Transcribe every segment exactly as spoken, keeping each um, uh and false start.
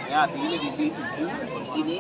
Ya, pilih di, di, di sini.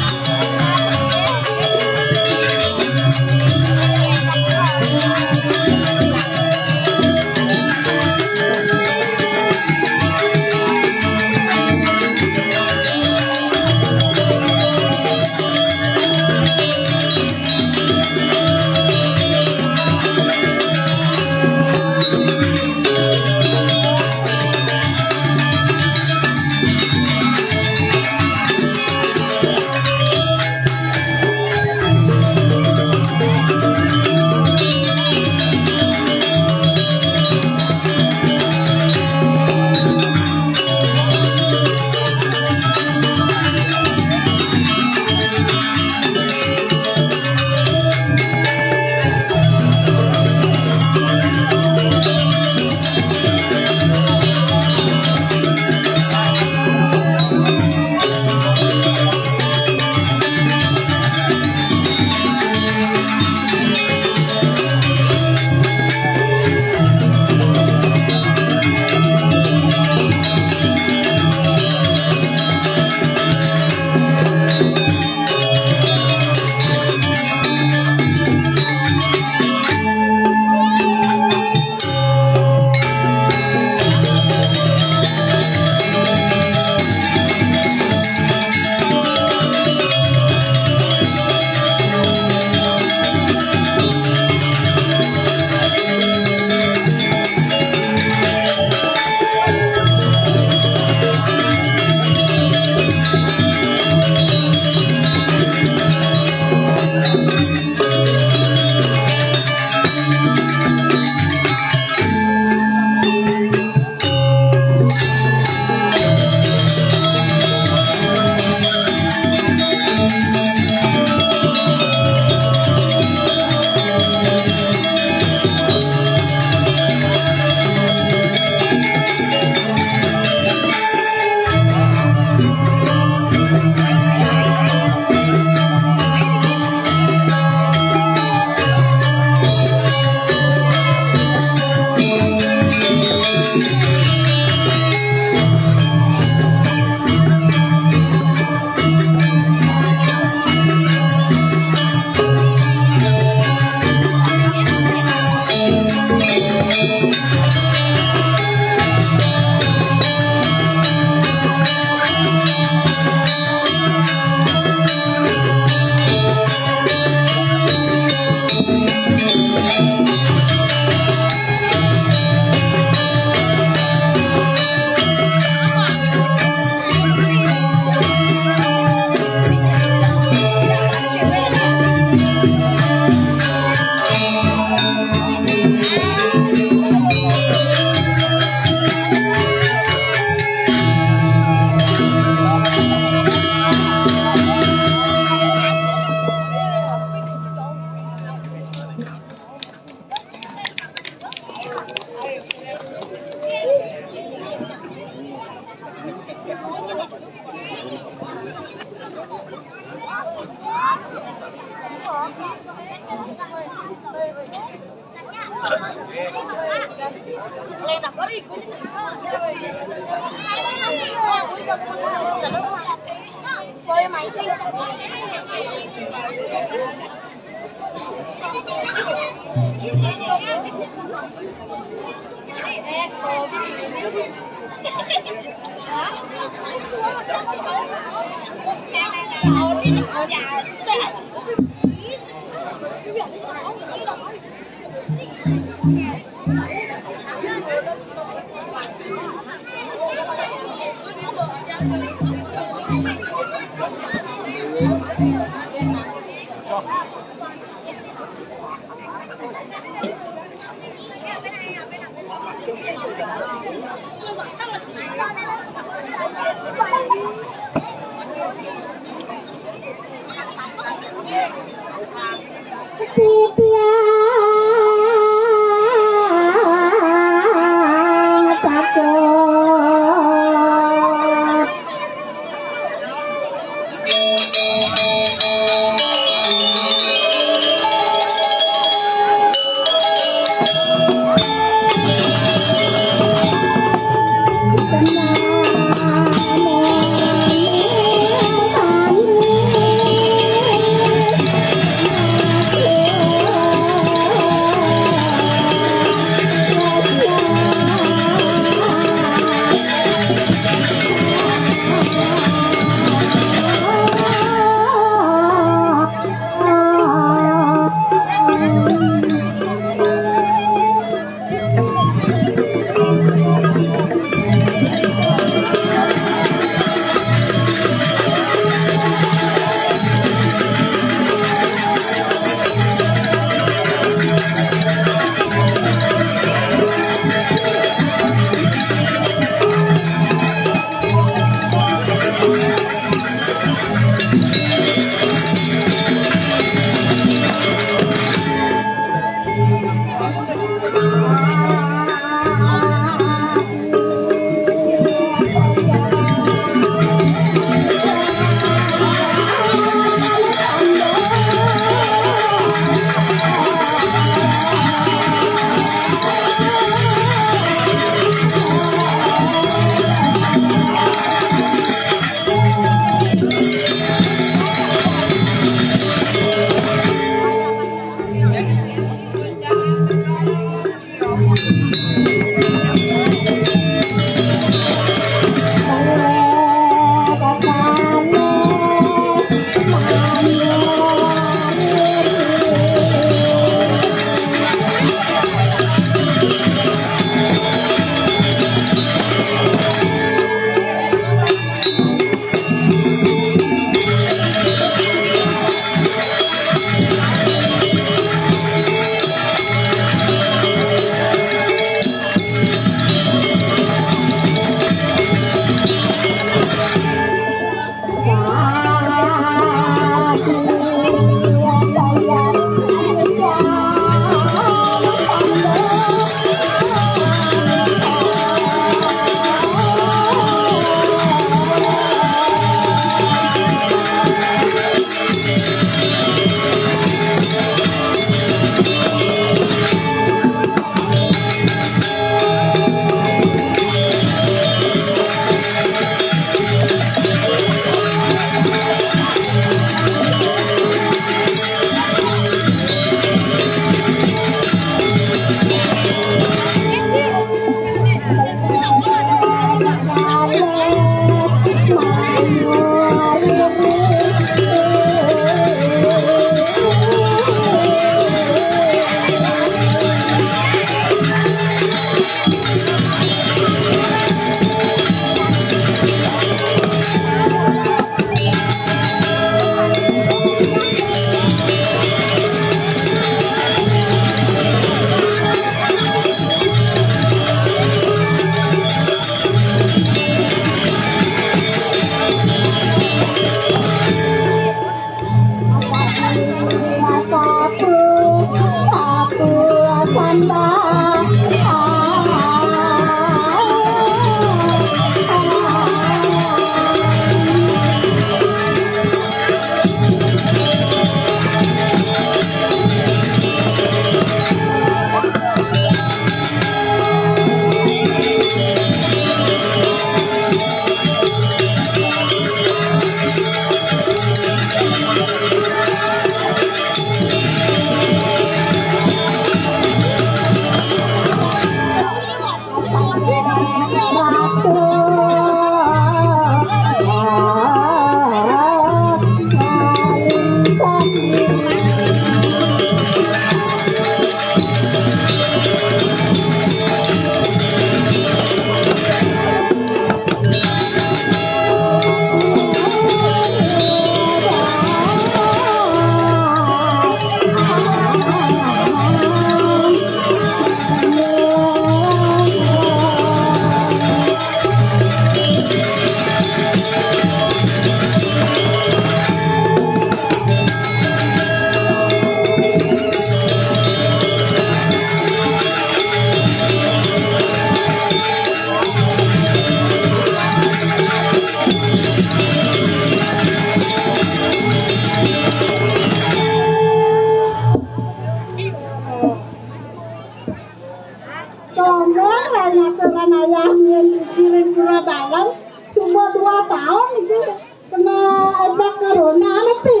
Wong lain aturan ayah mien dikirim pura dalam cuma dua tahun iki kena ebak corona mati.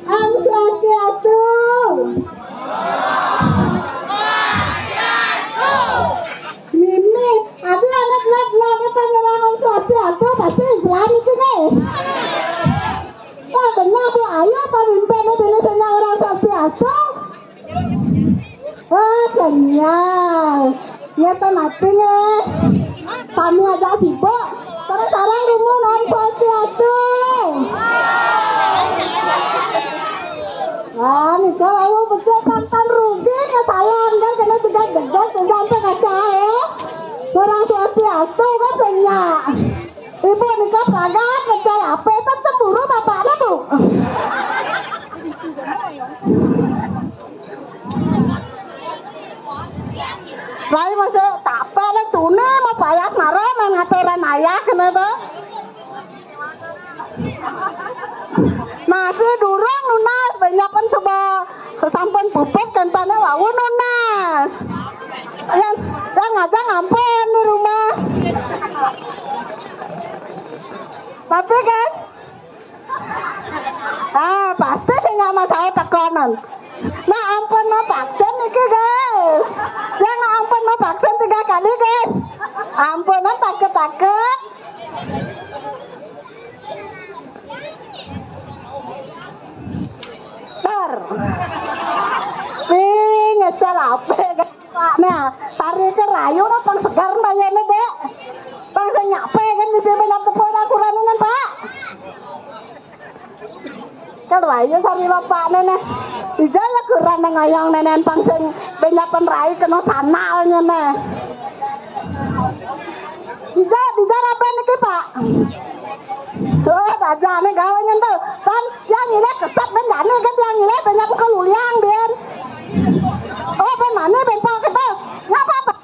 Om Swastiastu. Mimi, ada anak lihat lihat apa ngelarang Swastiastu pasti Islam itu nih. Oh benar tuh ayah pamimpin itu orang Swastiastu. Oh, kenyal. Ya, mati nih. Kami aja sibuk. Terus sekarang rungu non Swastiastu. Wah, nih kalau betul tantan rugi ya salam kan karena sudah gegas sudah sampai kacau. Kurang Swastiastu kan kenyal. Ibu nikah pagar, kecil apa itu cemburu bapaknya tuh. Saya masih tak apa lah tune mau payah marah nang aturan ayah kena tuh. Masih durung nunas banyak kan coba sesampun pupuk kan tane wau nunas. Yang yang aja ngampun di rumah. Tapi kan ah, pasti sing nggak masalah tekonan. Nah, ampun no vaksin iki, guys. Ya, nah, ampun no vaksin tiga kali, guys. Ampun, nah, takut-takut. Ter. Nih, nyesel apa, guys? Pak, nah, tari ke rayu no pang segar bayarnya, Dek. Pang sing nyape kan bisa banyak tepung kurang kan, Pak. Kan rayu sari bapak nene. Ija ya kurang nang ayang nenen pang sing banyak pen rai kena sanalnya ne. Ija, ija apa niki, Pak? Oh, baja ne gawe nyentuh. Kan yang ini kesat kan jani kan yang ini banyak buka luliang, Ben. Oh, ben mana ben Pak kita? Ngapa, Pak?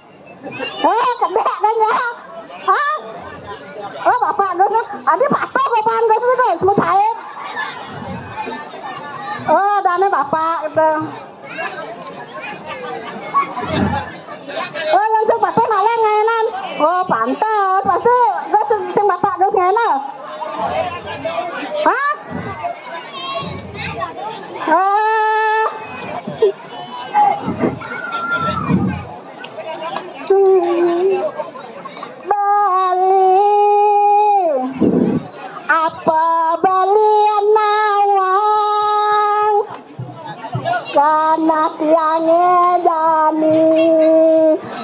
Eh, kedek kan ya? Hah? Oh, bapak Gus, adi patuh bapak Gus itu, mau saya. Oh, dane bapak gitu. Oh, langsung patuh malah ngainan. Oh, pantas. Pasti Gus sing bapak Gus ngainan. Hah? Ah. Bali, apa Bali nawang? Kana tiange jani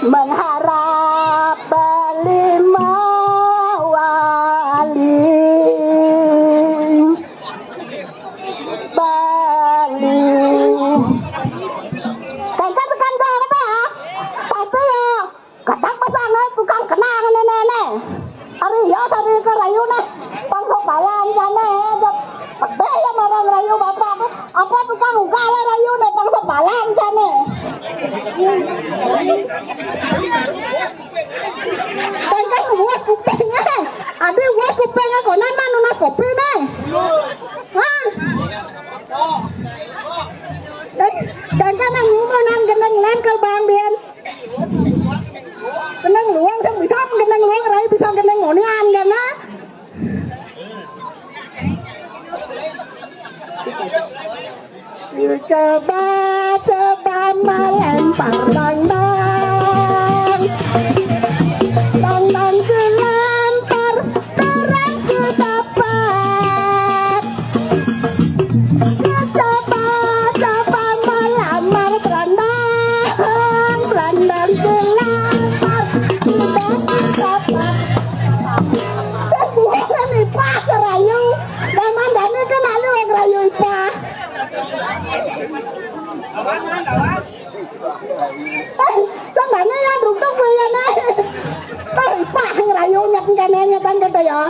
mengharap Bali mawali. Bali. Kagak tekan doang apa? Tapi ya, kadang pasangan tukang kenang nenek. Hari ya, hari ke rayu nih. Pang sok balan sana, ya. Pedih ya marang rayu bapak. Apa tukang ugal rayu nih, pang sok balan sana. Tengkang luas kupingnya. Ada luas kupingnya, kok nama nunas kopi nih. Hah? Dan, dan kan nang ngumunan geneng lan ke Bang Bien. Geneng luang kan bisa geneng luang rai bisa geneng ngonian kan ah. Coba coba melempar bang bang. Bang bang dilempar. Terang ku dapat. Coba, coba melamar berandang, berandang gelamar. Tidak dapat. Terus bukan ipah kerayu. Zaman dani kenali wong rayu ipah. Eh, sambane ya bruntuk kuyane. Ipah ngerayu nyet kene nyetan kata ya.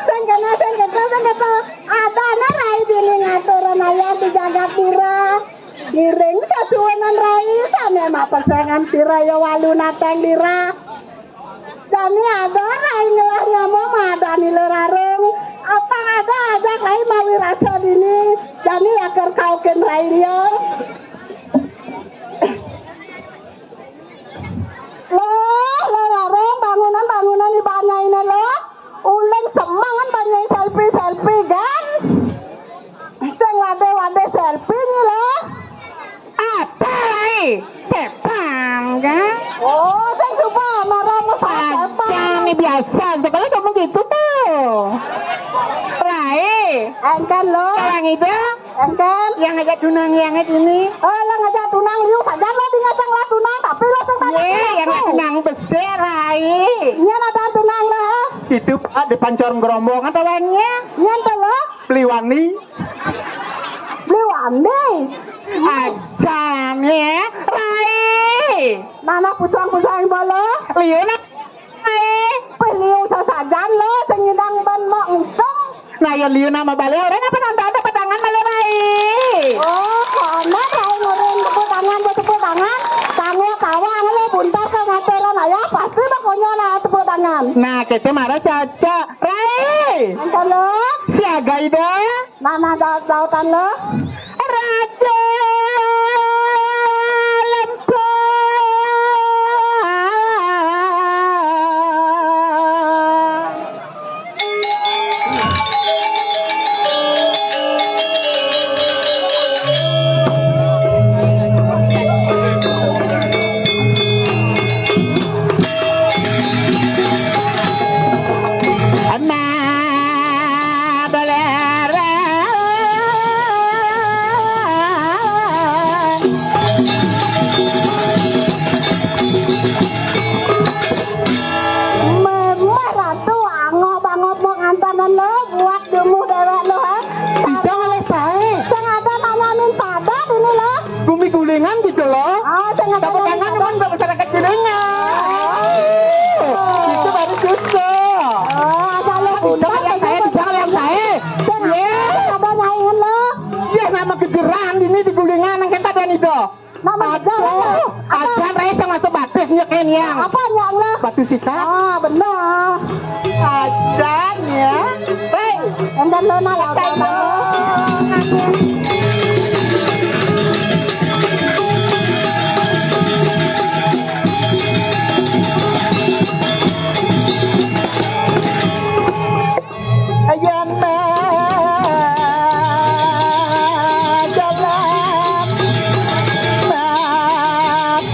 Sing kena, sing kena, sing kena. Adane rai dene ngatur naya di jagat pura. Ngiring sasuwenan rai sane mapesengan sira ya walu natang lira. Jani ada rai ngelah nyama madani lerarung. Apa ada aja kai mawi rasa dini. Kami akan kau ken rain yo. Loh, loh, warung bangunan-bangunan di banyaine loh. Uling semangan banyak selfie-selfie kan. Sing wade-wade selfie ni loh. Apa lai? Sepang kan? Oh, sing coba marang sepang. Aja ni biasa, sekali kamu gitu tuh. Rai. Engken loh. Orang itu Engken. Yang ngajak tunang yang ini. Oh, yang ngajak tunang liu saja lah, dia ngajak lah tunang, tapi lah sing tanya. Ye, yang ngajak tunang besar, Rai. Nyen ada tunang lah. Hidup ada pancor gerombong atau lainnya. Nyen tuh loh. Beli wani. Beli wani. Aja nih, Rai. Mana pusuang-pusuang bolo? Liu nak. Rai. Peh liu sasajan lo, sing nyidang ban mau untung. Nah, ya liu nama balik orang apa nanti ada pedangan malah Rai. Oh, kono Rai ngoreng tepuk tangan, buat tepuk tangan. Kamu kawang lo buntas ke ngaturan ayah, pasti bakonyo lah tepuk tangan. Nah, kita marah caca. Rai. Angkat lo. Siaga ida. Mana daud-daudan lo? Raja Lempung. Anak belerang. Memang ratu angop-angop mau ngantanan lo buat jemu dewek lo, ha? Bisa ngalih sae. Sing ada nanyamin padat ini lo. Bumi gulingan gitu loh. Oh, sing ada. Tepuk tangan teman buat masyarakat Gulingan. Oh. Itu baru susah. Oh, kalau bisa ngalih sae, bisa ngalih sae. Sing ada, sing ada nyaingan lo. Iya, nama gejeran ini di gulingan yang kita ada nih, doh. Nama aja. Aduh, aja Rai sama sebatis nyeken yang. Apa yang lah? Batu sisa. Ah, benar. Aja ya. Hei. Enten lo nak lah. Ayan na dalam matanya.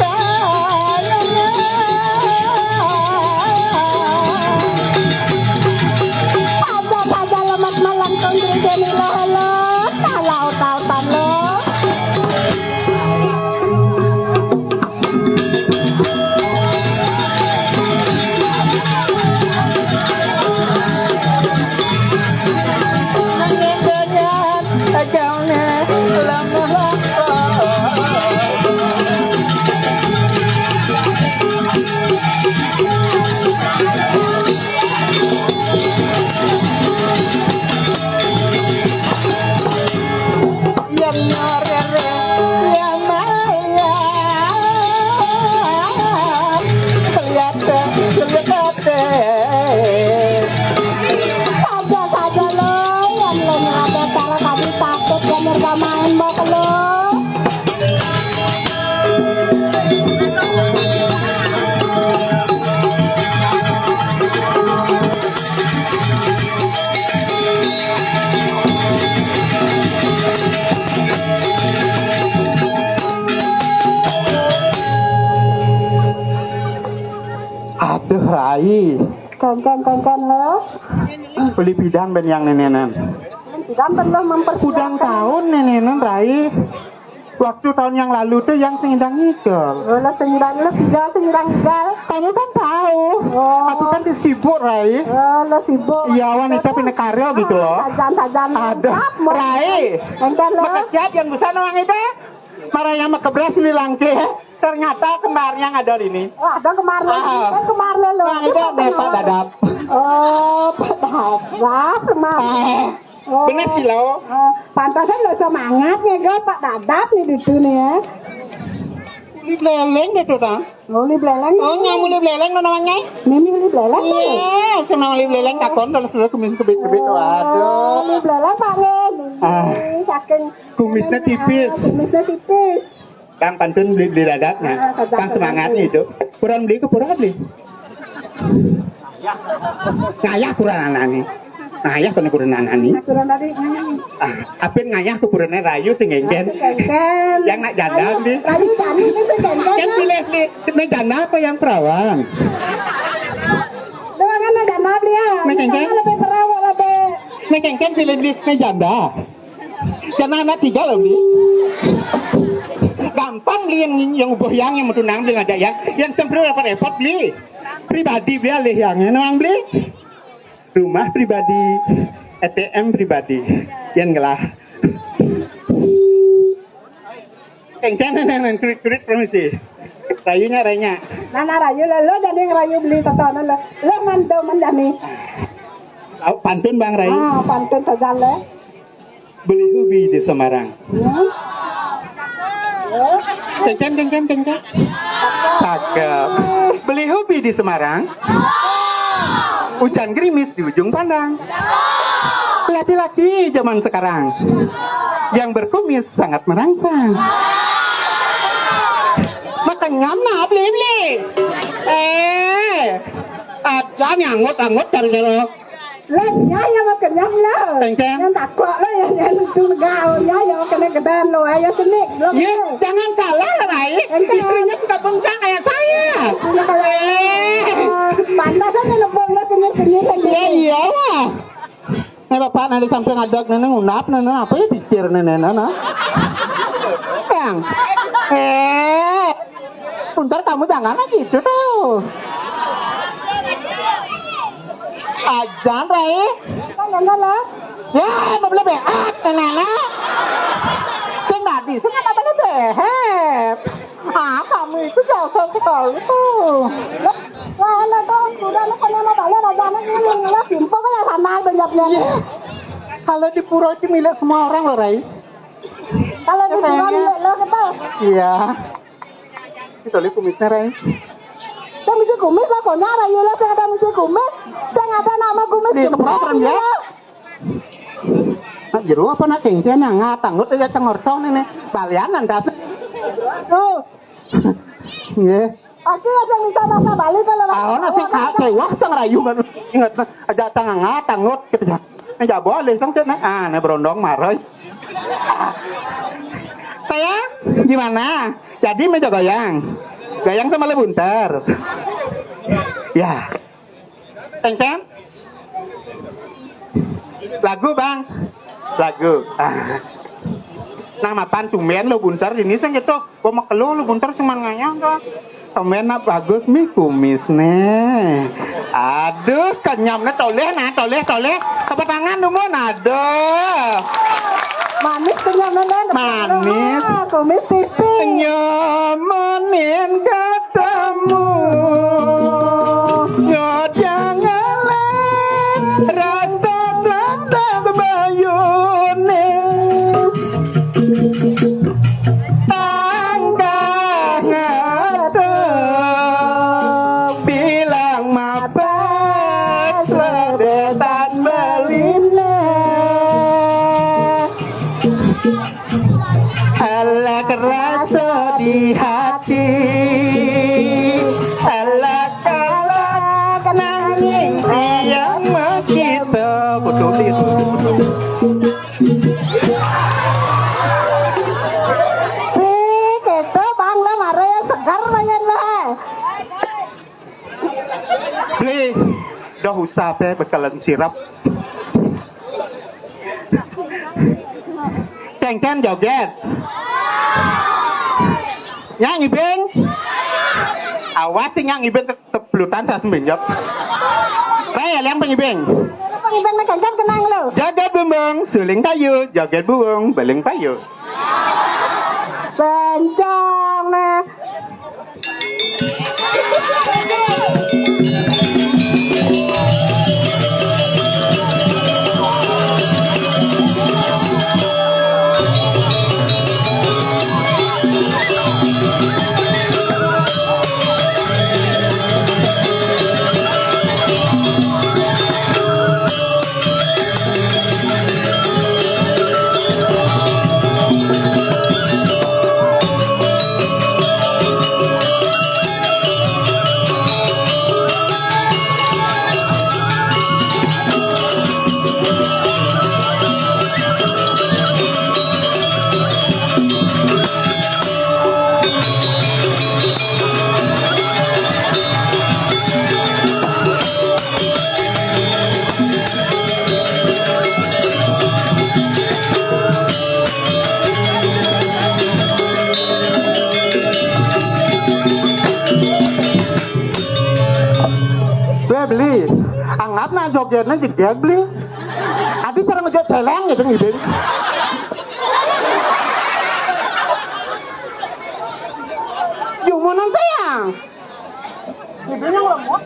Ada pada lemak melengkung gereja ni lah, lo. Kalau tahu, tahu, lo. Yang nyarere, yang maya, keliate, keliate. Saja-saja lo, yang lo nyelate cara tadi takut yang bergamain bak lo. Aduh, Rai. Kongkon, kongkon lo. Beli pidan ben yang nenenan. Pidan ben lo mempersiapkan. Udang tahun nenenan, Rai. Waktu tahun yang lalu tuh yang sing nyidang ngidul. Oh, lo sing nyidang, lo tiga sing nyidang ngidul. Kamu kan tahu. Oh. Aku kan sibuk, Rai. Oh, lo sibuk. Iya, wanita pindah karya gitu loh. Sajan-sajan. Aduh, Rai. Enten lo. Makasih yang besar orang itu. Marah yang makebras di langke. Ternyata kembarnya ada ini. Oh, ada kembar lo. Ah. Kan kembar lo, lo. Nah, itu Pak Dadap. Oh, Pak Dadap, kembar. Eh. Oh. Bener sih, lo. Oh, pantasan lo semangat nih, gue Pak Dadap nih di sini ya. Uli beleleng deh tuh, Bang. Uli beleleng. Oh, nyang uli beleleng lo namanya? Mimi uli beleleng tuh. Iya, sama uli beleleng takon kalau sudah kemin kebit-kebit. Waduh. Uli beleleng, Pak, nih. Ah. Saking Kumisnya tipis. Kumisnya tipis. Bang, pantun beli, beli dadaknya. Ah, dadaknya. Bang, semangatnya itu. Pura beli ke pura beli. Ngayah pura nanani. Ngayah kena pura nanani. Pura tadi, hmm. Ah, apin ngayah ke purane rayu sing engken. Rayu sing engken. Yang nak janda, rayu, beli. Rayu jani itu sing engken, kan? Pilih, beli. Nak janda apa yang perawan? Doangan nak janda, beli, ya. Nak engken? Nak janda lebih perawan, lebih. Nak engken pilih, beli. Nak janda. Karena anak tiga loh, beli. Gampang, beli, yang, yang ubuh yang, yang mau tunang, beli, ngajak yang, yang sempurna repot-repot, beli. Pribadi, beli, alih yang, yang nuang, beli. Rumah pribadi, A T M pribadi, yang ngelah. Engken, neng, neng, kurit, kurit, permisi. Rayunya, rayunya. Nana rayu, lo, lo jadi ngerayu, beli, tatonan, lo. Lo ngantuk menjani. Au, pantun, Bang Rai. Ah, pantun saja, lo. Beli hobi di Semarang. Hmm? Cengcen, cengcen, cengcen. Cakep. Beli hobi di Semarang. Hujan gerimis di ujung pandang. Laki-laki zaman sekarang yang berkumis sangat merangsang. Makenyam nah, beli, beli. Eh, aja nyanggut-anggut cari jeruk. Lah, ya, ya, makenyam lah. Tengkeng. Yang takut lah, yang, yang itu gaul, ya, ya, kena gedan lo, ayo sini, lo. Ya, jangan salah, Rai. Tengkeng. Istrinya sudah bengkak kayak saya. Istrinya kayak, eh, pantas aja nebeng lo, sini-sini, tengkeng. Ya, iyalah. Nih, Bapak, nanti sampai ngadeg, nenek ngunap, nenek apa ya pikir, nenek, nenek? Bang. Eh. Untar kamu jangan lagi itu tuh. Ajan, Rai. Kan enggak lah. Ya, mau beli beak, nenek. Sing tadi, sing kata beli beak. Ah, kamu itu jago sekali tuh. Wah, lo tuh, udah lo punya mau balik aja, anak ini, lo simpel kan ya sama aja jawabnya. Iya. Kalau di pura itu milik semua orang loh, Rai. Kalau di pura milik lo, gitu. Iya. Kita lihat kumisnya, Rai. Sing mesti kumis lah, konyol, Rai, ya lah, sing ada mesti kumis. Sing ada nama kumis. Nih, jempol, keperotan, ya. Iya. Nak jero apa nak cengcen, nak ngatang, ngut aja tengortong ini. Balianan, dah. Tuh. Nggih. Pasti ada minta masa balik kalau. Ah, orang sing kake, wah, sing rayu kan. Ingat, nah, aja tang ngatang, ngut, gitu ya. Ini nggak boleh, sang, cek, nah. Ah, ini berondong, marah. Sayang, gimana? Jadi meja goyang. Goyang sama lo bunter. Ya. Tengkeng. Lagu, Bang. Lagu. Ah. Nah, mapan tumben lo bunter ini sing gitu. Gua mau kelu lo bunter cuman ngayang tuh. Tumben nak bagus mi kumis nih. Aduh, kenyam nih, toleh nah, toleh, toleh. Tepuk tangan dulu, nah. Aduh. Manis kenyamanan. Manis. Ah, kumis tipis. Nyaman ketemu. Ngojang ngelak. Rasa lantak bayune. Tangkah ngadep. Bilang mapas ledetan beline. Elek rasa di hati, elek-elek nanging tiang makita. Kudu itu. Wih, gitu, Bang, lo mare ya segar, Bang, ya, lo, eh. Beli, dah usah teh bekalan sirap. Cengcen joget. Nyanyi, Beng. Awas sih, nyanyi, Beng, ke-, kebelutan saya semenjok. Saya yang pengen, Beng. Pengen, Beng, cengcen kenang lo. Joget bumbung, suling kayu, joget buung, beling payu. Bencong, nah. Nah, jogetnya jegeg, Bli. Adi sareng ngejot celeng gitu, gitu. Jumunan sayang. Ibunya ngelemot.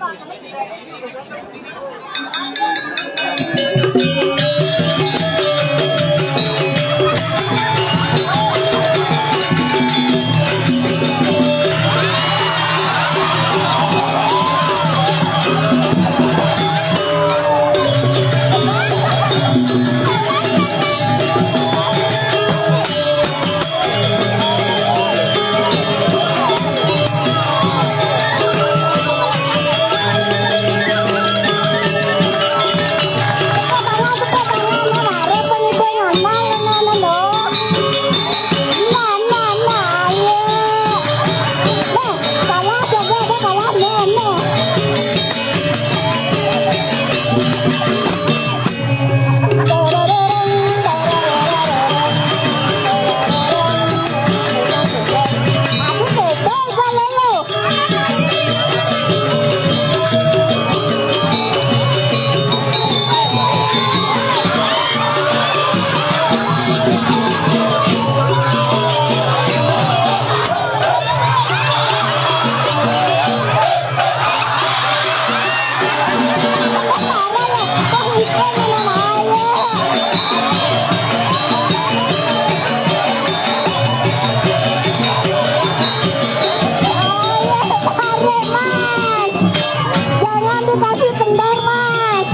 Jangan dikasih kendor, Mas.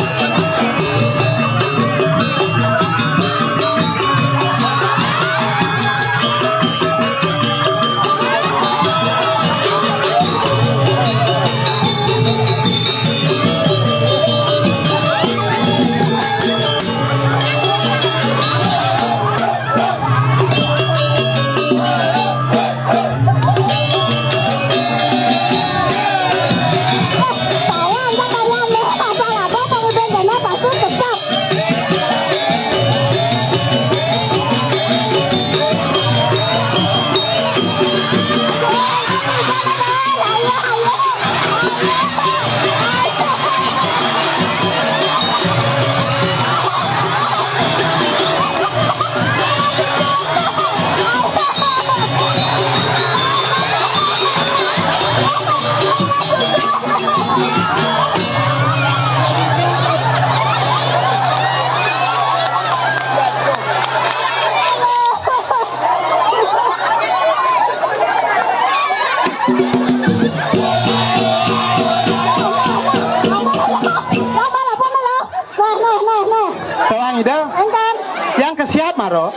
Nah, nah, nah, nah. Tuang Ida. Engkan. Yang ke siap, Maro?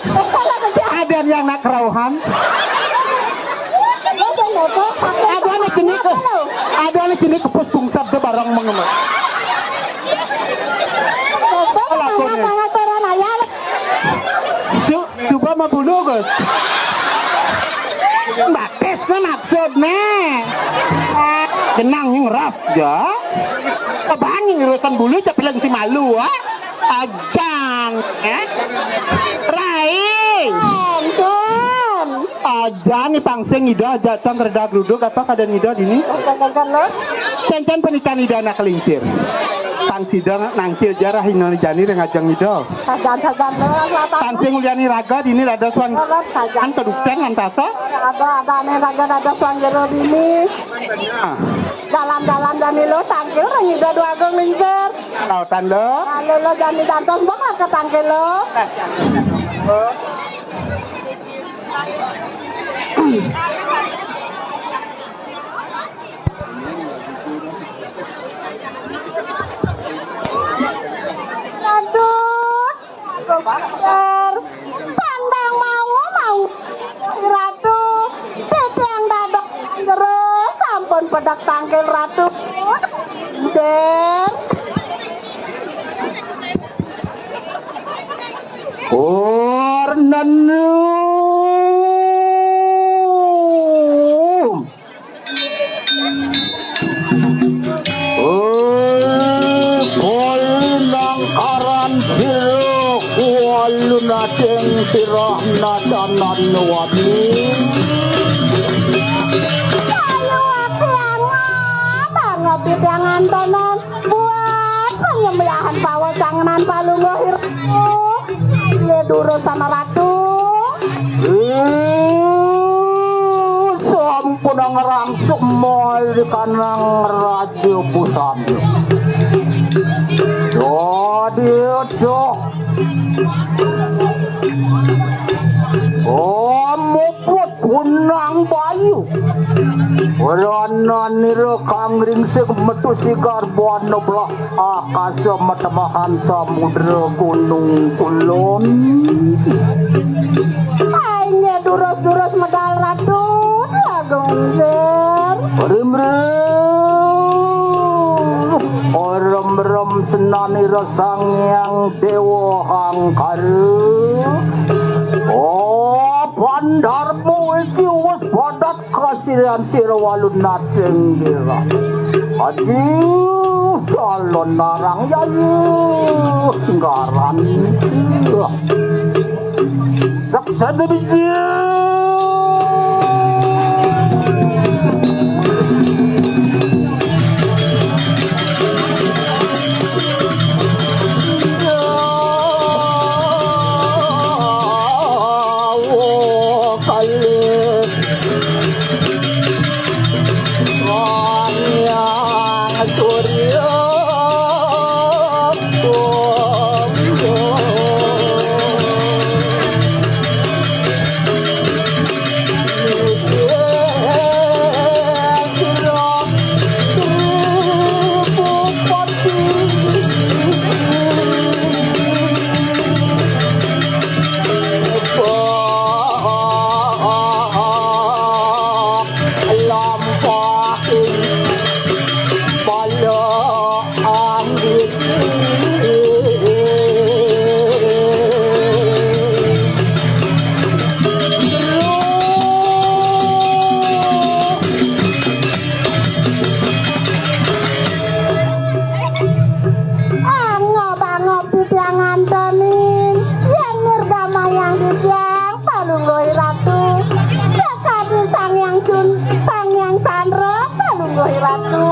Ada yang nak kerauhan. Ada anak jenis ke, ada anak jenis ke pos tungsab tu barang mengemas. Alah, kau ni. Cu-, coba mah bulu, Gus. Batis na maksud na. Genang yang ras ja. Kebanyi urusan bulu, cepilang si malu, ah. Ajang, eh? Rai. Ampun. Ajang ni pangsing ida aja tang kereda geruduk apa kada ida dini? Kagak lo. Cancan panitan ida anak kelincir. Tang sida nangkil jarah ina jani ring ajang ida. Sagan-sagan lo, apa? Tang sing uliani raga dini rada suang. Sagan. An kedukten antasa. Ada, ada ane raga rada suang jero dini. Nah. Dalam-dalam jani lo tangkil ring ida dua agung lincir. Lautan lo. Lalu lo jani jantos mbok lah ke tangkil lo. Aduh, aduh, pinter. Pandang mau, mau. Ratu, titiang dadok jero, sampun pedek tangkil Ratu. Pinter. Or nenu. Eh, kualu nangkaran sira, kualu nading sira nadanan wati. Kalu aku angap, angap titiang antonan buat panyembelih. Sana Ratu. Ih, sampun ngrangsuk malikanang Raja Busana. Dadi doh. Oh, muput punang bayu. Ora nanira kang ringsing metu sigar buana belah akasa matemahan samudra gunung kulon. Ai, nggih, durus-durus medal Ratu Agung Sir. Rimrem, orem-rem senanira Sang Hyang Dewa Hangkara. Oh, pandarmu iki wis padat kasirian sira walu nating dira. Aduh, calon narang yayu. Ngaran. Raksasa bijil. Lampah bala anggit. Angob-angob titiang ngantenin, yén nirdamayang titiang, Palungguh Ratu. Sakadi Sang Hyang Sun, Sang Hyang Candra, Palungguh Ratu.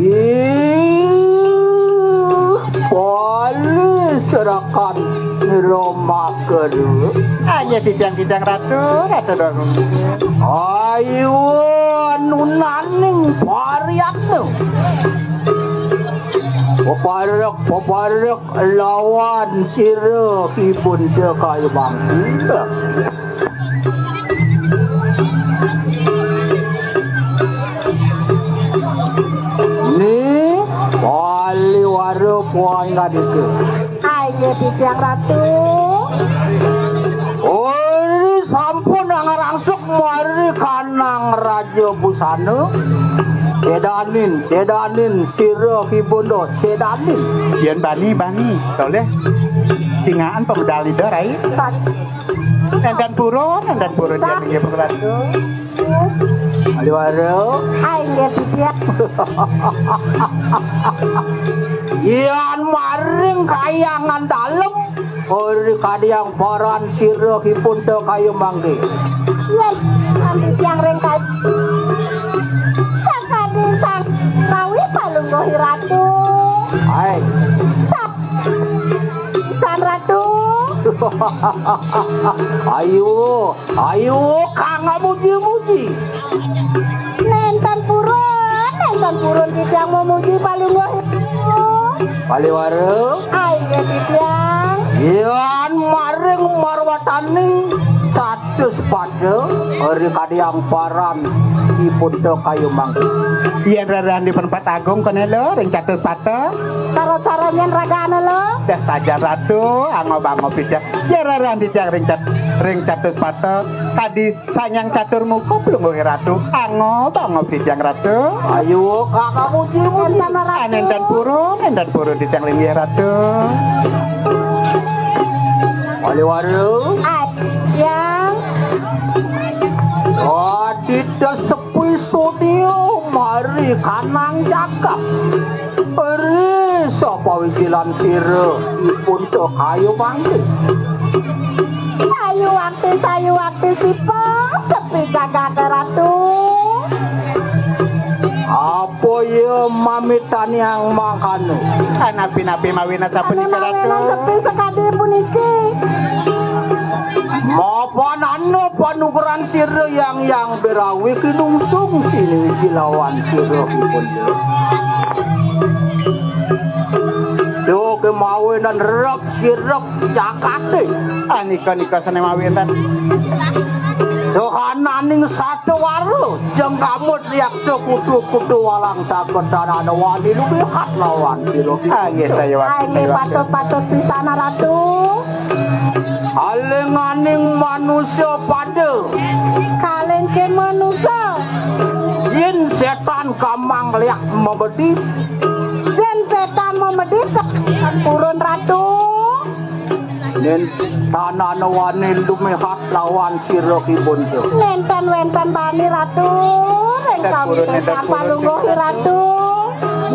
Ih, bali serakan nira makadu. Ayo titiang-titiang Ratu, Ratu Dongeng. Ayo nunaning pariatna. Peparek, peparek lawan sira kibun dekayu bangku. Ni paliwara puang gadika. Ayo titiang Ratu. Ori sampun ngrangsuk mari kanang Raja Busana. Cedanin, cedanin, sira kibunda, cedanin. Yén bani, bani, tolih. Singaan pamedal Ida, Rai. Nénten purun, nénten purun, yén inggih Ratu. Aliwara. Ai, inggih titiang. Yan maring kayangan dalem, ori kadiang paran sira kibun dekayu mangke. Yan, sami tiang ring ka-, sakadi sang rawi Palungguh Ratu. Ai. Sap-, San Ratu. Ayo, ayo, kang muji-muji. Nénten purun, nénten purun titiang mamuji Palungguh. Paliwara. Ai, inggih titiang. Yan maring marwataning satus pada, ori kadiang paran kibun dekayu mangke. Yén rereh dipun patagung kéné lo ring catus pata. Cara-cara nyén ragane lo. Dah sajan Ratu, angob-angob titiang. Yén rereh titiang ring cat-, ring catus pata, kadi Sang Hyang Catur Muka, Palungguh Ratu. Angob-angob titiang Ratu. Ayo, kakak muji, muji. Nénten purun, nénten purun titiang linggih Ratu. Wali waru. Ayang. Adita sepi studio mari kanang jagat. Eri sapa wijilan sira ipun to kayu mangke. Sayu wakti, sayu wakti sipa sepi jagat Ratu. Apa ya mamitaniang mangkana? Anapi-napi mawina sapunika Ratu. Sepi sekadi pun Mapanana panukuran sira yang yang berawi kinungsung sini wiji lawan sira ipun. Duh kemawinan rep sirep cakate. Anika-nika sane mawi enten. Dohananing satewara jengkamut yaksa kudu-kudu walang saketanana wani lumihat lawan sira. Ah, nggih, saya wani. Ah, nggih, patut-patut pisan, Ratu. Alinganing manusa pada. Kalengke manusa. Yen setan kamang liak memedi. Yen setan memedi, purun, Ratu. Nen tanana wani lumihat lawan sira kibun. Nenten wenten bani, Ratu. Ren kami nenten palungguh, Ratu.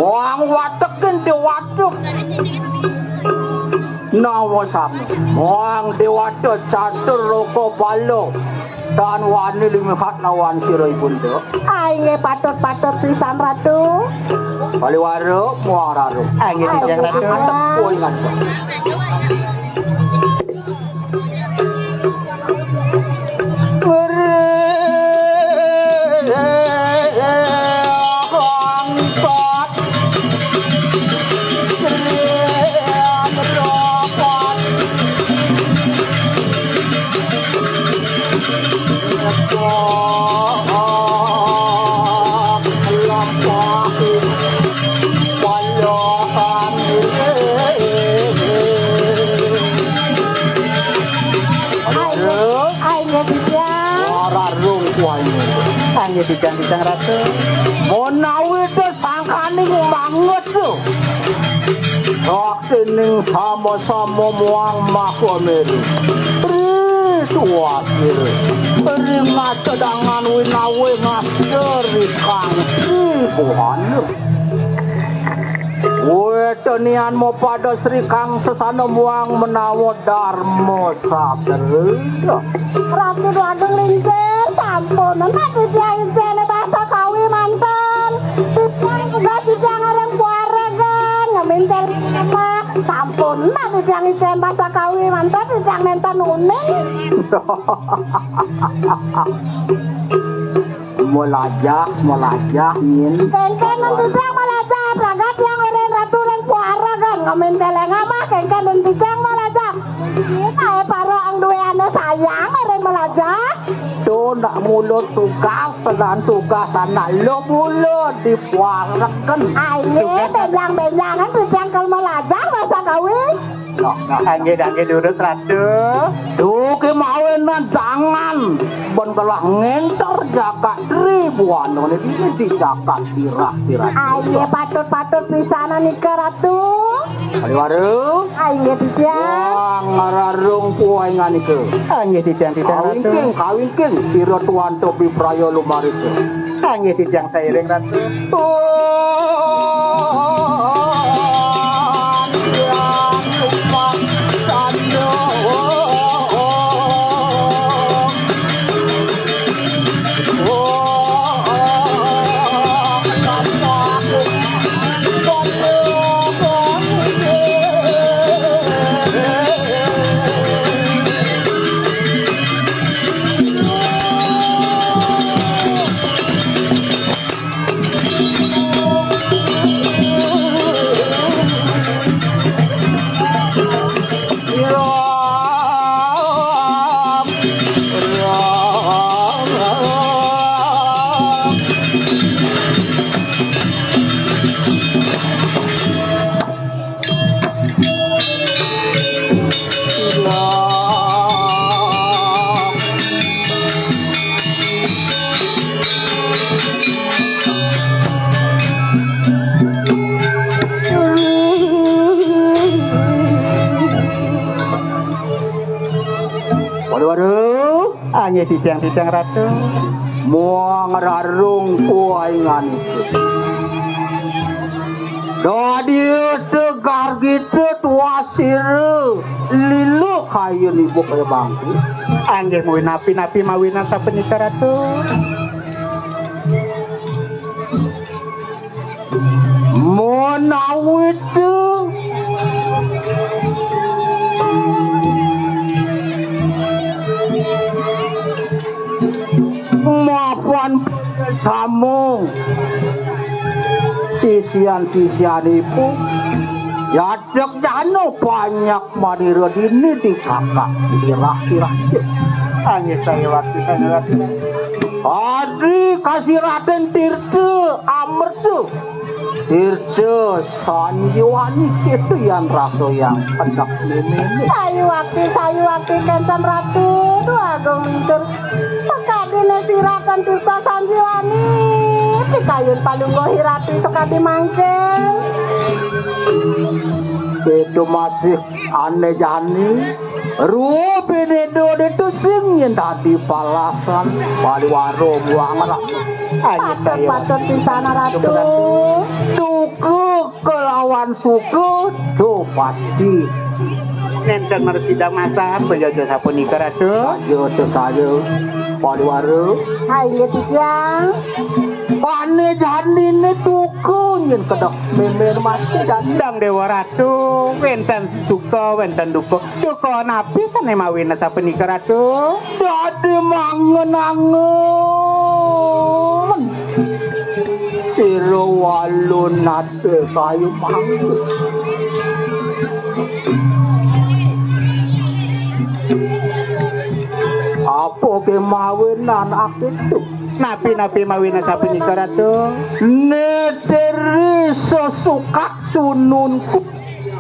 Wang watekin dewatuk. Nawa sami. Wang dewata catur loko balo. Tan wani limihat lawan sira ibunda. Ah, inggih patut-patut pisan, Ratu. Paliwara muarara. Ah, inggih, Titiang Ratu. Ayo, Titiang. Ayo, ingat. Ayo, ayo, Titiang. Wararung kuwi. Ayo, Titiang, Titiang Ratu. Menawi sangkaning manget lho. Saktining sama-sama muang maha meru. Ri tuwasir. Ri ngacedangan winawe ngaster ikang. Ri buhana. Wetenian mopada srikang sesana muang menawa darma satria. Ratu Dwagung Lingsir, sampun enak titiang ijene basa kawi manten. Titiang tugas titiang areng kuaregan, ngemintel lemah. Sampun enak titiang ijene basa kawi manten, titiang nenten uning. Melajah, melajah, nyin. Kengken titiang melajah, raga tiang eren ratu ren kuaregan, ngemintel lemah, kengken titiang melajah. Ae para ang duwe ane sayang, eren melajah. To ndak mulut tugas, pelan tugas anak lo mulut dipuareken. Aye, benjang-benjangan, benjang kal melajah, masa kawin. Nah, nah. Anggih, anggih, durus, Ratu. Duh, kemawinan jangan. Ben telah ngenter jagat ribuan, ini di jagat sirah-sirah. Aye, patut-patut pisanan nika, Ratu. Kaliwara. Aye, titiang. Wah, ngararung puaingan nika. Anggih, titiang, titiang, Ratu. Kawingking, kawingking. Sira tuan topi praya lumarita. Anggih, titiang sairing, Ratu. Waduh, waduh. Anggih, titiang, titiang, Ratu. Muang rarung puaingan itu. Dadi tegar gitu tuasira lilo kayun ibu kaya bangku. Anggih, muwi napi-napi mawinan sapunika, Ratu. Menawi te Samung sisian-sisianipun, yadek jana banyak manira dini di kakak sirah-sirah. Hanya saya waktu saya waktu. Adi kasih Raden Tirta Amerta. Tirta Sanjiwani itu yang rasa yang hendak ini. Sayu waktu, sayu waktu kenten Ratu, Duh Agung Mintur. Sakadine sirah kan Tirta Sanjiwani, pikayun palungguh Ratu sakadi mangkin. Itu masih aneh jani. Rupi dedo dedo sing yen dadi palasan paliwara buang lah. Ayo, patut, ayo. Patut di sana, Ratu. Duka kelawan suka, do pasti. Nenten meresida masahan, penjajah sapunika, Ratu. Ayo, ayo, paliwara. Ayo, Titiang. Pane janine duka nyen kedek memen mati dan Dang Dewa Ratu, wenten suka, wenten duka. Duka napi kane mawina sapunika, Ratu? Dadi mangen-angen. Sira walunate kayu mangku. Apa kemawinan akitu? Napi-napi mawina sapunika, Ratu? Nederi sesukat sununku.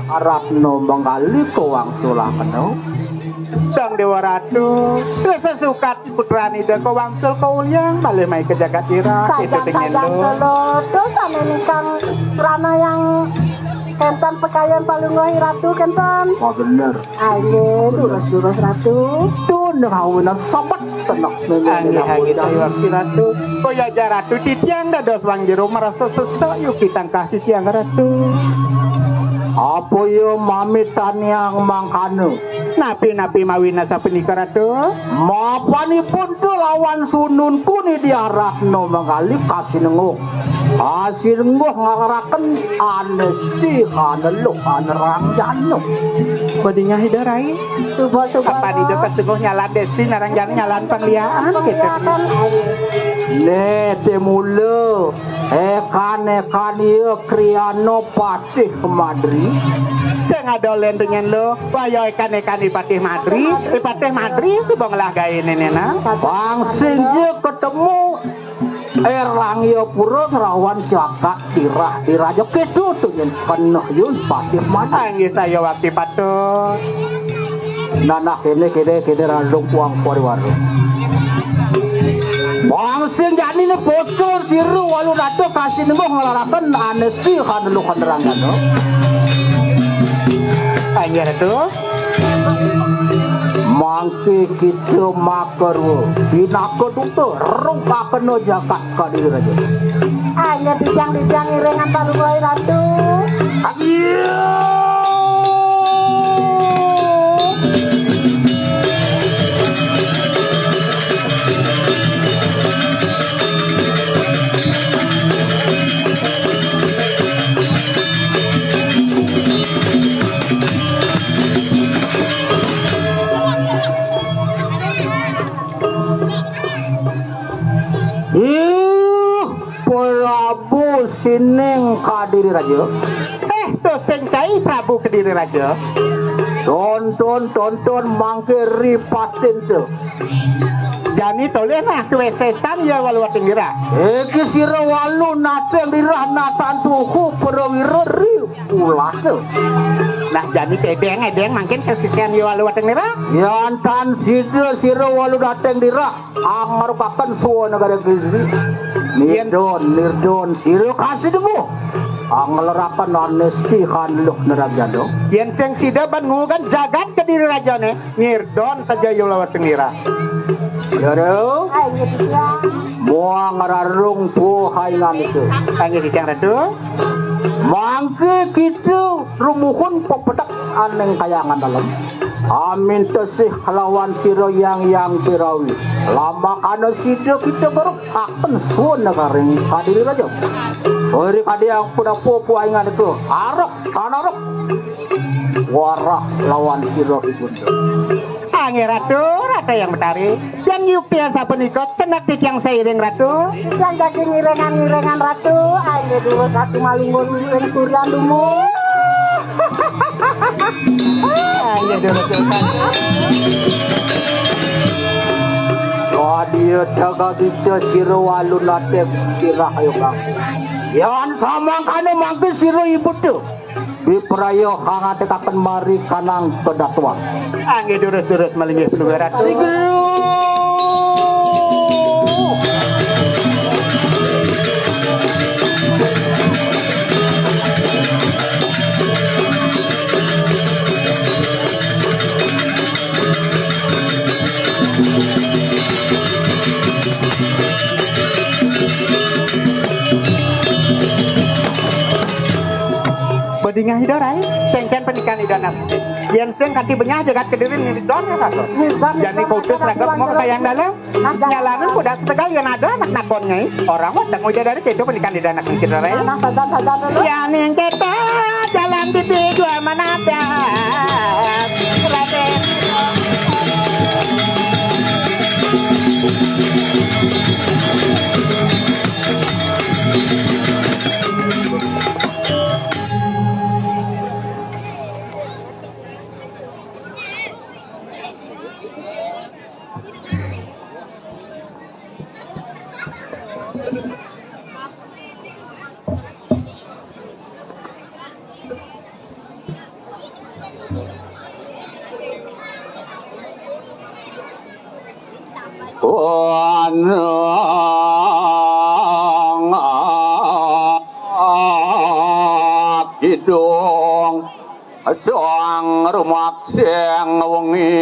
Ratna menggali kowang sulakena. Sang Dewa Ratu, sesukat putranida kowangsul kauliang malih mai ka jagat ira. Sajang, itu dingin sajang lo. Selo, dosane nikang rana yang kenten pekayan palungguh Ratu kenten. Oh, bener. Ayo, durus-durus, Ratu. Tuh, nerawinan sobat tenok. Anggih, anggih, Sayuwakti Ratu. Kaya ja Ratu titiang dados wang jero marasa sesek yuki tangkah titiang Ratu. Apa ya mamitaniang mangkana? Napi-napi mawina sapunika, Ratu? Mapanipun tu lawan sunun kuni diaratna manggalih kasinengguh. Kasinengguh ngalaraken anesti kaneluh anerang jana. Badingah Ida Rai. Suba, suba. Kapan Ida kasinengguh nyalan desti narang jana nyalan pangliaan, gitu. Pangliaan, ayo. Nih, timula. Ekan-ekan iya kriana patih madri. Sing ada lendengin lo, waya ekan-ekan i patih madri, i patih madri, suba ngelah gaene nena. Bang sinja ketemu Erang iya pura nglawan jagat tirah diraja. Kedo to yen keneh yun patih mati. Anggih saya wakti patut. Nanah kene, kene, kene randung puang pariwara. Wang sing janine bocor biru walu ratu kasih nemu ngelaraken anesi kan lu kan ranggana. Anggih Ratu. Mangke kita makarwa pinaka duta rungkakena jagat Kadiri Raja. Ayo dijang-dijang iringan paluwai Ratu. Ayo. Ih, Prabu sining Kadiri Raja. Eh, to sing cai Prabu Kediri Raja. Tonton, tonton mangke ripatin tu. Jani tolih nah kewesesan ya walu wating dirah. Iki sira walu nating dirah natan tuhu prawira ri pulasa. Nah, jani tedeng edeng mangkin kesisian ya walu wating dirah. Yantan sida sira walu dating dirah. Angrukaken suwa negara Gresik. Nirdon, nirdon, sira kasih demu. Angleraken anesti kanluh nerajana. Yen sing sida ban ngugan jagat Kediri Rajane, nirdon saja ya lawat ngira. Loro. Ayo, Titiang. Muang rarung puhaingan itu. Ayo, Titiang Ratu. Mangke kita rumuhun pepedek aning kayangan dalem. Amin tesih kelawan sira yang yang pirawi. Lamakana sida kita berkaken suun nagaring Kadiri Raja. Ori kadi yang pun apa puaingan itu. Arep, anarep. Warah lawan sira ibunda. Anggih Ratu, Ratu Hyang Betari. Yang yukti sapunika cenek titiang sairing Ratu. Yang daging irengan-irengan Ratu, anggih durus Ratu Malungun ring Suryan Dumun. Anggih durus Ratu. Wadia jagadija sira walun ate kirah ayo kang. Yan samangkana mangke sira ibutu. Dipraya kang atekaken mari kanang kedatuan. Anggih durus-durus malinggih Palungguh Ratu. Bedingah Ida Rai, sengken pendikan Ida Anak. Yen sing kanti benyah jagat Kediri nilidon ya, Pak. Jani kutus ragap mau kekayaan dalam. Nyalanan kuda setegal yen ada anak nakon nyai. Orang weteng widadari keto pendikan Ida Anak Ida Rai. Nah, sajan, sajan dulu. Yen ing keto jalan titi dua manatap. Raden. Wanang kidung sang rumaksing wengi.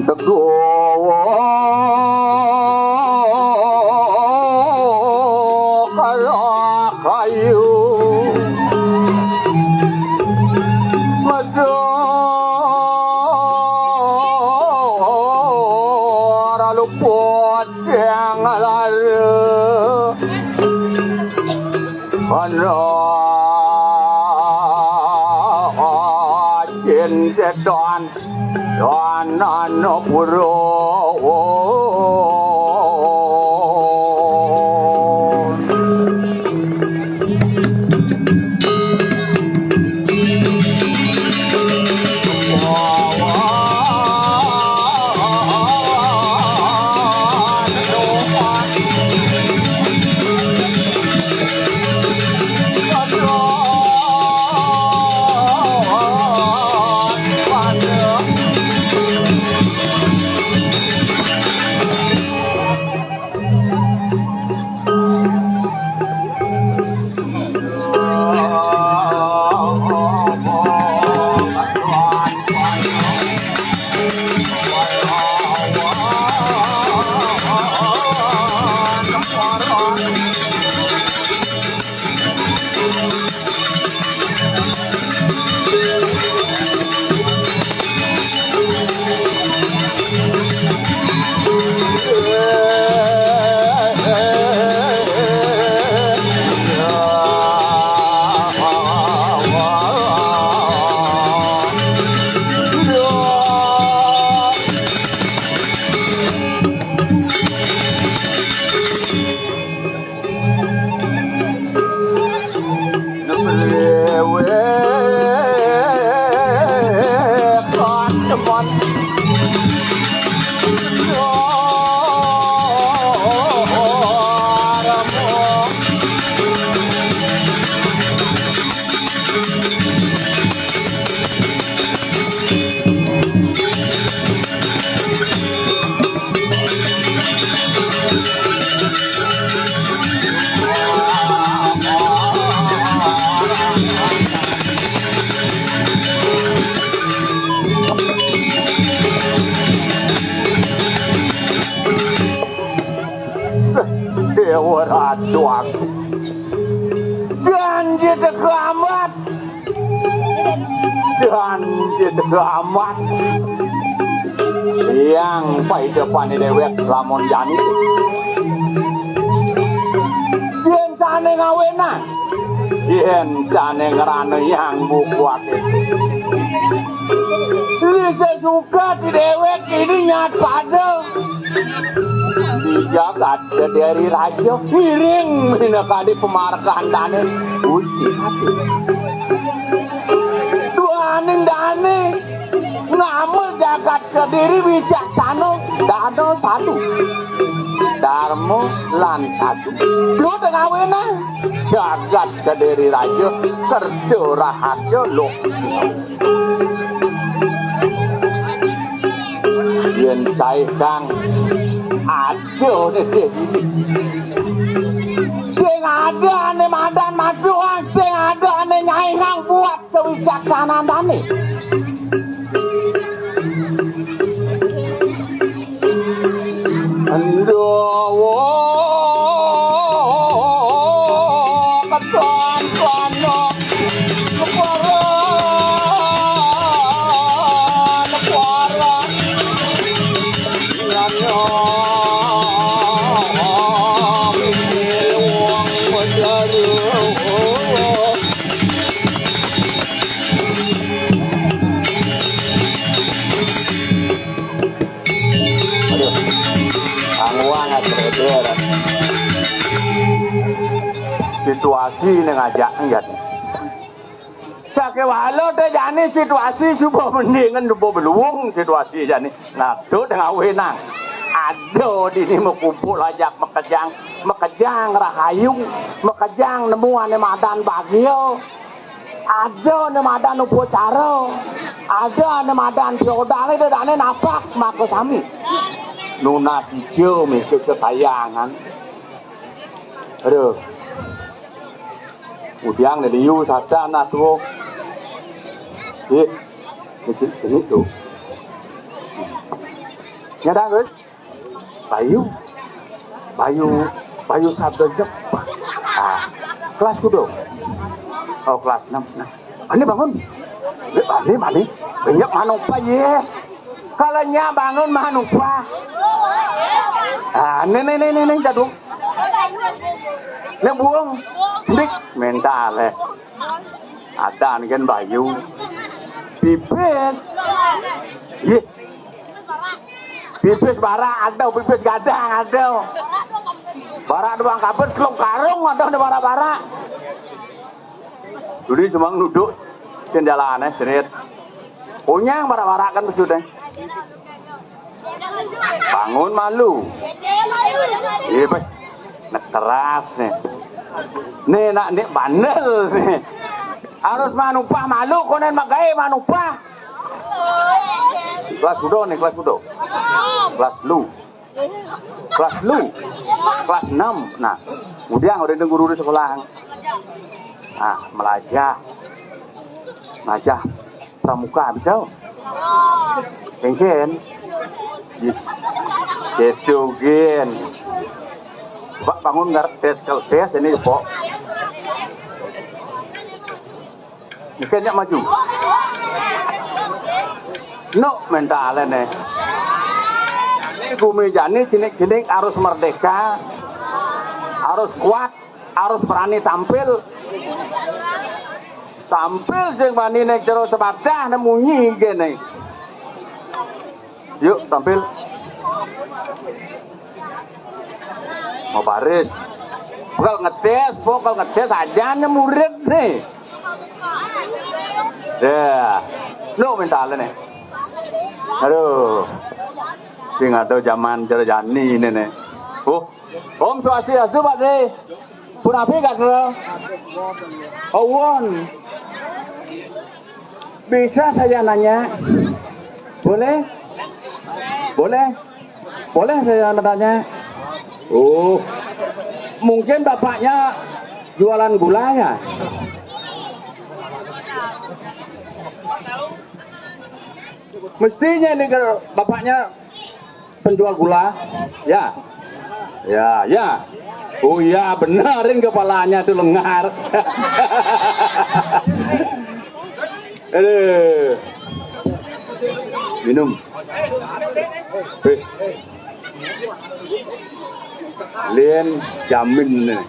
Teguh kalah kayu medar luput yang lara. Ana jin setan Dananapura. Dewa Ratu aku. Janji teka amat. Dan cedek amat. Yang paidepane dewek lamun jani. Yen sane ngawenan. Yen sane ngrane yang buku ake. Sesuk Kadi dewek ini nyat pada di jagat Kediri Raja ngiring minakadi pamargandane Gusti Patih. Duaning dane nama jagat Kediri wicaksana dana satu. Dharma lan satu. Duh ngawenan jagat Kediri Raja kerja rahaja lho. Yen sae Kang ada nitih dini. Sing ada ane madan maduang, sing ada ane nyaihang buat kewicaksanan dane. Ndawa keton kono negara, negara. Nanya mikir wong bejaru. Aduh, anguang aja. Situasi ini ngajak enggak. Sakewala te jani situasi suba mendingan suba beluung situasi jani. Nah, tu dengan wenang. Ada dini mekumpul ajak makejang, makejang rahayu, makejang nemu ane madan bagia. Ada ane madan upacara, ada ane madan piodang, itu dane napak maka sami. Nunas ijo mesti kesayangan. Aduh. Udiang ne liu sacan atuh. Ih, kecil sini tuh. Nyadang, Gus? Bayu. Bayu, Bayu sabda Jepang. Ah, kelas kudu. Oh, kelas enam. Nah, ini bangun. Ini, ini, ini. Banyak manuk apa ye? Kalau nyak bangun manuk apa? Ah, nih, nih, nih, nih, nih, jadung. Nih buang. Dik, mental eh. Ada nih kan Bayu. Pipis. Ih. Pipis barak ada, pipis gadang ada. Barak doang kabet, kelong karung ada di barak-barak. Dulu semang duduk jendalane, jerit. Kunyang barak-barak kan sudah. Bangun malu. Iya, Pak. Nek keras nih. Nih, nak, nih bandel nih. Harus manupah malu, konen magae manupah. Kelas kudo nih, kelas kudo. Kelas lu. Kelas lu. Kelas enam. Nah, kemudian udah ada guru di sekolah. Nah, melajah. Melajah pramuka, betul? Engken. Gitu, gen. Pak bangun ngarep tes, kalau tes ini, Pok. Engken nyak maju. No, mentale nih. Ini gumi jani cinik-cinik harus merdeka, harus kuat, harus berani tampil. Tampil sing bani nek jero sepadah nemunyi kene. Yuk, tampil. Mau baris. Bakal ngetes, bakal ngetes aja nih murid nih. Ya. No, mentale nih. Aduh. Sing ada zaman jero jani ini nih. Oh, Om Swastiastu, Pak De. Punapi, Kak Dro? Oh, won. Bisa saya nanya? Boleh? Boleh? Boleh saya bertanya? Oh, mungkin bapaknya jualan gula ya? Mestinya ini kalau bapaknya penjual gula, ya. Ya, ya. Oh iya, benerin kepalanya tuh lengar. Aduh. Minum. Eh. Lén jamin nih.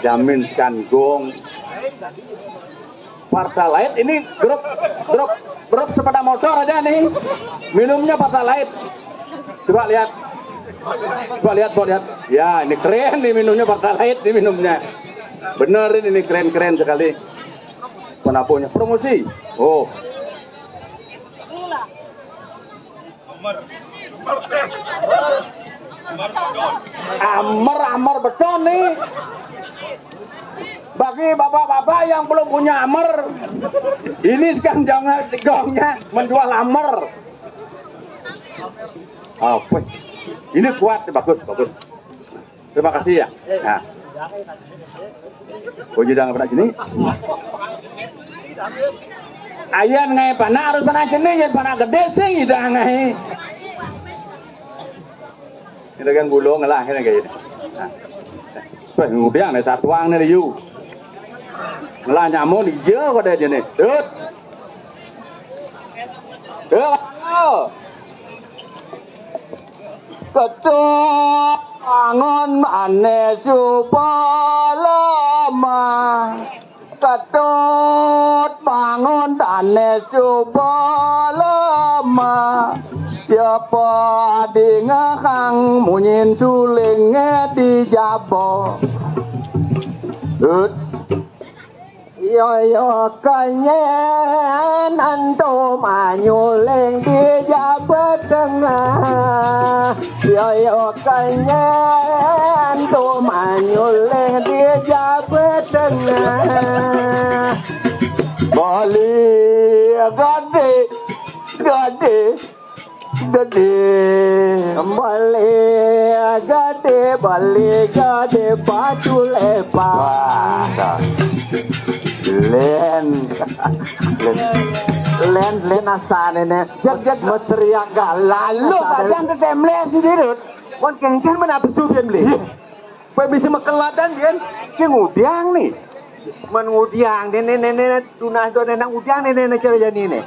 Jamin Sangong. Pertalite ini grup, grup, grup sepeda motor aja nih. Minumnya Pertalite. Coba lihat. Coba lihat, coba lihat. Ya, ini keren nih minumnya Pertalite nih minumnya. Bener ini, ini keren-keren sekali. Penapuhnya promosi. Oh. Amer, amer beton nih. Bagi bapak-bapak yang belum punya amer, ini sekarang jangan gongnya menjual amer. Apa? Ini kuat, bagus, bagus. Terima kasih ya. Nah. Oh, jadi nggak pernah sini. Ayan ngai panak harus panak sini, jadi panak gede sing ida ngai. Kita kan gulung lah, ini kayak ini. Nah. Wah, ngudiang nih, satuang nih, liu. Ngelah nyamun, iya, kok ada aja nih. Dut. Dut. Ketut bangun ane suba lemah. Ketut bangun ane suba lemah. Siapa dingehang munyin sulinge di jaba. Ut. Yo yo kenyen antum anyuling di Jawa Tengah. Yo yo kenyen antum anyuling di Jawa Tengah. Bali gede, gede. Gede. Bali gede, Bali gede, pacul epa. Wah, dah. Len. Len. Len, len asane ne. Jak, jak. Mesri agak lalu. Lu kadang tetemle sendiri. Wan kengken mana betul dia beli? Kowe bisa mekelatan, Jen? Ki ngudiang nih. Men ngudiang, nene, nene, tunas do nene ngudiang, nene, nene, cara jani nih.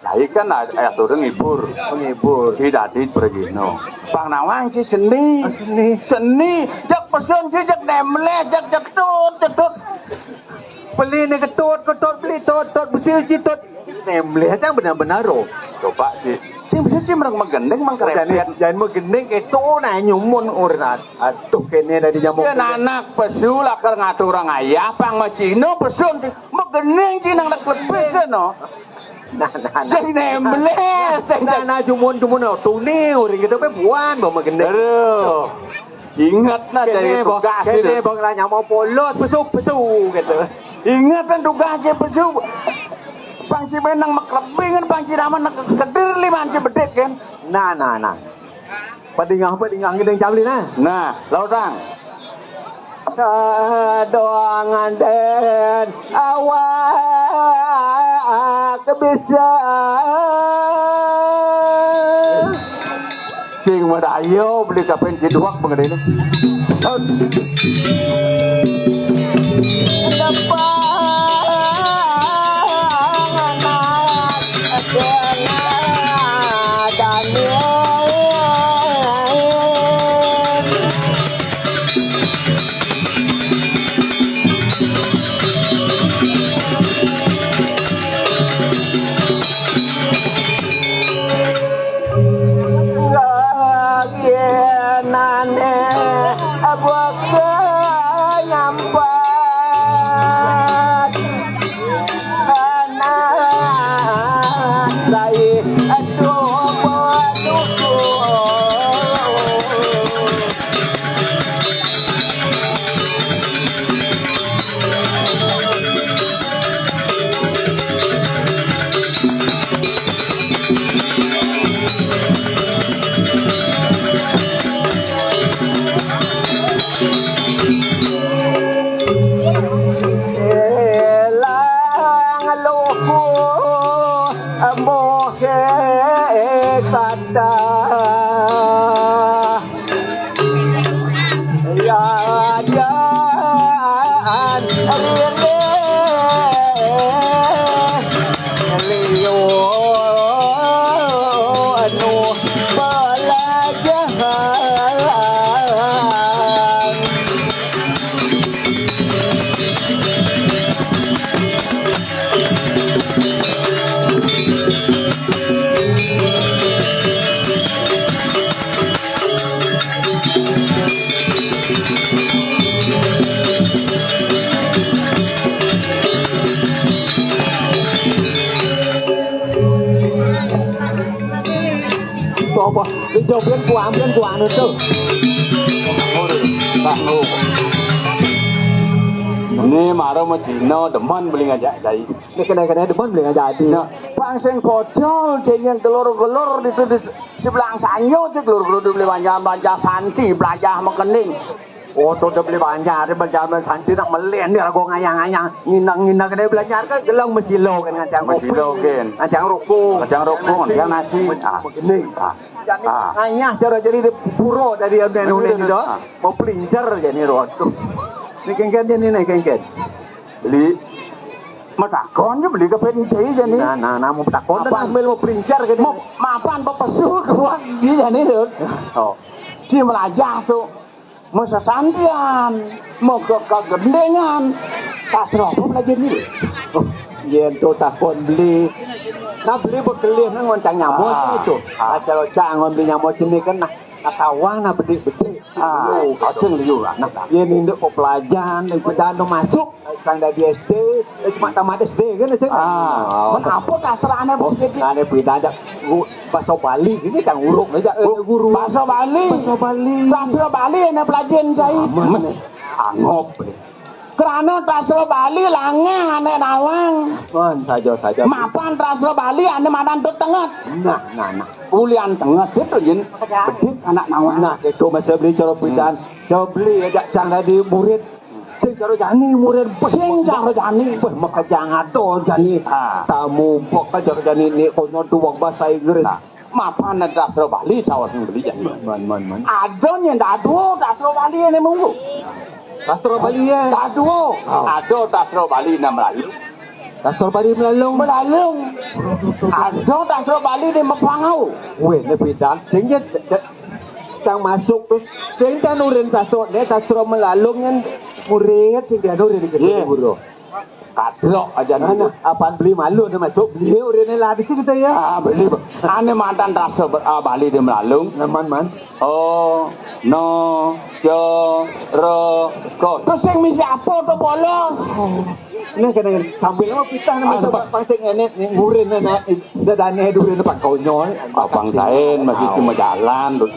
Lah, iki kan a-, atur ngibur. Menghibur. Ki dadi pregino. Pang nawang ki seni. Ah, seni. Seni. Jak pesun ki, jak nemleh, jak cetut, cetut. Beli nih ketut, ketut, beli tut, tut, besi, besi, tut. Nemleh yang benar-benar, oh. Coba sih. Sing bisa sih mereng megendeng, mengkerepet. Jangan, jangan megendeng, itu nah nyumun urat. Aduh, kene dari nyamuk. Ya, anak pesu lakar ngatur orang ayah, pang macino pesun. Megendeng sih nang nak lebih, no. Nah, nah, nah. Jadi nemleh, nah, nah, nah, jumun, jumun, oh, tuni, uring gitu, pe buan, bawa megendeng. Aduh. Ingat nah, kene, dari boh, tugas kene, itu. Boh, lah, nyamuk polos, pesu, pesu, gitu. Ingat kan tugasnya pesu. Pang si menang makrebing kan, pang si raman nak sedir lima si bedit kan. Nah, nah, nah. Padingah, padingah, ngideng cabli, nah. Nah, lautang. Doangan den awak bisa. Sing madayo beli kapen ciduak bengedene. Lagianane abaka nyampat anak sai aduh baduku. Elang luku mohe kata. Rajan rilih. Apa? Dijawabin ku ambil ku anu tuh. Ini mara Cina demen beli ngajak cai. Ini kena-kena demen beli ngajak adi. Nah, bang sing bocol, sing yang gelor-gelor di, di, di sebelah sanyo, sing gelor-gelor di beli banjar, banjar santi, belajar mekening. Oto dah beli banjar, dah belajar santi nak melen dia lagu ngayang-ngayang, nginang-nginang kena belajar kan gelang mesilo kan ngacang kopi. Mesilo kan. Ngacang rokok. Ngacang rokok, ngacang nasi. Ah. Begini. Ah. Jadi, ah, ngayah cara jadi di pura dari abang ini dah. Ah. Mau pelincar jadi roh tu. Ni kengken jadi ni kengken. Beli. Matakon je beli ke penjai jadi. Nah, nah, nah, mau takon dah sambil mau pelincar jadi. Mau mapan bepesu kuat dia jadi tu. Oh. Si melajah tu. Masasandian, maka kagendengan. Pasal apa lagi ni? Oh, yen tu takon beli. Nah, beli bekelih nang ngoncang nyamuk. Ah, tu. Ah. Pasal cang ngon beli nyamuk sini kan nah. Nah, tawang nah bedik-bedik. Ah, kacang liu lah. Nah, yen induk kok pelajaran, nek pedan tu masuk. Sang dari S D, eh, cuma tamat S D kan, S D. Ah, men apa kasarane bos jadi? Ane beda aja. Guru bahasa Bali ini kan uruk aja, eh, guru. Bahasa Bali. Bahasa Bali. Bahasa Bali yang pelajaran saya. Aman. Angop. Kerana bahasa Bali langah ane nawang. Man, saja, saja. Mapan bahasa Bali ane madan tu tenget. Nah, nah, nah. Ulian tenget itu yen bedik anak nawang. Nah, itu masa beli cara pidan. Cara beli aja cang dari murid. Sing cara jani murid, sing cara jani. Beh, maka jangan ado jani. Ah. Tamu pok cara jani ni kono duwang bahasa Inggris. Nah. Mapan dasra Bali tawang beli jani. Man, man, man. Ado nyen dado dasra Bali ne munggu. Dasra Bali ya. Dado. Oh. Ado dasra Bali ne Melayu. Dasra Bali Melalung. Melalung. Ado dasra Bali ne Mepangau. Weh, ne pidan. Sing je, je, cang masuk tu. Sing kan urin sasok ne dasra Melalung nyen murid sing dia urin ke guru. Kadrok aja. Nah, apan beli malu ne masuk, beli urine lah di sini ya. Ah, beli. Ane mantan rasa ber-, ah, Bali di Melalung. Naman, man. Oh, no, jo, ro, ko. Terus sing misi apa to polos? Nah, kena sambil apa kita nama. Ah, coba pancing ini, ini urin ne, dadane durin apa konyol. Abang kain masih cuma jalan terus.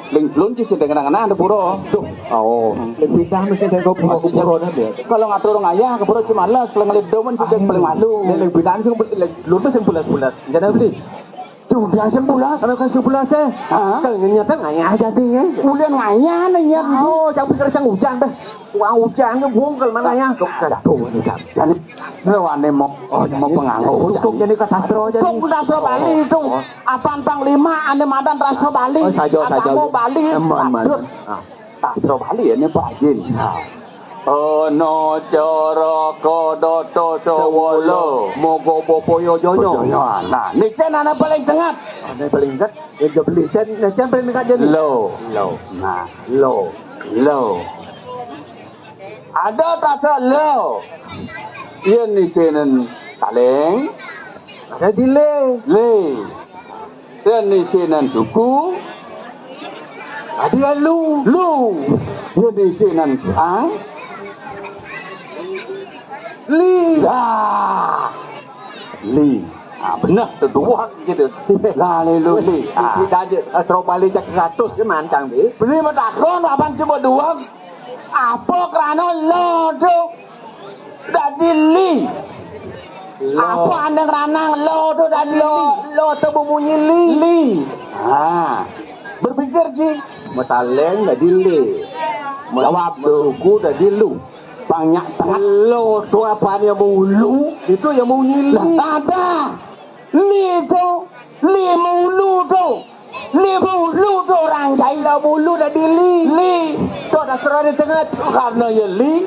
Ling lun ci sing dengar-dengar ada pura. Duh. Oh. Ling pidan mesti dengar pura, pura dah dia. Kalau ngatur orang ayah ke pura cuma les, kalau ngelip domen juga paling malu. Ling pidan sing lun sing bulas-bulas. Jadi beli. Tuh dia sing bulas. Kalau kan sing bulas eh. Kalau nyata ngayah jadi ya. Ulian ngayah nih ya. Oh, jangan pikir sang hujan dah. Wah, hujan ke bungkel mana ya? Tuh, tuh, tuh. Jadi lo ane mau, oh, mau pengangguk. Tuh jadi ke sastra jadi. Tuh ke sastra Bali itu. Apan panglima ane madan rasa Bali. Oh, saja, saja. Agama Bali. Aman, aman. Patut. Ah, rasa Bali ya, ini Pak Jin. Nah. Ana cara kadata sawala. Moga bapa ya jaya. Jaya. Nah, niki ana paling tengah. Ana paling tengah. Ya beli sen, sen paling tengah jadi. Lo. Lo. Nah, lo. Lo. Ada rasa lo. Yen isinen kaleng. Ada dile. Le. Yen isinen duku. Ada lu. Lu. Yen isinen sang. Li. Lah. Li. Ah, bener tu dua gitu. Lah, li, lu, li. Ah. Tidak aja. Astro Bali cak seratus ke mancang di. Beli matakon, apan coba dua. Apa kerana lo tu dadi li? Lo. Apa andeng ranang lo tu dadi lo? Lo tu berbunyi li. Li. Ha. Berpikir ji. Metaleng dadi li. Jawab tu. Tuku dadi lu. Banyak sangat. Lo tu apa dia mulu? Itu yang bunyi li. Lah, ada. Li tu. Li mulu tu. Li bulu tu orang jai lah bulu dah di li. Li. Tu dah serah di tengah tu karena ya li.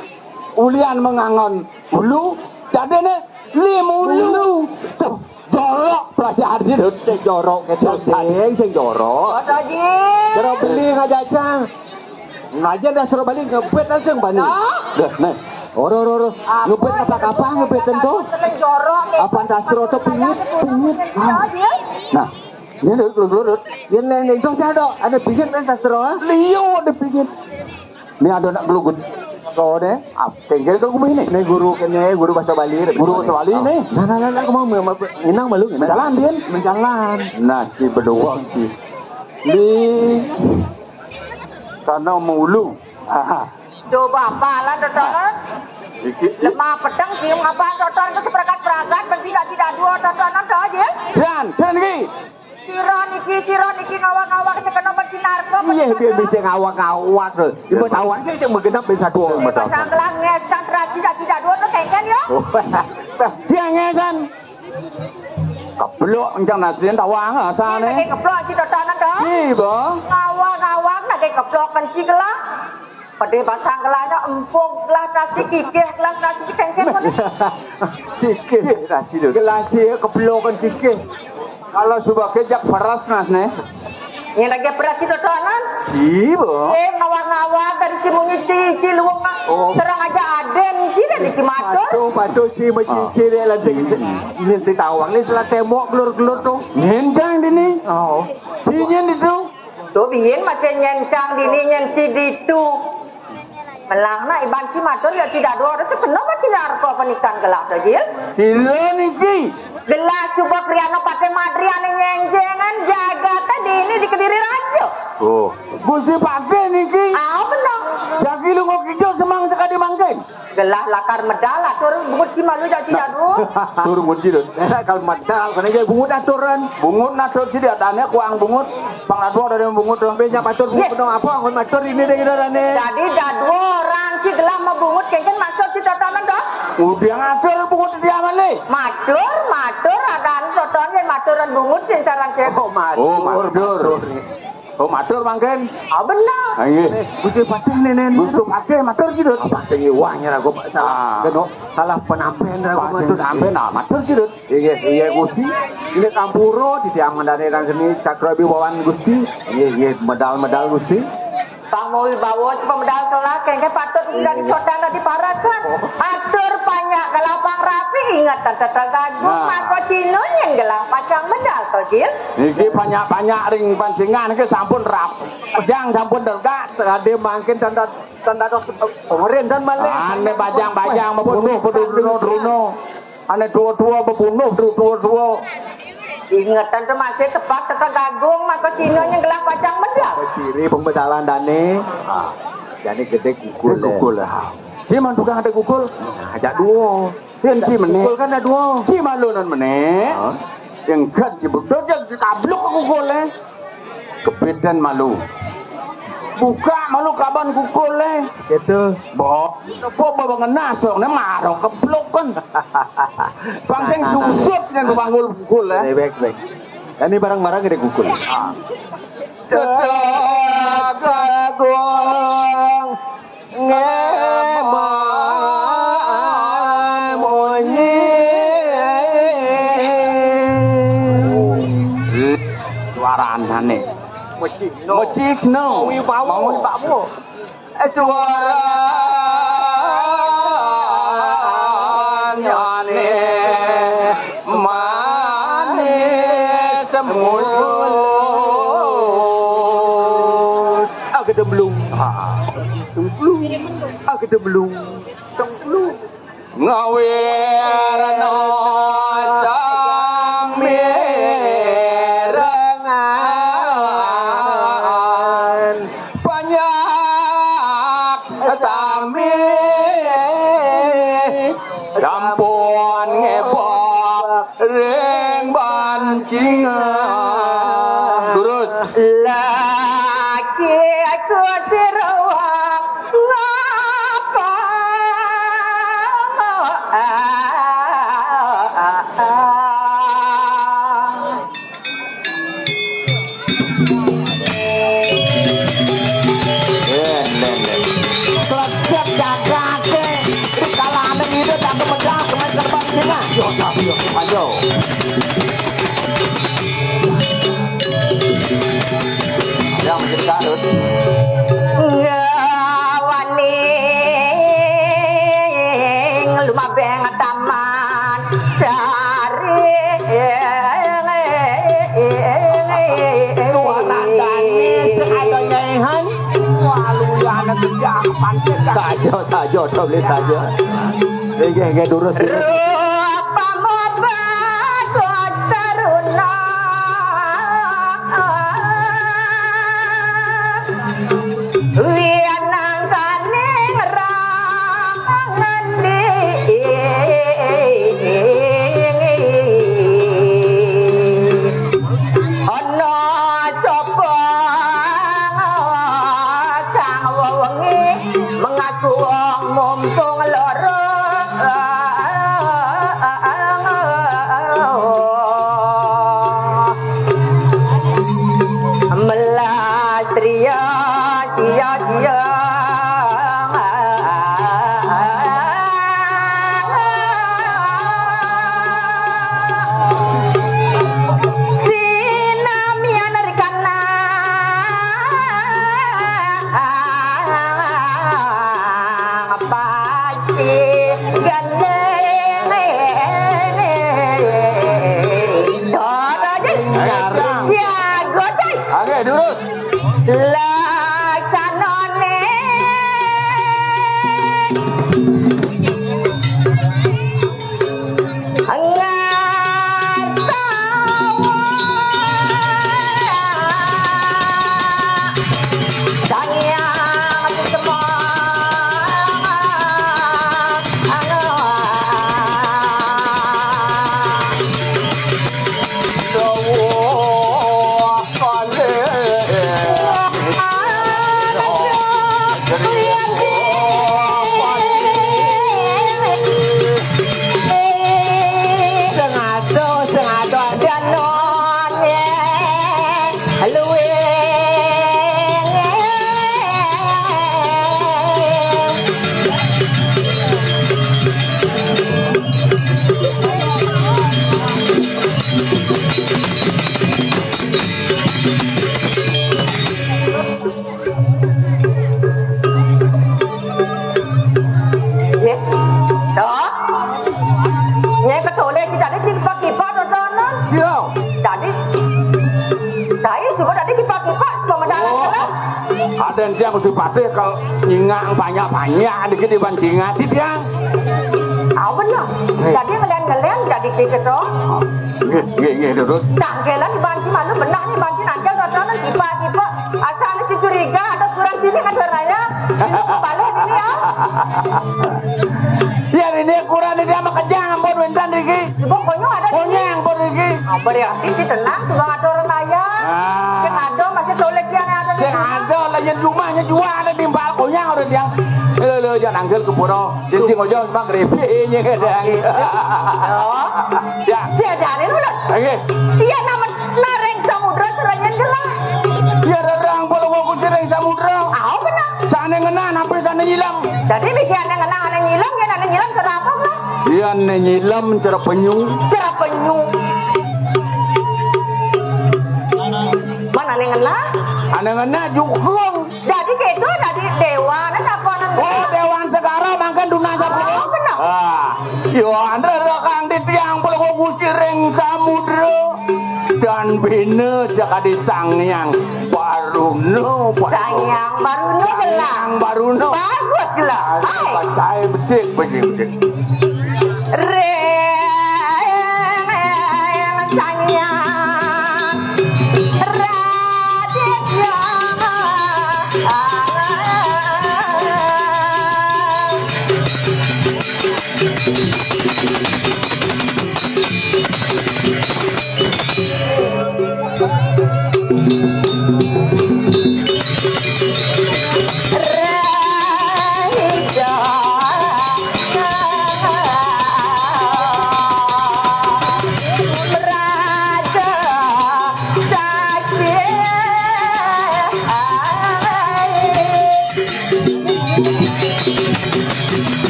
Ulian mengangon bulu. Jadi ni li mulu. Tu jorok pelajar dia tu. Sing jorok ke tu. Sing, sing jorok. Ada ji. Jorok beli ngajak cang. Ngajar dah suruh balik ngebet langsung balik. Dah, nah. Oro, oro, oro. Ngebet apa kapal ngebet tentu? Apa dasar tu pingit, pingit. Nah. Ini dulu, dulu, dulu. Ini yang itu saya ada, ada pingit kan sastra, ha? Liu ada pingit. Ini ada nak gelugut. Kau deh, ah, kengkel kau kumai ni. Ni guru kene, guru bahasa Bali. Guru bahasa Bali ni. Nah, nah, nah, nah, aku mau, mau, mau, nginang malu, nginang. Menjalan, Din. Menjalan. Nah, si berdua si. Li. Karena mulu. Aha. Coba apalah, Doton. Iki. Lemah pedang, cium apa, Doton, tu seperakat-perakat, bertindak tidak dua, Doton, tu aja. Dan, dan lagi. Sira niki, sira niki ngawak-ngawak sing kena benci narko. Iya, dia bisa ngawak-ngawak lho. Ibu tahu aja yang menggenap bisa dua. Pasang gelang ngesan terasi tak tidak dua tu kengken ya. Oh, dia ngesan. Keblok encang nasin tawang asane. Lagi keblok si Dotonan tu. Iya, Bang. Ngawak-ngawak lagi keblok benci gelang. Pede pasang gelang empuk gelang nasi kikih gelang nasi kengken. Kikih nasi tu. Gelang si keblok kan kikih. Kalau suba kejak peras nas ne. Ini lagi peras si Dotonan. Iya, Bang. Eh, ngawak-ngawak dari si munyi si, si luwung. Oh. Serang aja aden si dari si matur. Patuh, patuh si mesti ciri lagi. Ini si tawang ni setelah tembok gelur-gelur tu. Ngendang di ni. Oh. Di ni tu. Tu biyen masih nyencang dini nyen si ditu. Melahna iban si matur ya tidak dua orang tu kenapa tidak arko penikan gelah tu, Jil? Sila niki. Gelah cuba priano pakai madrian nyengjengan jagat tadi ini di Kediri Raja. Oh. Gusti pakai niki. Ah, benar. Jagi lu ngok hijau semang sekali mangkin. Gelah lakar medal atur bungut si malu jak tidak dua. Tur bungut si dut. Kalau medal kena jadi bungut aturan. Bungut natur si dia tanya kuang bungut. Pang dua dari bungut sampai nyapa tur bungut dong apa angon matur ini deh kita dane. Jadi dah dua orang si gelah mau bungut kengken maksud si Dotonan dong. Udah ngatur bungut dia mana? Matur, matur ada anu Dotonan maturan bungut sing saran cek. Oh, matur. Oh, matur. Oh, matur mangken. Ah, benar. Ah, nggih. Gusti Patih nenen. Gusti Patih matur sih, Dut. Patih ngiwah nyera gua salah. Ah. Kena salah penampen ra gua matur. Penampen, ah, matur sih, Dut. Iya, iya, Gusti. Ini kampuro di tiang mandane rang seni cakra biwawan Gusti. Iya, iya, medal-medal Gusti. Pangul bawa pemedal kelak, kengke patut tinggal di kota nggak diparakan. Atur banyak kelapang rapi, ingat tante terganggu, nah. Mako Cino yang gelang pacang medal, Tojil. Niki banyak-banyak ring pancingan ke sampun rap. Pedang sampun delegak, tadi mangkin tanda tanda dos pemerin dan malih. Ane bajang-bajang mabunuh beduno-duno. Ane dua-dua mabunuh dua-dua. Ingetan tu masih tepat teka gagung maka Cina yang gelah pacang medal. Ciri pembedalan dane. Ah, jadi gede gugul. Gugul lah. Dia man tukang ada gugul. Nah, ajak dua. Sing si meneh. Pukul kan ada dua. Si malu non meneh. Hah? Yang kan si bedot yang si tabluk aku gol eh. Kebedan malu. Buka malu kaban kukul eh. Gitu. Bo, apa bawa ngenas dong, ne maro keblok kan. Bangkeng susut yang bangun kukul eh. Baik, baik. Ini barang-barang gede kukul. Tetap agung. Ngemonyi. Suaranane. Mecikno. Mecikno. Wibawa. Mau Pak Bu. Suaranane manis mulus. Agedemblung. Ha. Templung. Agedemblung. Templung. Ngawirna samirengan banyak sami sampun ngebok ring bancingan. Durus. Lagi aku diruang ngapa? Klejet jagate, di kalane ngide tak kemejang, kemet kerbang sini. Yo, tapi yo, ayo. Yang menjadi karut. Wani lumabeng taman sari. Suara dane sing ada nyehan. Walu ya anak kerja. Saja, saja, aja beli saja. Nggih, nggih, durus, durus. Rupa mobat taruna. Wianangkaning rama ngendi. Ana sapa kang wewengi mengaku mumpung lara. Melas ria sia-sia. Sinamian rikana paci gandeng. Dora deh. Ayo, Dora. Siaga deh. Oke, durus. Laksanane ngasawa Sang Hyang Semar. Nggih. Toh? Nggih, ketole iki tadi tiba-tiba tontonan. Iya. Tadi saya juga tadi tiba-tiba pemandangan. Oh. Ada yang dia mesti patih kalau nyingak banyak-banyak dikit dibanding ati dia. Apa nah? Hei. Tadi ngelian-ngelian tadi kita toh. Nggih, nggih, nggih, durus. Tanggelan di banci malu benar nih banci nangkel tontonan tiba-tiba. Asal ada curiga, ada kurang sini, ada raya. Balik ini ya. Ya, ini kurang ini dia mah kejang, ampun, wénten iki. Coba konyol ada sini. Konyang, ampun, iki. Apa ya? Iki tenang, coba ngatur raya. Ah. Sing ada masih tolek yang ada di sing sana. Ada lah, yang rumahnya juga ada timbal konyang orang yang. Lho, lho, jangan anggel ke pura. Jadi sing aja magrib ini kadang. Oke. Oh. Ya. Dia ada ini, Lur. Oke. Iya, nama Nah, ring samudra serenyen gelah. Ya, rerang puluh kuci ring samudra. Au, bener. Sane ngenah, napi sane nyilem? Dadi, niki ane ngenah, ane nyilem, yen ane nyilem, cara apa, Bro? Iya, ane nyilem, cara penyu. Cara penyu. Man ane ngenah? Ane ngenah, jukung. Dadi, keto, dadi, dewa, ane sapa, ane? Oh, dewan segara, mangken dunan sapa? Au, bener. Ah, yo, andre, rerang titiang puluh kuci ring samudra. Dan bina jakadi Sang Hyang Baruna, Pak. Sang Hyang Baruna, Sang gelah. Hyang Baruna. Bagus, gelah. Ayo, hai. Pacai, becik, becik, becik. Reng, Sang Hyang Raditya.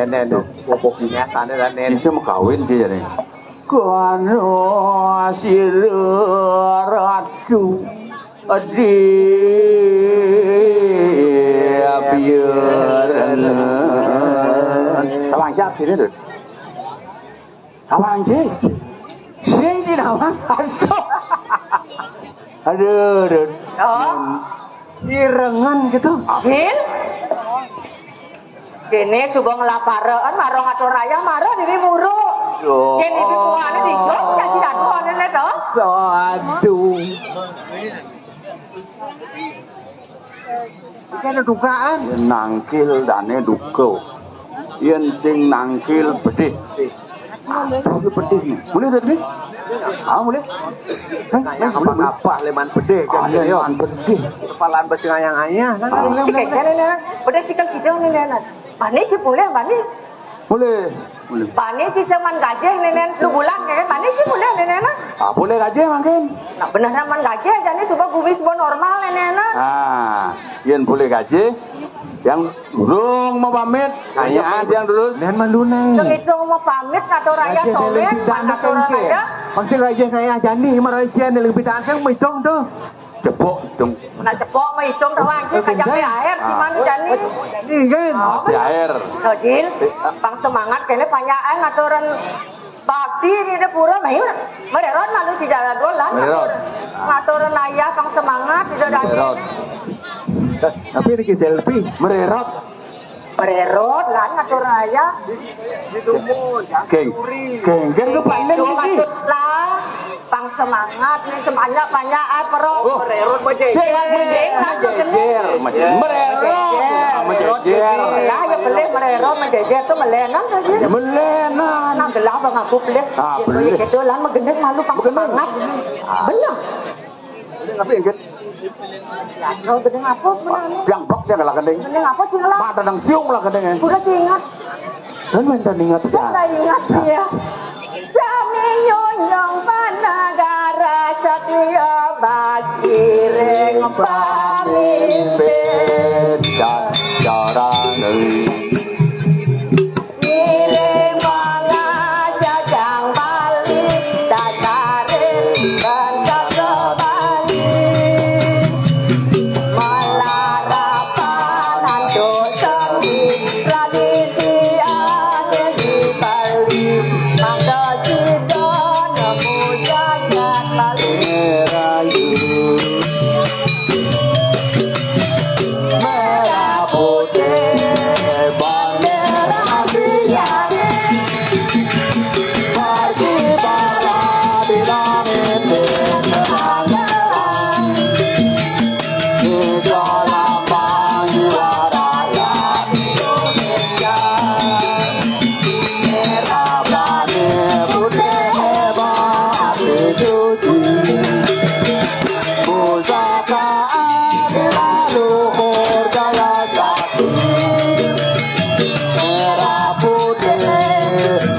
Nen, nen. Popo biasane lah, nen. Iso makawin ki jane. Kono sira ratu. Adi biaran. Salah aja sini, Dut. Salah aja. Sing di nawang. Aduh. Aduh, Dut. Oh. Irengan gitu. Gil? Kene coba ngelaparaan, marang atur raya, marang diri muru. Yo. Kene dituane dijok, jadi anu anene to. Aduh. Iki ana dugaan. Yen nangkil dane duka. Yen sing nangkil bedih. Aduh, iki bedih nih. Boleh tadi? Ah, boleh. Hah? Boleh, boleh. Apa-apa leman bedih kan, ah, yo. Leman bedih. Kepalan besi ngayang-ngayang. Ah, boleh, boleh, boleh. Kene, kene, kene. Bedih sikil kidung nih, nih. Bani, sih boleh, bani. Boleh. Boleh. Bani sih seman gajah, nih, nih. Lu bulan, kayak bani sih boleh, nih, nih, nah. Ah, boleh gajah mungkin. Nah, bener man gajah, jadi coba gumi coba normal, nih, nih, nah. Ah, yen boleh gajah, yang durung mau pamit, kayaan yang terus. Nen malu, nih. Sing itu mau pamit, ngatur raya. Gajah soleh, dalam kita matur anak raya. Pasti raja saya jani, maraja nih lebih tahan, saya mau hitung tuh. Cepok dong. Nah, cepok mah hitung tau aja, kajak air, gimana jani? Ini kan. Ah, di air. Tuh, Jil. Pang semangat, kene banyak ae ngaturan bakti ini deh pura, nah, iya. Mererot malu di jalan dolan. Mererot. Ngaturan ayah, pang semangat, tidak ada. Mererot. Eh, tapi ini selfie, mererot. Mererot, lan ngatur raya. Geng, geng, geng, lu panen iki. Maksud lah, pang semangat nih, sebanyak-banyak, ah, perok. Oh. Mererot, mejejer. Mending, lan, mejejer. Mejejer. Mererot. Mejejer. Lah, ya, boleh mererot, mejejer tuh melenan saja. Melenan. Nah, gelah, bang, aku boleh. Ah, ya, boleh. Gitu, lan, megendek malu, pang semangat. Bener. Gending apa ya, Git? Oh, gending apa? Piang bek dia lah gending. Gending apa sih lah? Mata nang siung lah gending, ya. Udah ingat. Dan minta ingat ya. Saya ingat ya. Sami nyonyong panagara, satya bakti ring pamimpin. Dan cara negeri. Ngiring mangajajang Bali, dataring bentara Bali. Malarapan antuk seni, tradisi adat di Bali. Mangda sida nemu jagat Bali rayu. Merah putih bendera Bali, berkibar di langit kemandaran. Kita lambang jiwa rakyat Indonesia. Merah berani putih hebat, hati suci. Pusaka adalah luhur jaya jati. Merah putih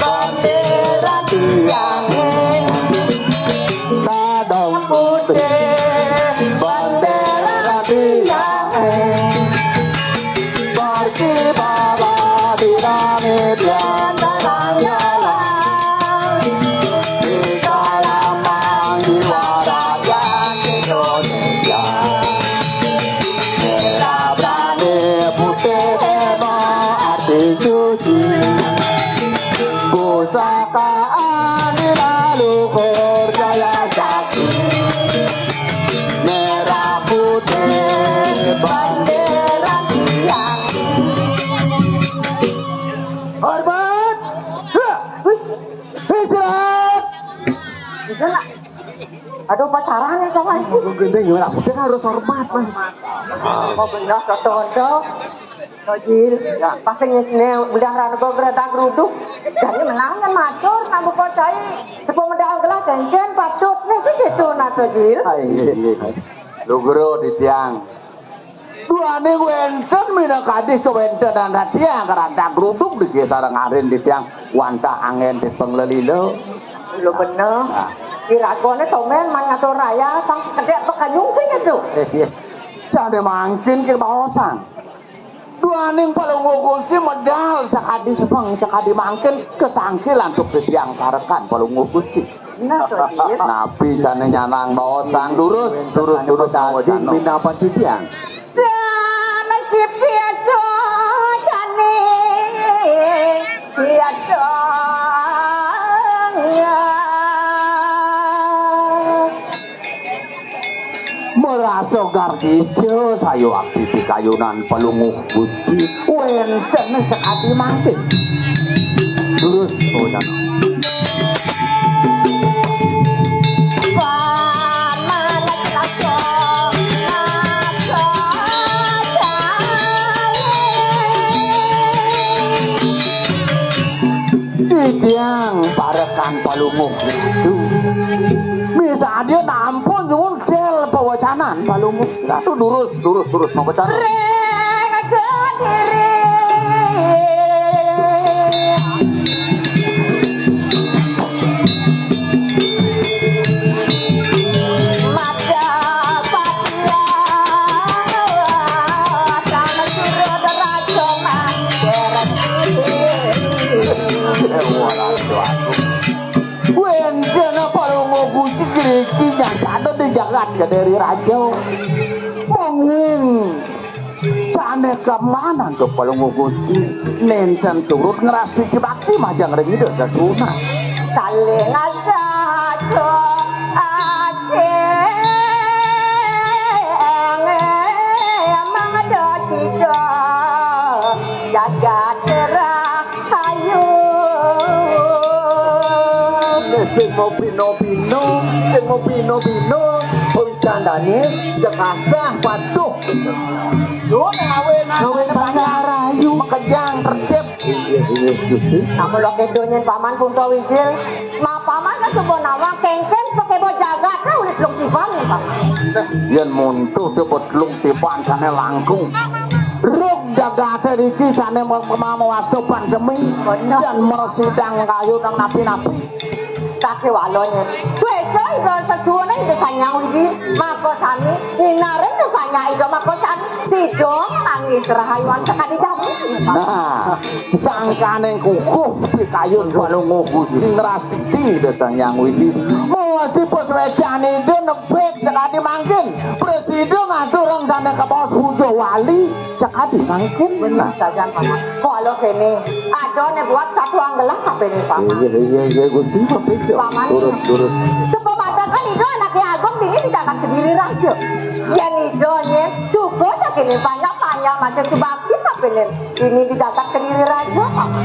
bendera tiang. Sadang putih bendera tiang. Berkibar di langit yang terang jalan. Di dalam jiwa rakyat Indonesia. Merah berani putih hebat, hati suci. Pusaka adalah luhur jaya jati. Merah putih bendera tiang. Hormat. Istirahat. Bisa nggak? Ada upacaranya sama itu. Gendeng ya, lah, udah harus hormat, Mas. Mau benar, contoh. Tojil, ya, pas ngene udah rana gua geredak geruduk. Jadi menangan matur, nambu kocai. Sepo medal gelah, cencen, patut. Nih, gitu, nah, Tojil. Ah, iya, iya. Lu guru di tiang. Duane wenten mina kadis kewenten anak tiang, kerantak geruduk di sareng arin di tiang. Wantah angen di penglelilo. Lo bener. Nah. Diragone tomen man ngatur raya, sang kedek pekanyung sing itu. Eh, iya. Jane mangkin ki baosan. Duaning Palungguh Gusti medal sakadi semeng sakadi mangkin, ketangkil antuk titiang parekan Palungguh Gusti. Nah, to, Dit. Napi jane nyanang baosang? Durus, durus, durus, Dadi mawacana. Minapa titiang? Jane sipiato jane siato. Merasa gargita sayuakti pikayunan Palungguh Gusti, wenten sakadi mangkin. Durus, oh, jana. Titiang parekan Palungguh Ratu. Misadia nampun nyuwun del pawacanan Palungguh Ratu. Durus, durus, durus, mawacanan. Wénten Palungguh Gusti ngriki nyasana di jagat Kediri Raja. Mungguing sané keman antuk Palungguh Gusti, nénten turut ngrastiti bakti majeng ring Ida Sesuhunan. Saling aja asing, emang ada tiga jagat Rahayu. Sing mabina-bina, sing mabina-bina, oh, candane jekasah patuh. Yo, ngawin, ngawin Banjar Rahayu, makejang tertib. Iya, iya, Gusti. Nah, kula kedo nyen Paman Punta Wijil. Nah, Paman kan suba nawang kengken pakebo jagat, nah, ulis lung tiban nyen, Paman. Yen muntuh cepet lung tiban sane langkung. Rug jagate niki sane ma-, ma-, mawasta pandemi. Bener. Dan mresidang kayun napi-napi. Kake walone. Sueca Ida Sesuhunan Ida Sang Hyang Widi, maka sami, inaren Ida Sang Hyang Ida, maka sami, sida nangis rahayuan sakadi jami. Nah, sangkaning kukuh pikayun Palungguh Gusti ngrastiti Ida Sang Hyang Widi. Mesti paswecan Ida nebek sakadi mangkin. Prasida ngaturang dane kabaos puja wali. Cak adi mangkin. Bener sajan, Paman. Kok alo kene, ada ne buat satu anggelah apa ini, Paman? Iya, iya, iya, Gusti, apa itu? Paman. Turut, turut. Supamatakan Ida anake agung dini di jagat Kediri Raja. Yen Ida nyen, cukup tak ini banyak-banyak macam subakti apa ini? Ini di jagat Kediri Raja, Paman.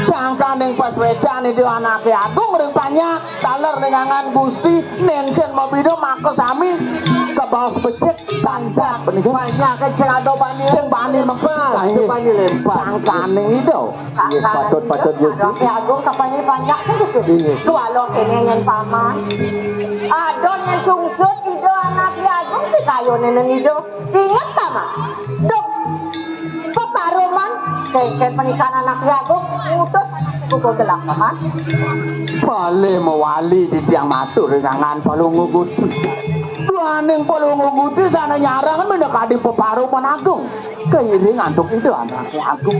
Sangkaning paswecan Ida anake agung ring banyak, taler ning angan Gusti, nenten mabida maka sami kabaos becik. Banyak, banyak, sing ada bani. Sing bani mengkal, sing bani lempar. Sangkane Ida. Nggih, patut, patut, Gusti. Anake agung kapan banyak kan gitu. Iya. Kuala kene nyen Paman. Ada nyen sungsut Ida anake agung si kayone nen Ida. Inget, Paman. Duk peparuman, kengken pernikahan anake agung, ngutus anake buka gelang, Paman. Bale mawali titiang matur ring angan Palungguh Gusti. Duaning Palungguh Gusti sane nyarang minakadi peparuman agung. Kairing antuk Ida anake agung.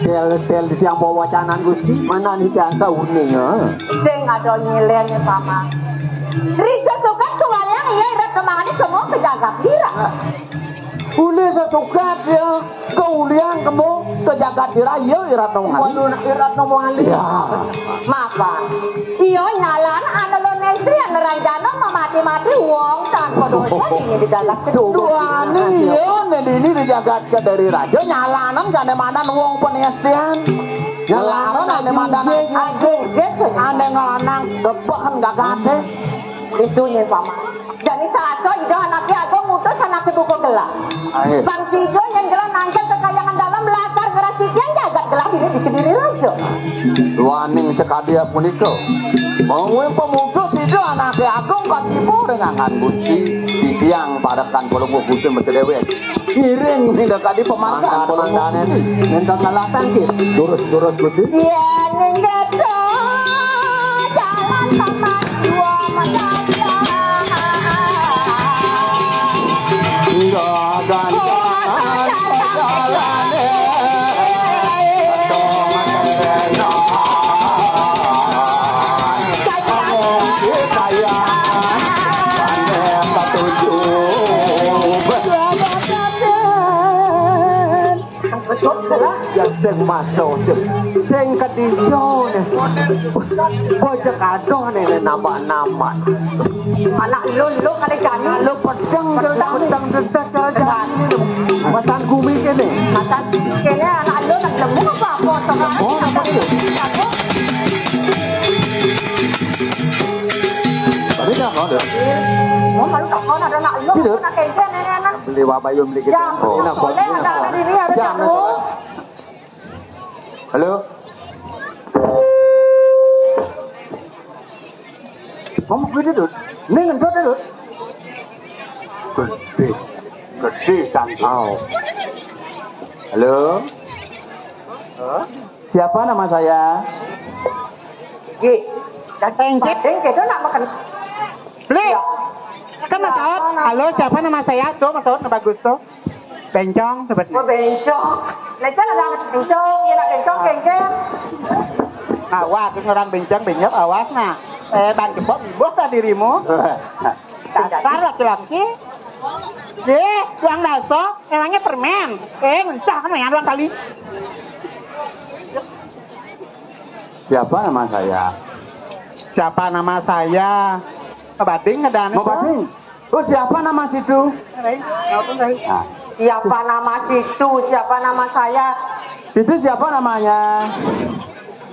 Del, del titiang pawacanan Gusti. Mana niki asa uning, ha? Sing ada nyilen, Paman. Risa sukat kuwayang iya irat nemangane semua ke jagat lira. Uli sesukat ya, keulian kemo ke jagat lira, iya irat nemangane. Waduh, irat nemangane. Ya. Mapan. Iya nyalan anu lo nestri anu ranjana mamati-mati wong tanpa dosa ini di jagat kedua. Duane iya nek dini di jagat Kediri Raja nyalanan jane madan wong panestian. Nyalanan ane madan agung. Ane nglanang gebehan gagate. Itu nyen Paman. Jani saat Ida anake agung ngutus anake buka gelang. Ae. Bang Sido yang gelang nangkil kekayangan dalam lakar ngerasikian jagat gelah ini di Kediri Raja. Duaning sakadi punika. Mongwe pemuda sida anake agung katiba ring angan Gusti. Titiang parekan Palungguh Gusti mesti dewek. Kiring sida kadi pamargan Palungguh Gusti. Nenten ngalatan ki. Durus, durus, Gusti. Yen ngeto jalan paman dua menantang. Enggak ganjangan jalan. Ya sing maso sing, sing ketiga ne. Bocah kadoh ne nambah-nambah. Anak lu, lu kali jani. Lu pedang, pedang, pedang, pedang, pedang, pedang. Matan gumi kene. Matan kene anak lu nak lemu apa, apa sama? Oh, apa itu? Tapi dah kau dah. Mau malu tak kau nak anak lu? Tidak. Nak kengkeng nenek anak. Beli wabayum beli kita. Ya, oh, boleh ada di sini ada. Ya, jamu. Halo. Ngomong gede, Dut. Ini ngendut, Dut. Gede. Gede, cantik. Au. Halo. Hah? Siapa nama saya? Ki. Datang, Ki. Datang, Ki. Itu nak makan. Beli. Ya. Kan Mas Aot. Halo, siapa nama saya? Tuh, Mas Aot, bagus tuh. Bencong, sebetulnya. Oh, bencong. Lecet ada anak bencong, ya nak bencong, geng-geng. Awas, orang bencong, bencong, awas, nah. Eh, Bang Jebok, ibu ke dirimu. Dasar laki-laki. Eh, uang daso, emangnya permen. Eh, ngencah kamu ya, dua kali. Siapa nama saya? Siapa nama saya? Bading ada. Mau bading? Oh, siapa nama situ? Nah. Siapa nama situ? Siapa nama saya? Situ siapa namanya?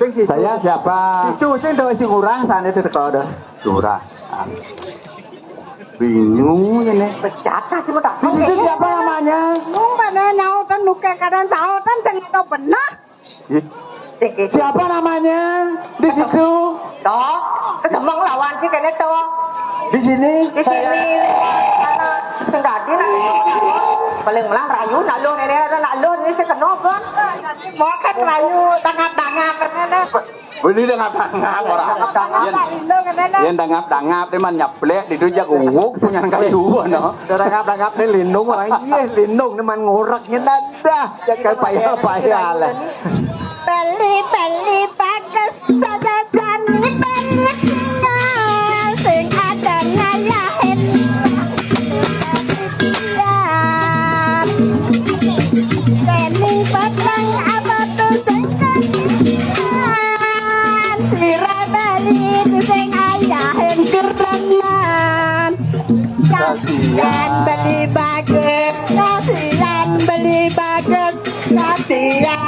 Sing situ. Saya siapa? Situ sing do sing urang sana itu teko do. Urang. Ah. Bingung ini. Pecatah sih, tak. Di situ siapa namanya? Ngomong pada nyautan, bukan kadang sautan, sing itu benar. Ih. Siapa namanya di situ? Toh, kesemeng lawan si kene toh. Di sini. Di sini. Sana, sing dadi nak. Paling melang rayu nak lu nenek, nak lu ini sing kena kan? Mau kan rayu, tangap-tangap, kene. Beli dangap-dangap orang. Dangap-dangap. Yen, yen dangap-dangap, dia mah nyeplek, di itu jago wuk, punya kayu, no. Dangap-dangap ni lindung orang, iya, lindung ni man ngorek, yen ada. Jaga payah-payah lah. Beli, beli, bagus, saja jani, beli, tinggal, sing ada ngayahin. Kening peteng apa tu sing kasihan. Sira bali tu sing ayahin kerdangan. Kasihan beli bagus, kasihan beli bagus, kasihan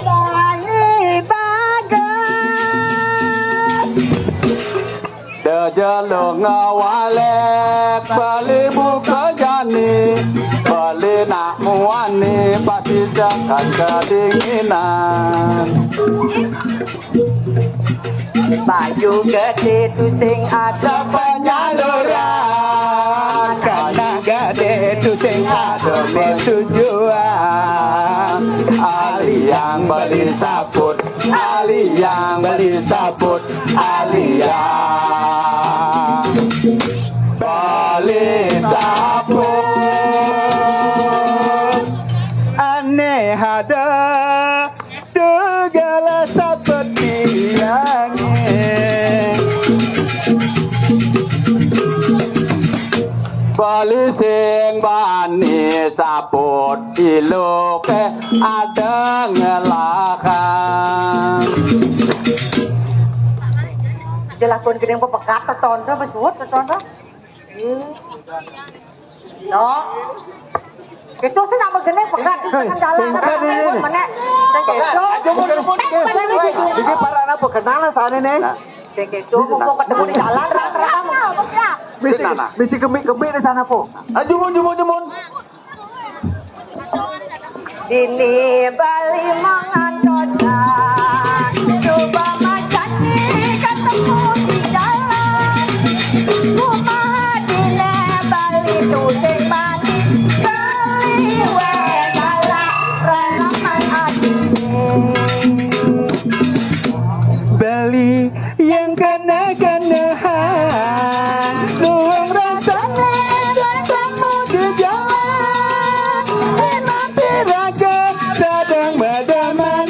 beli bagus. Dejelo ngawalek, beli buka jani, beli nak muani, pasti jangan kedinginan. Bayu gede tu sing ada penyaluran, kana gede tu sing ada tujuan. Aliang beli saput, aliang beli saput, aliang beli saput. Aneh ada segala seperti yang beli sing bani saput. Iluke ada ngelakan. Jelakon gedeng pepekat tetonto, besuwut tetonto. No. Itu sih nak begini pekat di tengah jalan. Pekat ini. Mana? Pekat. Ayo, mundur, mundur. Iki para anak pekenalan sana nih. Nah. Sing itu mumpung ketemu di jalan, rang-rang. Misi, misi kemik-kemik di sana, po. Ayo, mundur, mundur, mundur. Ini Bali mangan dodan, coba mancani ketemu di jalan. Kumaha dine Bali tu sing manis, Bali we galak, rela man adine. Bali yang kena-kenahan, luang rasanya dan kamu di jalan. Nanti raga sedang berteman,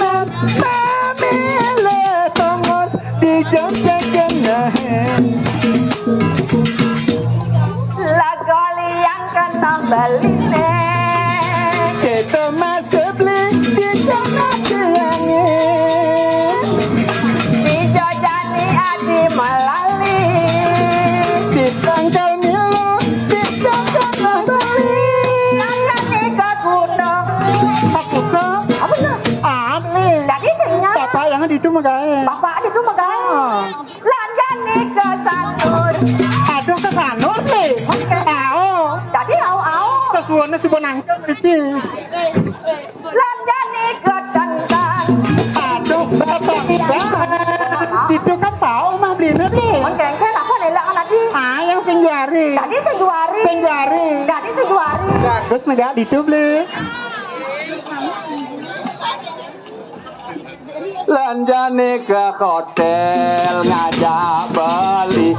Aduh, kesanur nih. Ao. Jadi ao-ao. Kesuwunne si Bonang iki. Lan jane gedendang. Aduh, bapak. Itu kan tahu mah dina nih. Mon kengke apa nelak lagi? Ah, yang sing juari. Jadi sing juari. Sing juari. Jadi sing juari. Bagus negak ditu, Bli. Lanjane ke hotel ngajak beli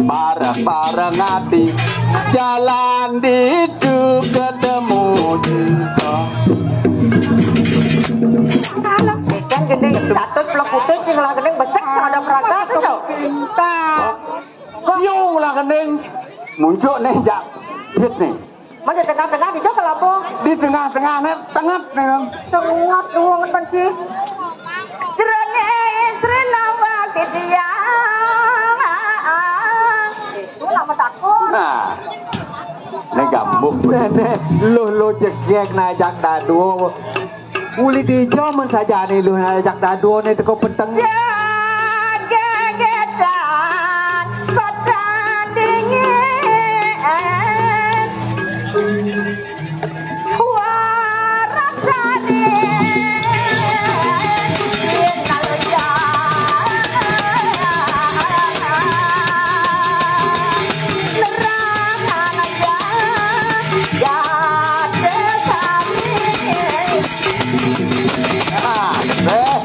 bareng-bareng ati, jalan ditu ketemu cinta. Kan gending catet plekutus sing lah gending becek ada perasaan tuh. Cinta. Kok yo lah gending muncul nih jak hit nih. Masa tengah-tengah di jok apa? Di tengah-tengah nih, tengah nih. Tengah tuh ngeten sih. Jerone Sri Nawati dia. Itu nama takut. Nah. Nek gambuk. Lo lo jegek najak dadu. Uli dijo men sajane lu ngajak dadone teko peteng. Ya, gegetan kota dingin. Warasane. Nerang. Ah, eh.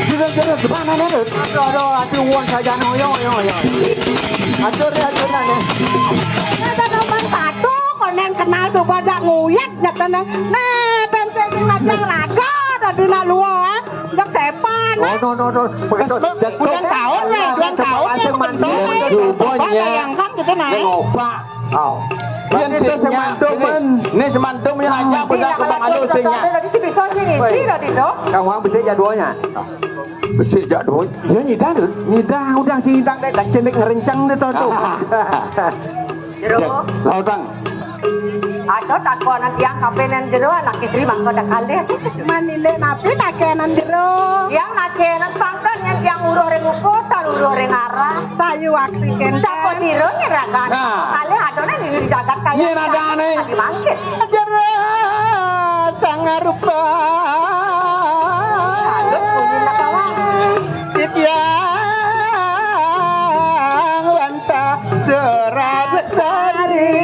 Sudah, sudah, gimana nih? Aduh, aduh, aduh, uang saja, no, yo, yo, yo. Atur, atur, nih. Ada nomor satu, konen kenal tuh pada nguyat, nyatane. Nah, bensin macam raga, tadi nak luar, eh. Udah sepan, eh. Oh, no, no, no. Bukan, bukan tahun, eh, bukan tahun, eh. Bayangkan gitu, nah. Nengok, Pak. Aw. Yen sing semantum, men. Nih semantum ya aja, ah, bedak kebang alus sing ya. Tadi si bisa sih ngisi tadi tuh. Kang Wang bisa jadwalnya. Bisa jadwal. Ya nyidang tuh. Nyidang udah si nyidang deh, dan cendek ngerencang deh tuh tuh. Jero. Lautang. Aja takonan tiang kapenan jero anak istri mangko dak kalih. Manile napi takenan jero. Tiang nakenan pangkat yang tiang uruh ring uko, tan uruh ring arah. Sayu waksi kenten. Sapa dira nyeragan? Nah. Kalih adone ning jagat kaya yen adane. Tadi mangkit. Jero sangarupa. Halus bunyi nak kawan. Titiang wantah serat sari.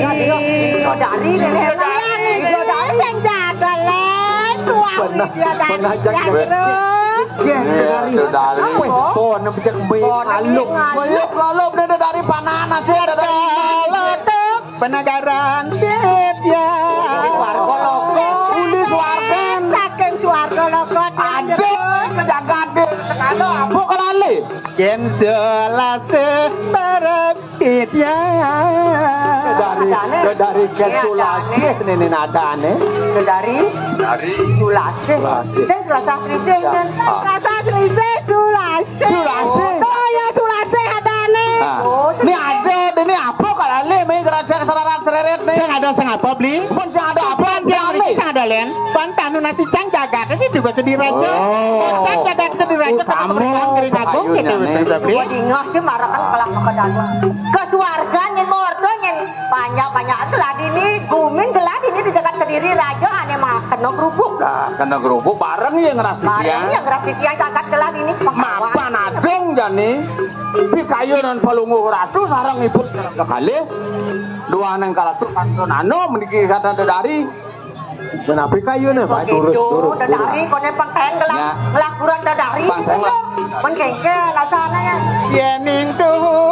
Ya, dino, dino dari nih, dino dari. Dino dari yang jaga, Les. Wah, pernah, dia dari pernah jaga. Jero. Iya, itu dari. Wih, pohon yang bisa kembali. Pohon yang ngaluk. Ngaluk, ngaluk, udah dari panan aja, udah dari. Kalau tuh penegaran Titiang. Swarga loko. Uli swarga. Saking swarga loko. Adik, pejagat, sekalo, apa kenali? Yen selase bareng Titiang. Dari, dari kesulasih nene nadane. Dari? Dari sulasih. Sulasih. Sing sulasih sing. Ya. Sulasih sing sulasih. Sulasih. Oh, ya sulasih adane. Nah. Oh, ini ada, ini apa kalau le main kerajaan serarat sereret nih? Sing ada sing apa, Bli? Pun sing ada apa, Bli? Sing ada, Len. Pan tanu nasi cang jagat ini juga sedih raja. Oh. Kan jagat sedih raja. Utama. Kering agung gitu, betul, Bli. Gua dingah sih marah kan kalau mau ke dalam. Ke swarga nih, mordo nih. Banyak-banyak geladi nih, gumin geladi nih di jagat Kediri raja ane mah kena kerupuk. Nah, kena kerupuk bareng ya ngerasa. Bareng ya ngerasa yang jagat geladi nih. Mapan adong jani. Pikayunan Palungguh Ratu sareng ibu sareng kekalih. Dua neng kalatu kantun anu meniki kata dedari. Menapi kayune, Pak? Turut, turut, turut. Dedari kone pengkeng gelah, ya, gelah kurang dedari. Pengkeng lah. Pengkeng ke rasane ya. Yening tuh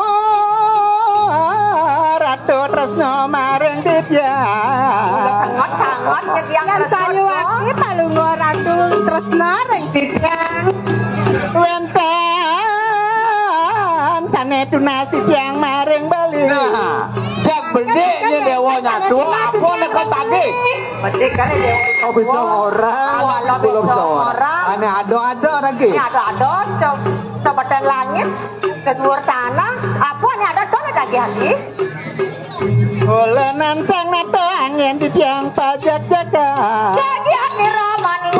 Ratu tresna maring Titiang. Sangat-sangat nyediang. Sayu aki Palungguh Ratu tresna ring Titiang. Wenten sane tunas Titiang maring Bali. Nah, jak bedik nye dewa nyatu, apa nek kok tagih? Bedik kali dewa. Oh, bisa ora. Kalau belum bisa ora. Ane ado-ado lagi. Ini ado-ado, se-, sebeten langit, ke dhuwur tanah, apa nek ada done tagih ati? Olenan sang nata angin Titiang pajak jaga. Jadi ati ramani.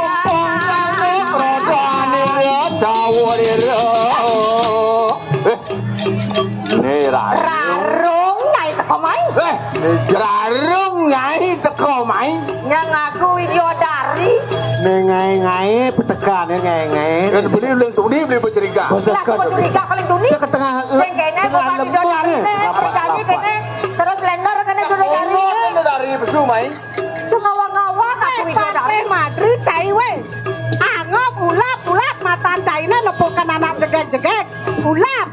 Prodane ya. Eh, Nyai Rarung. Rarung, Nyai teko mai. Eh, Rarung, Nyai teko mai. Nyang aku Widyadari. Ning ngae-ngae petekan, ning ngae-ngae. Kan beli uling tuni, beli beceriga. Lah, kok curiga paling tuni? Ke tengah, eh, Sing kene tengah kok lembur, Widyadari, eh. Nek percaya kene. Terus lender kene Widyadari. Oh, Widyadari, besu, mai. Sing ngawa-ngawa aku Widyadari. Patih Madri cai we. Angop ulap-ulap matan caine nepukan anak jegeg-jegeg. Ulap.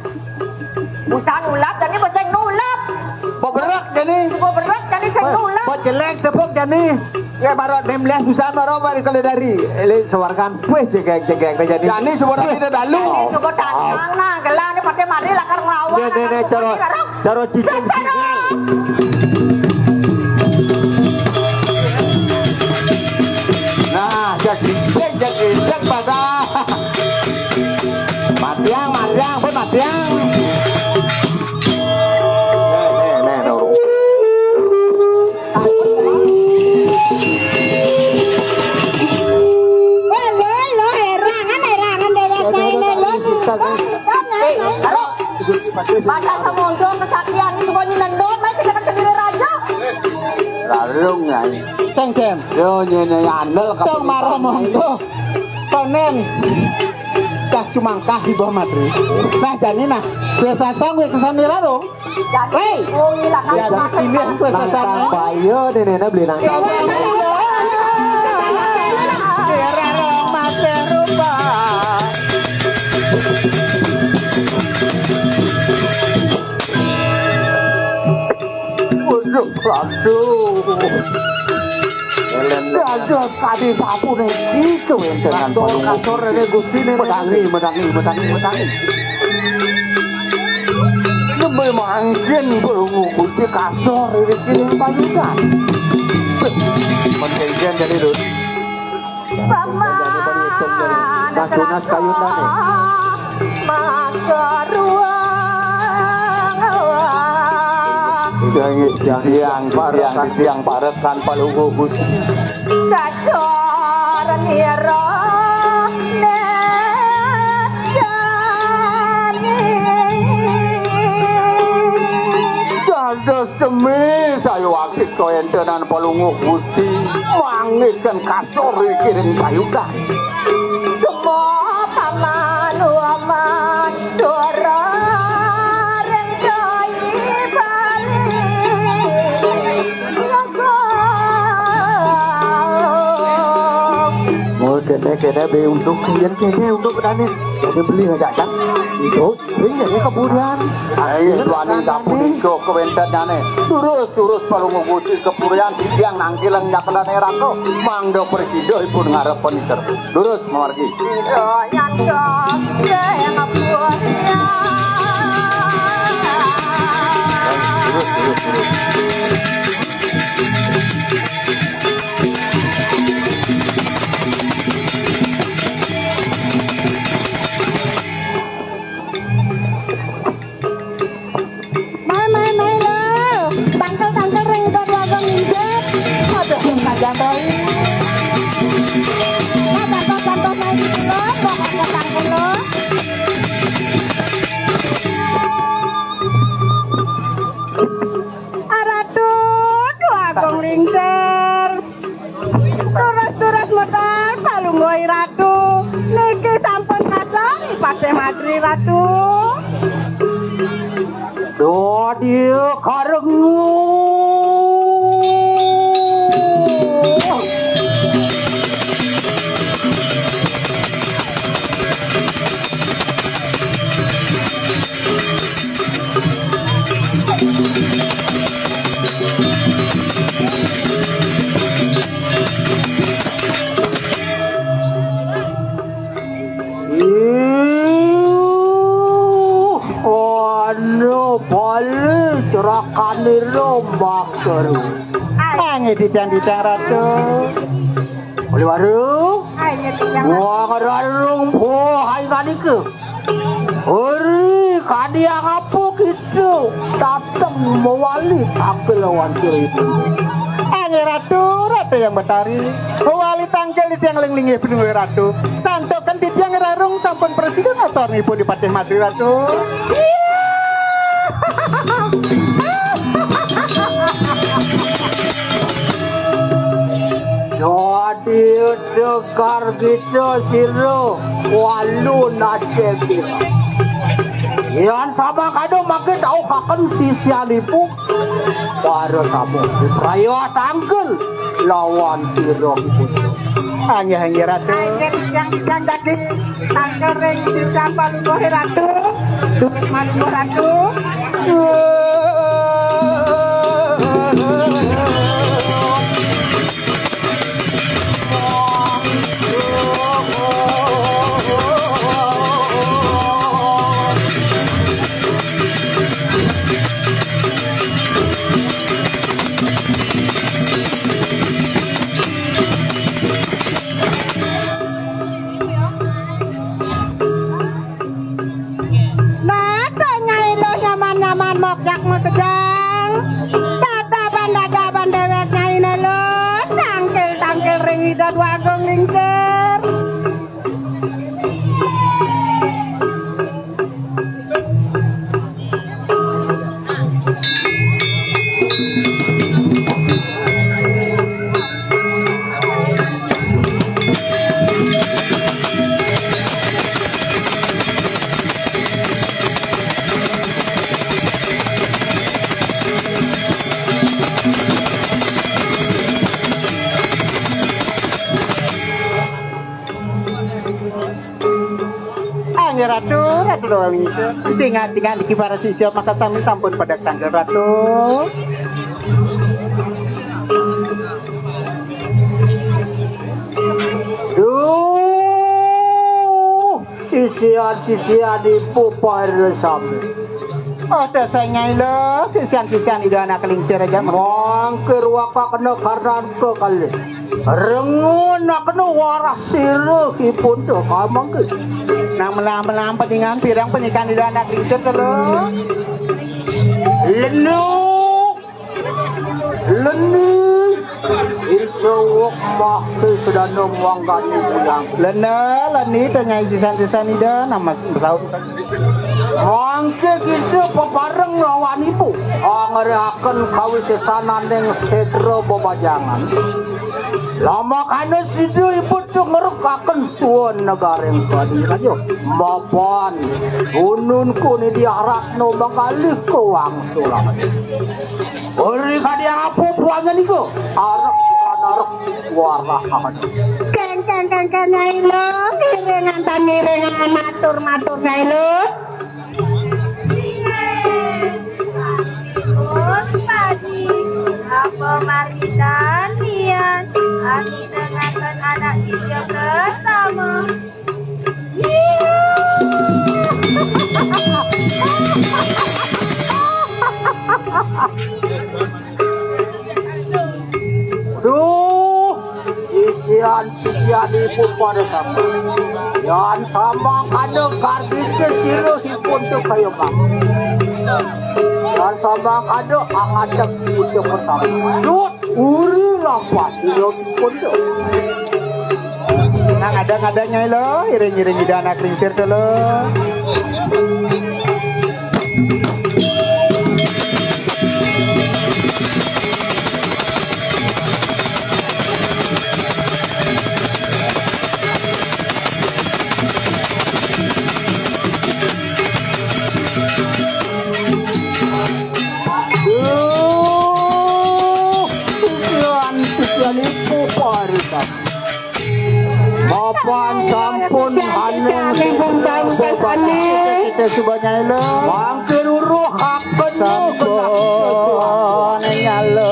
Bukan ulap, jane bocah nulap. Beberek jane. Beberek jane sing nulap. Bot jelek tepuk jane. Ya baru enam belas susah baru balik kalau dari. Ele sewarkan weh jegeg-jegeg jane. Jane suara tidak dalu. Jane suka datang nah, gelah ni Patih Madri lakar nglawan. Dia, dia, dia, cara, cara cicing. Nah, jadi cicing, jadi cicing pada. Matiang, matiang, pun matiang. Nih, nih, nih, tuh. Wah, lo, lo, herangan, herangan, dewasa ini, lo. Eh, taruh. Pada samondong kesaktian itu bunyi nendon, mai kita kan sendiri raja. Rarung, Nyai. Cengkem. Yo, Nyai, Nyai andel. Tong marah monggo. Konen. Cah cumangkah di bawah matri. Nah, jani nah. Biasa sang, biasa sami rarung. Hei. Ya, di sini aku biasa sang. Bayo, neneknya beli nang. Biar rarung mati rupa. Waduh, aduh. Dados kadi sapu niki kewéntenan. Kasor, kasor, rene Gusti, nene. Medangi, medangi, medangi, medangi. Nembe mangkin Palungguh Gusti kasor iki ning payudan. Menjenjen jane, Dut. Paman. Nah, tunas kayunane. Maka ruang. Yang, yang, yang, yang parekan Palungguh Gusti. Kacor nira jani. Dados semi sayuwakti kawentenan Palungguh Gusti mangiken kasor iki ring payudan. Semua paman waman dora ring doi Bali. Mau kene, kene be untuk kian kene untuk petani. Jadi beli aja kan. Itu Ring jane kepurian. Ayo, tuani sapunika kawentenane. Durus, durus Palungguh Gusti kepurian titiang nangkilen nyakendane raka. Mangda prasida ipun ngarep paniter. Durus mamargi. Sira nyandhang ing kepurian. Durus, durus, durus. Mai, mai, mai, lho. Tangkel, tangkel ring dot wagang injek. Aduh, panjang bau. Nah, bantos, bantos, mai, lho. Kok ada tangkel, lho. Aratu, Dwagung Lingsir. Terus-terus medal Palungguh Ratu. Niki sampun kadang ipate madri Ratu. Dadi kareng. Ih, ana bali cerakane rombak seru. Angin didang-didang, Ratu. Oleh waru. Wong rarung buah ayu manika. Ori kadi apa kita dateng mewali tampil lawan cerita. Angger Ratu, Ratu Hyang Betari, wali tangkil di tiang lingling, Ibu Ratu. Santukan di tiang rarung sampun presiden atur Ibu Dipatih Madri, Ratu. Jadi, Dekar kita sira walu nasib. Yan sama kada makin tau hakan sisian Ibu. Para tamu, raya tangkil lawan sira Ibu. Anggih, anggih, Ratu. Anggih, yang, yang dadi tangkil ring sisian Palungguh, Ratu. Duit Palungguh, Ratu. Nah, Nyai Luh nyaman-nyaman mokjak makejang. Dadaban-dadaban dewek Nyai Luh, tangkil-tangkil ring Ida Dwagung Lingsir. Anggih Ratu, Ratu Doang itu. Tinggal-tinggal di kibar sisya maka sami sampun pada tanggal Ratu. Duh, sisian-sisian Ibu para sami. Oh, dasar Nyai Luh, sisian-sisian Ida Anak Lingsir aja. Mangkir waka kena karnan kekalih. Rengun kena warah sira Ibu tu kamangkir. Nang melam-melam peningan pirang penikan Ida Anak Lingsir tu, Luh. Lenu. Leni. Isa wak mah sedana muanggani pulang. Lena, leni, tanya sisan-sisan Ida, nama berlaut. Mangke kita pepareng lawan Ibu. Angrekaken kawisesananing setra bebajangan. Lamakane sida Ibu tu ngerekaken suan negaring kadi raja. Mapan unun kuni diarakno manggalih ke wangsulan. Ori kadi apa puangan iku? Arep anarep warah amat. Keng, keng, keng, keng, Nyai Luh, ngiringan tan ngiringan, matur, matur, Nyai Luh. Pun padi, apa maritan nian? Kami dengarkan anak kita bersama. Duh, isian-isian Ibu pada sama. Yan sama kada kardike sira Ibu tu kaya mama. Yan sama kada angadek Ibu tu pertama. Duh, uri lampas sira Ibu tu. Nang ada ngadanya lo, iring-iring ida anak lingsir tu lo. Duh, tujuan, tujuan itu parisan. Mapan sampun aning kita subanya elo. Mangke ruruh akan sampun nyalo.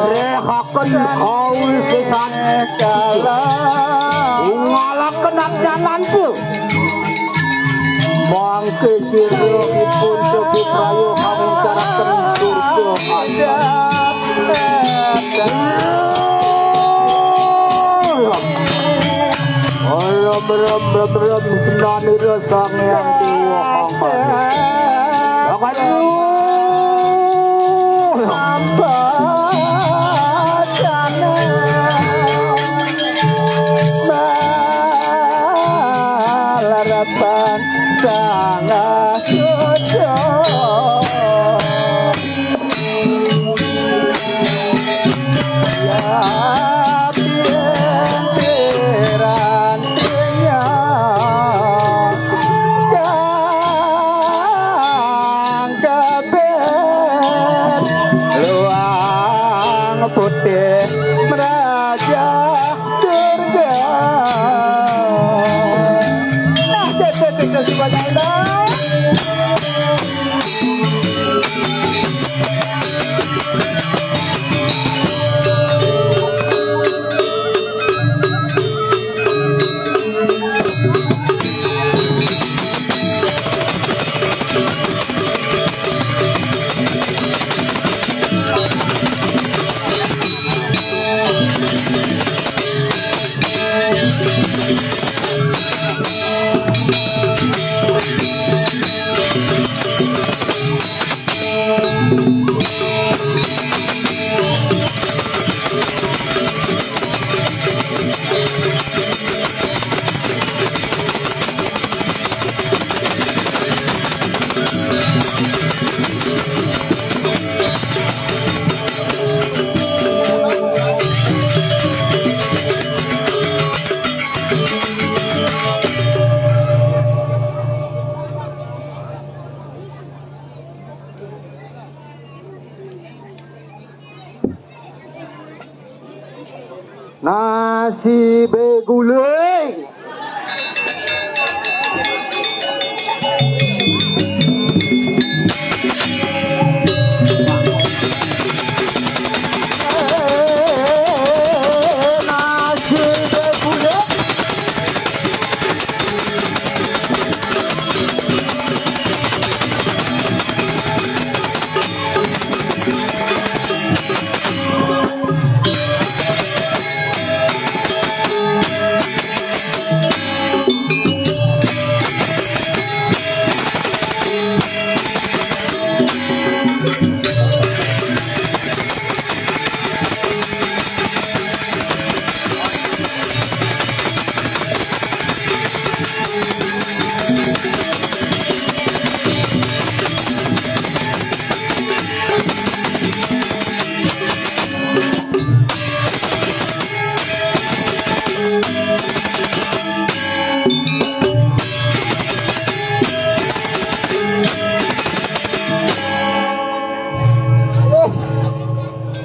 Rehaken kawi sesan kala. Ungalaken jalan tu. Mangke sira ipun sepi prayo kawin caraken surga. Ora berem berem berem senani rasane yang tuwa. Aduh. Lah cocok. Lah pikiran kenyang. Kang kabeh luang putih meraja Durga. Nah, cek, cek, cek, cek, semuanya itu. Nasi begulai. Nasi begulai.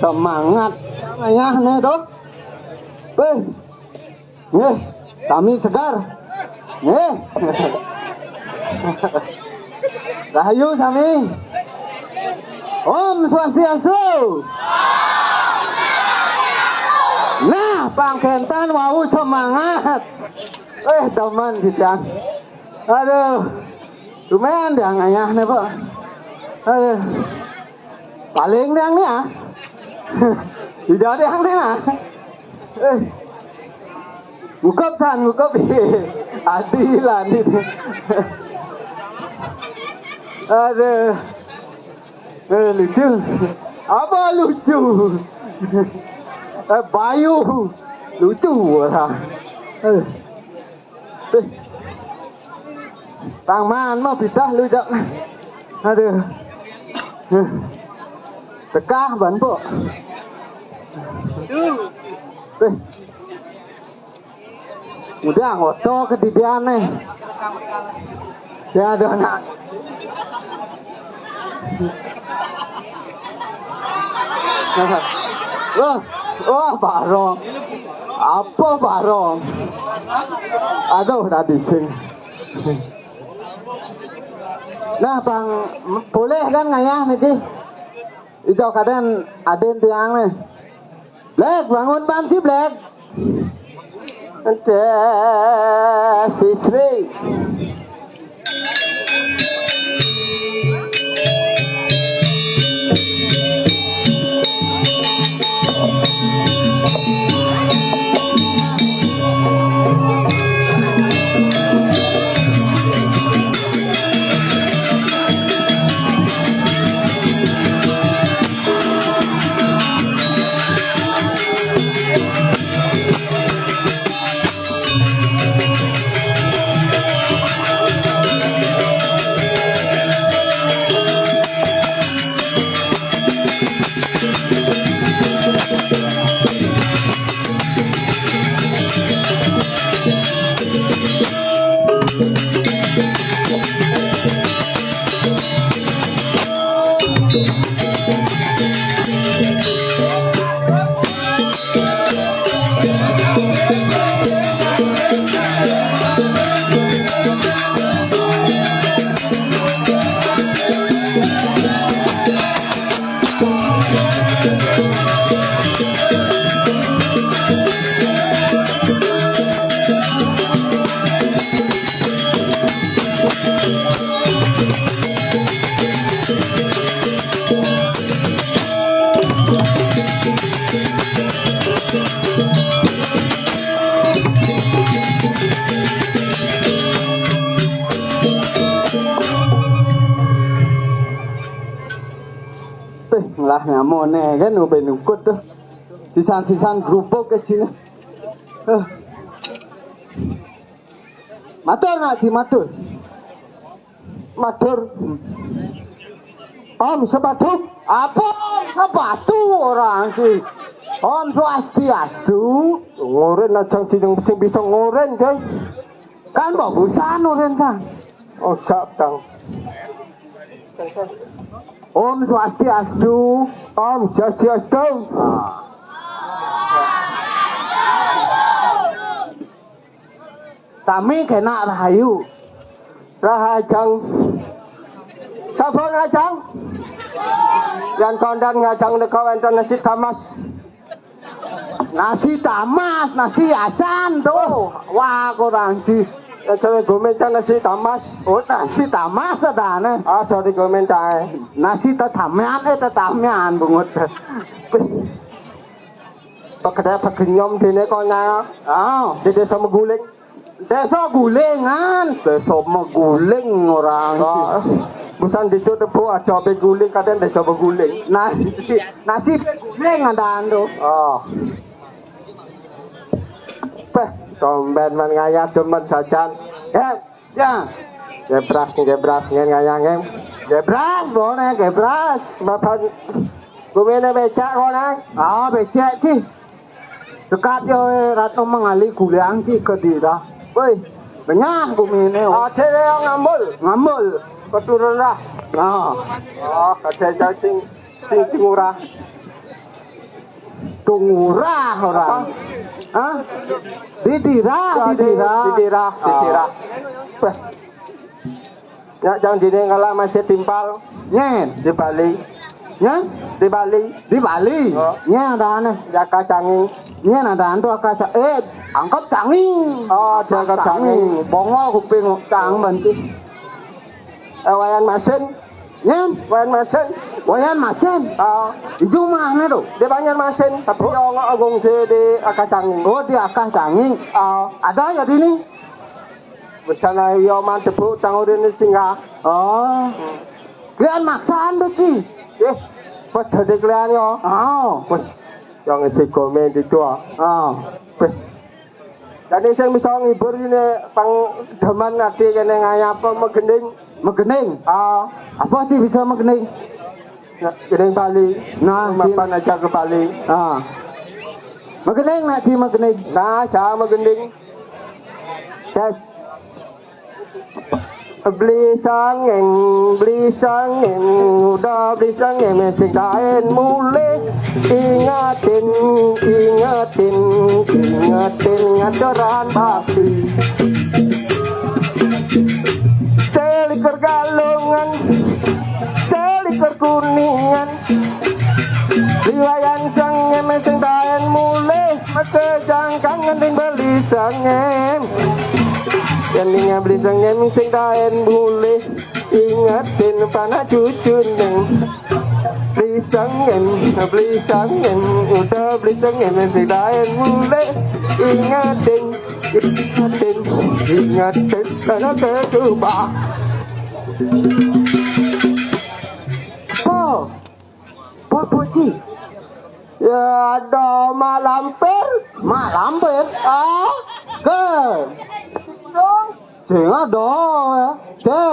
Semangat. Ayah nih tuh. Beh. Nggih, sami segar. Nggih. Rahayu sami. Om Swastiastu. Nah, panggentan wau semangat. Eh, teman kita. Aduh. Lumayan dia ngayah nih, Pak. Aduh. Paling dia nih, ah. Tidak ada yang nih, ah. Eh. Ngukup tan, ngukup. Adilan ini. Aduh. Eh, lucu. Apa lucu? Eh, Bayu. Lucu lah. Eh. Eh. Tang man mah pidah lu jak. Aduh. Eh. Tekah ban, Pok. Eh. Udah, oto kedidian nih. Ya, ada anak. Wah, wah, barong. Apa barong? Aduh, tadi sing. Nah, Bang, boleh kan ngayah niki? Ijo kadén adén tiang nih. Black, bangun pan si Black. Ente, si Sri. Eh, lah nyamone kan ubé nukut tuh. Sisan-sisan grubuk ke sini. Eh. Matur, Nak Di, matur. Matur. Om sepatu. Apa? Sepatu orang sih. Om Swastiastu. Ngoren aja sing, sing bisa ngoren, guys. Kan bagusan ngoren, Kang. Oh, gak, Kang. Om Swastiastu. Om Swastiastu. Ah. Sami kena rahayu. Rahajeng. Sampun ngajeng. Yan kondan ngajeng nika wénten nasi tamas. Nasi tamas, nasi asan tuh. Wah, kurang sih. Ya, cewek gomen kan nasi tamas. Oh, nasi tamas adane. Ah, sorry, gomen cae. Nasi tetamian, eh, tetamian, bungut. Pekerja pegenyom dene konyang. Ah. Di desa Meguling. Desa Gulingan. Desa Meguling orang. Ah. Busan ditu tebu aja pe guling kadang desa Meguling. Nah, nasi guling ada ando. Oh. Peh, tomben man ngayah demen jajan. Ya, ya. Gebras, gebras, ngen ngayah, ngen. Gebras, boleh, gebras. Bapak, gumine becak kok, Nang? Ah, becak, Ci. Dekat yo, eh, Ratno Mengali guliang, Ci, ke dira. Woi, benyah gumine, oh. Ada yang ngambul. Ngambul. Keturunan lah. Nah. Oh, ada yang sing, sing, sing murah. Tungurah orang. Apa? Hah? Didira, ya, di-, didira. Didira, didira. Wah. Ya, jangan dini ngalah masih timpal. Nyen. Di Bali. Nyen? Di Bali. Di Bali. Oh. Nyen ada aneh. Jaka canggih. Nyen ada antu aka ca-, eh, angkat canggih. Oh, diangkat canggih. Bongo kuping cang bantu. Eh, Wayan Masin. Nyen? Wayan Masin. Wayan Masin. Oh. Ijo mana tuh? Di Banjarmasin, tapi yo nggak agung di, di Akah Canging. Oh, di Akah Canging. Oh. Ada ya di ini? Besana yo man tepuk tangurine singgah. Oh. Klian maksaan tuh, Ci. Eh, pas dadi klian yo. Oh. Pas yang isi komen itu, ah. Oh. Pas Dadi sing bisa ngibur ini pang demen ati kene ngayah apa megending. Megending? Ah. Apa sih bisa megending? Nah, gending Bali. Nah, mapan aja ke Bali. Ah. Megending nak di megending. Nah, saya megending. Tes. Beli sangem, beli sangem, udah beli sangem, sing kain mulih. Ingetin, ingetin, ingetin ngaturan bakti. Selikur Galungan, selikur Kuningan. Liwayan sangem sing taen mulih, mesti jangkang ngending beli sangem. Ngending beli sangem sing taen mulih, ingetin panak cucune. Beli sangem, beli sangem, udah beli sangem sing taen mulih, ingetin, ingetin, ingetin, panak ketuba. Po, po, po, Ci. Ya ada mak lampir. Mak lampir? Ah, ke. Sing ada ya. Ke.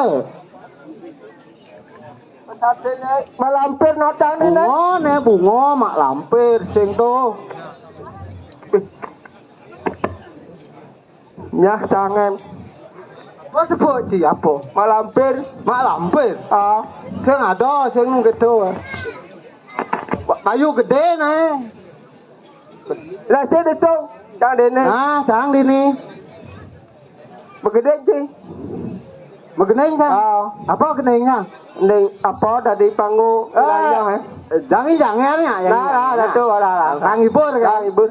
Mak lampir notang ni, Nek. Bunga, Nek, bunga, mak lampir, sing tuh. Nyah tangen. Apa sebut, Ci, apa? Mak lampir. Mak lampir? Ah. Sing ada, sing gitu. Kayu gede, Nek. Lah, sing itu, cang dene. Nah, cang dene. Begede, Ci. Begendeng, cang? Ah. Apa gendengnya? Gendeng apa dari panggung wilayah, eh? Jangan-jangan ya, ya. Nah, nah, nah, tuh, lah, lah. Kang hibur, kan? Kang hibur.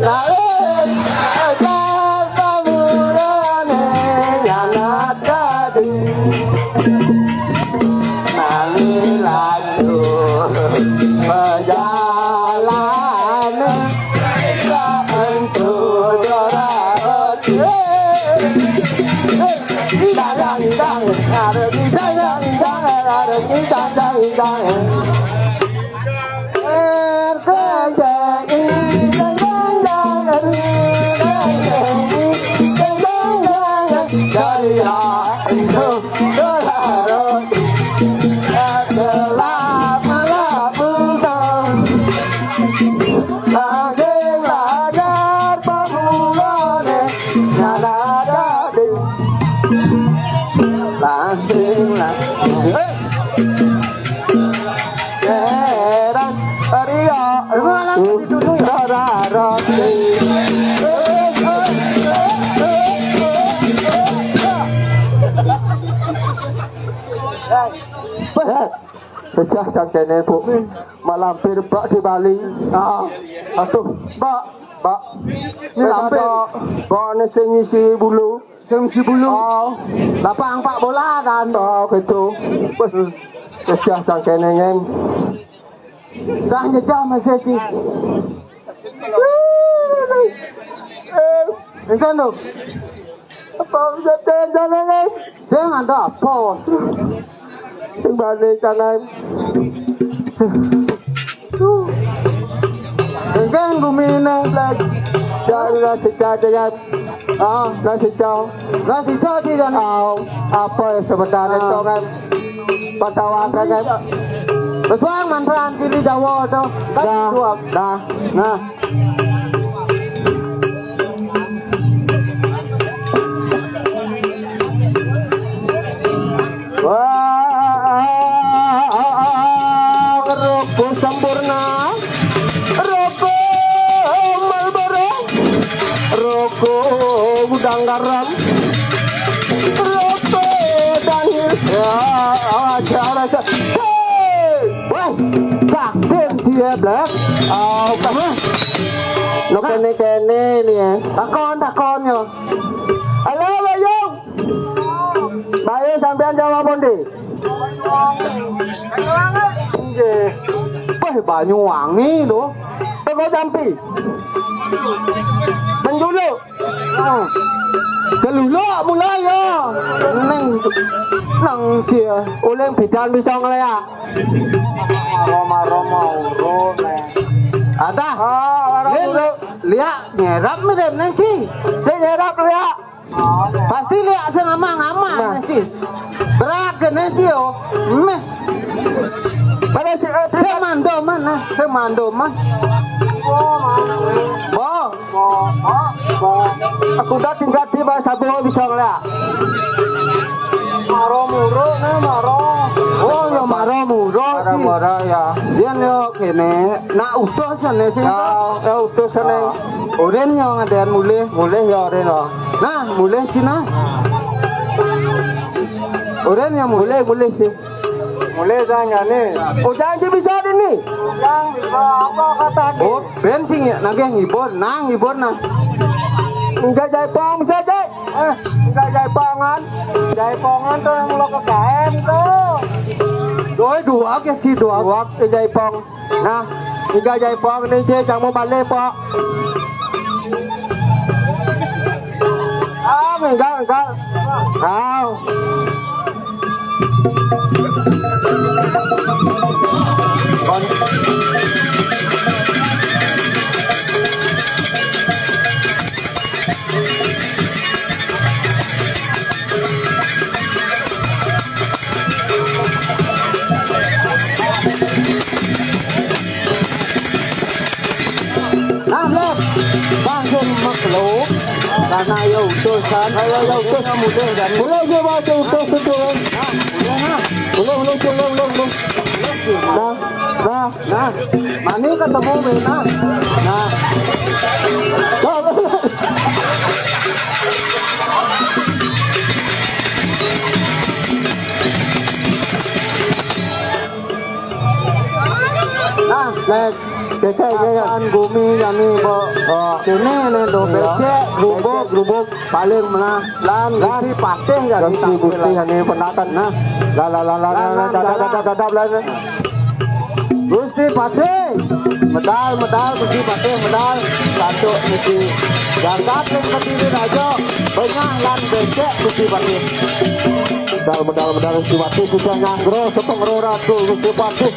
Lain ajar pamurane nyanat dadi. Nami lanjut perjalanan, entu doraot. Dang, dang, dang, dang, dang, dang, dang, dang, dang. Langsing lah. Heran, Rio. Rara, roti. Pecah cangkene, Bu. Malampir, Pak, di Bali. Ah, aduh, Pak, Pak. Ini lampir. Pak, ini sing ngisi bulu. Sing ngisi bulu. Oh. Lapang pak bola kan. Oh, gitu. Wes, pecah cangkene, Ngen. Dah nyejah masih sih. Enten tuh. Apa bisa tenda, Ngen? Dia ada apa? Sing balik kanan. Engkang gumine lagi. Dari rasa cadangan. Ah, rasa cau. Rasa cau di dan. Ah, apa ya sebenarnya, ah, itu kan? Patawakan kan? Besuang manfaat sini Jawa tuh. Kan, nah, dua. Nah. Nah. Wah, rokok sempurna, rokok Marlboro, rokok gudang garam, rokok Danhil. Ya, acara sa-, hei, wah, sakit dia, Blak. Oh, kamu. Lo kene-kene ini ya. Takon, takon yo. Halo, Bayu. Bayu, sampean jawab pundi? Nggih. Wah, Banyuwangi lho. Teko Jampi. Menjuluk. Ah. Keluluk mulai ya. Neng, neng dia. Oleh bidan bisa ngeleak. Roma-roma urut, neng. Ada. Ah, orang urut. Liak nyerap mirip neng ki. Dia nyerap liak. Pasti liak sing aman-aman, nah, sih. Berat kene sih, oh. Meh. Pada si, eh, sing mandoman, nah, sing mandoman. Bo, bo, bo. Aku udah tinggal di bawah sabu bisa ngeliat. Maro muro, nah, maro. Oh, ya maro muro sih. Maro muro, ya. Dia liok kene, nak utuh sana sih. Ya, ya utuh sana. Ah. Oren yo ngadean mulih. Mulih yo oren yo. Nah, mulih Cina. Oren yo mulih, mulih sih. Mulih tanyane. Oh, janji bisa dini. Yang bisa apa kata dia? Oh, ben sing ya, nagih ngibur, nah ngibur nah. Enggak jaipong bisa, Jai. Eh, enggak jaipongan. Jaipongan tuh yang lo ke K M tuh. Doi dua ke si dua. Dua ke jaipong. Nah, tiga jaipong ni je, kamu balik, Pak. Ah, enggak, enggak. Ah. Nah, Blok. Langsung maklum. Karena ya utusan. Ayo, ya utus. Mulai dia baca utus itu. Nah, mulai, nah. Ulun, ulun, ulun, ulun, ulun. Nah, nah, nah. Mani ketemu, Bena. Nah. Nah, nah, next. Kéké, kéké. Kan gumi jani, Bo. Oh. Sini nih, do. Iya. Becek, grubuk, grubuk. Paling menah. Lan, Gusti Patih jani. Gusti, Gusti jani penatan. Nah. Lah, lah, lah, lah, lah, lah, dadap, dadap, dadap, lah. Gusti Patih. Medal, medal, Gusti Patih, medal. Satu niki. Jagat yang berdiri raja. Banyak lan becek Gusti Patih. Medal, medal, medal, Gusti Patih. Bisa nyanggro, sepengro ratu, Gusti Patih.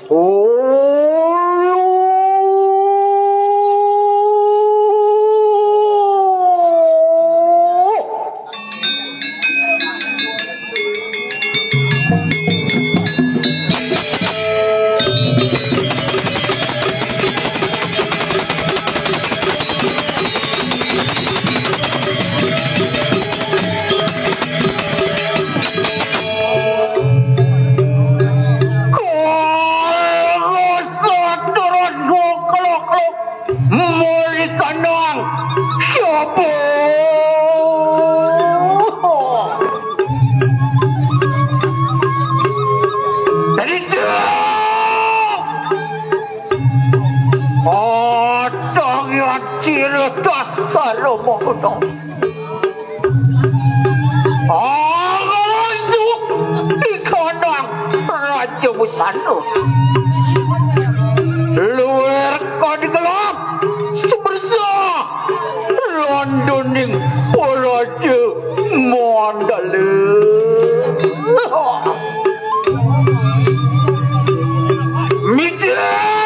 Kalau saturun dukluk-luk, muli kandang siapa? Dari dia. Ada yang ciri khas kalau mau. Angalanjuk di kandang Raja Busana. Luar kadi gelap, sebersa landuning Raja Mandala. Mitra!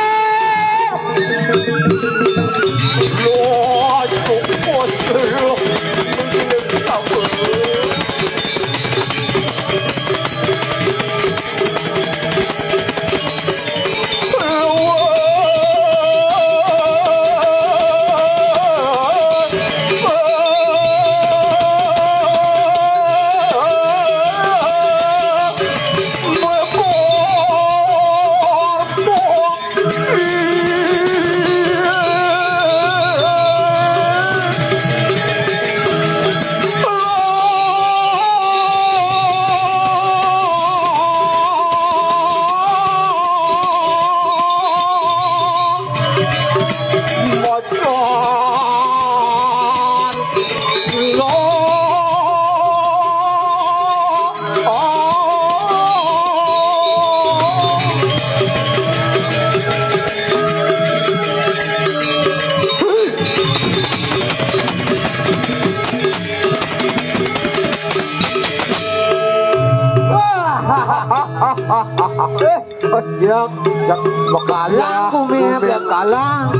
Eh, ya, ya, bakalang, bumi, bumi. Bakalang.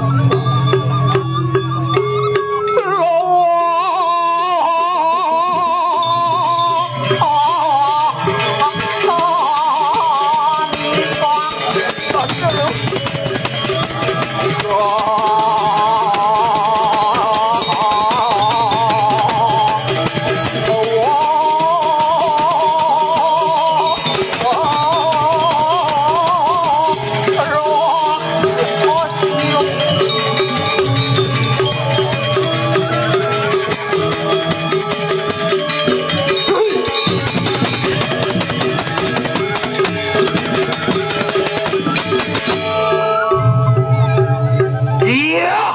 Iya.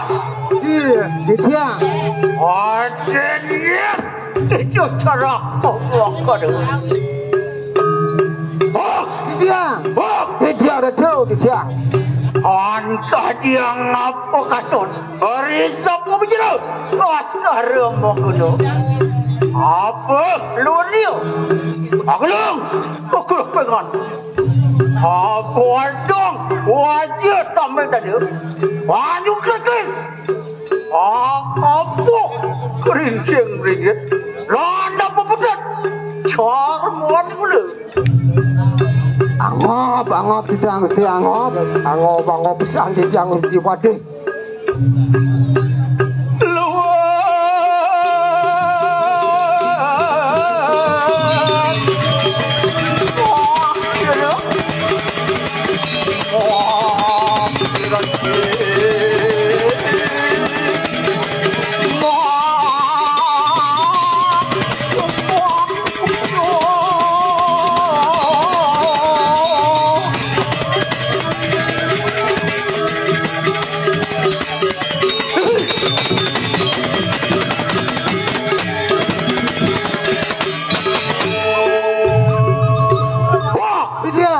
Iya, Ditya. Aden, iya. Itu cara Allah kada. Oh, Ditya. Oh, Ditya, ada tahu, Ditya. Antah dia ngapa katun? Hari Sabtu bicara. Asara mangkono. Apa? Lurio. Aglung. Aglung pengan. Apa adong? Wajah tameng tadi. Banyu kekes. Apa? Kerincing ringgit. Landa pepedet. Car muat mula. Angop, angop, Gusti, angop. Angop, angop pisan, Gusti, angop, Gusti Patih. Wah, dia.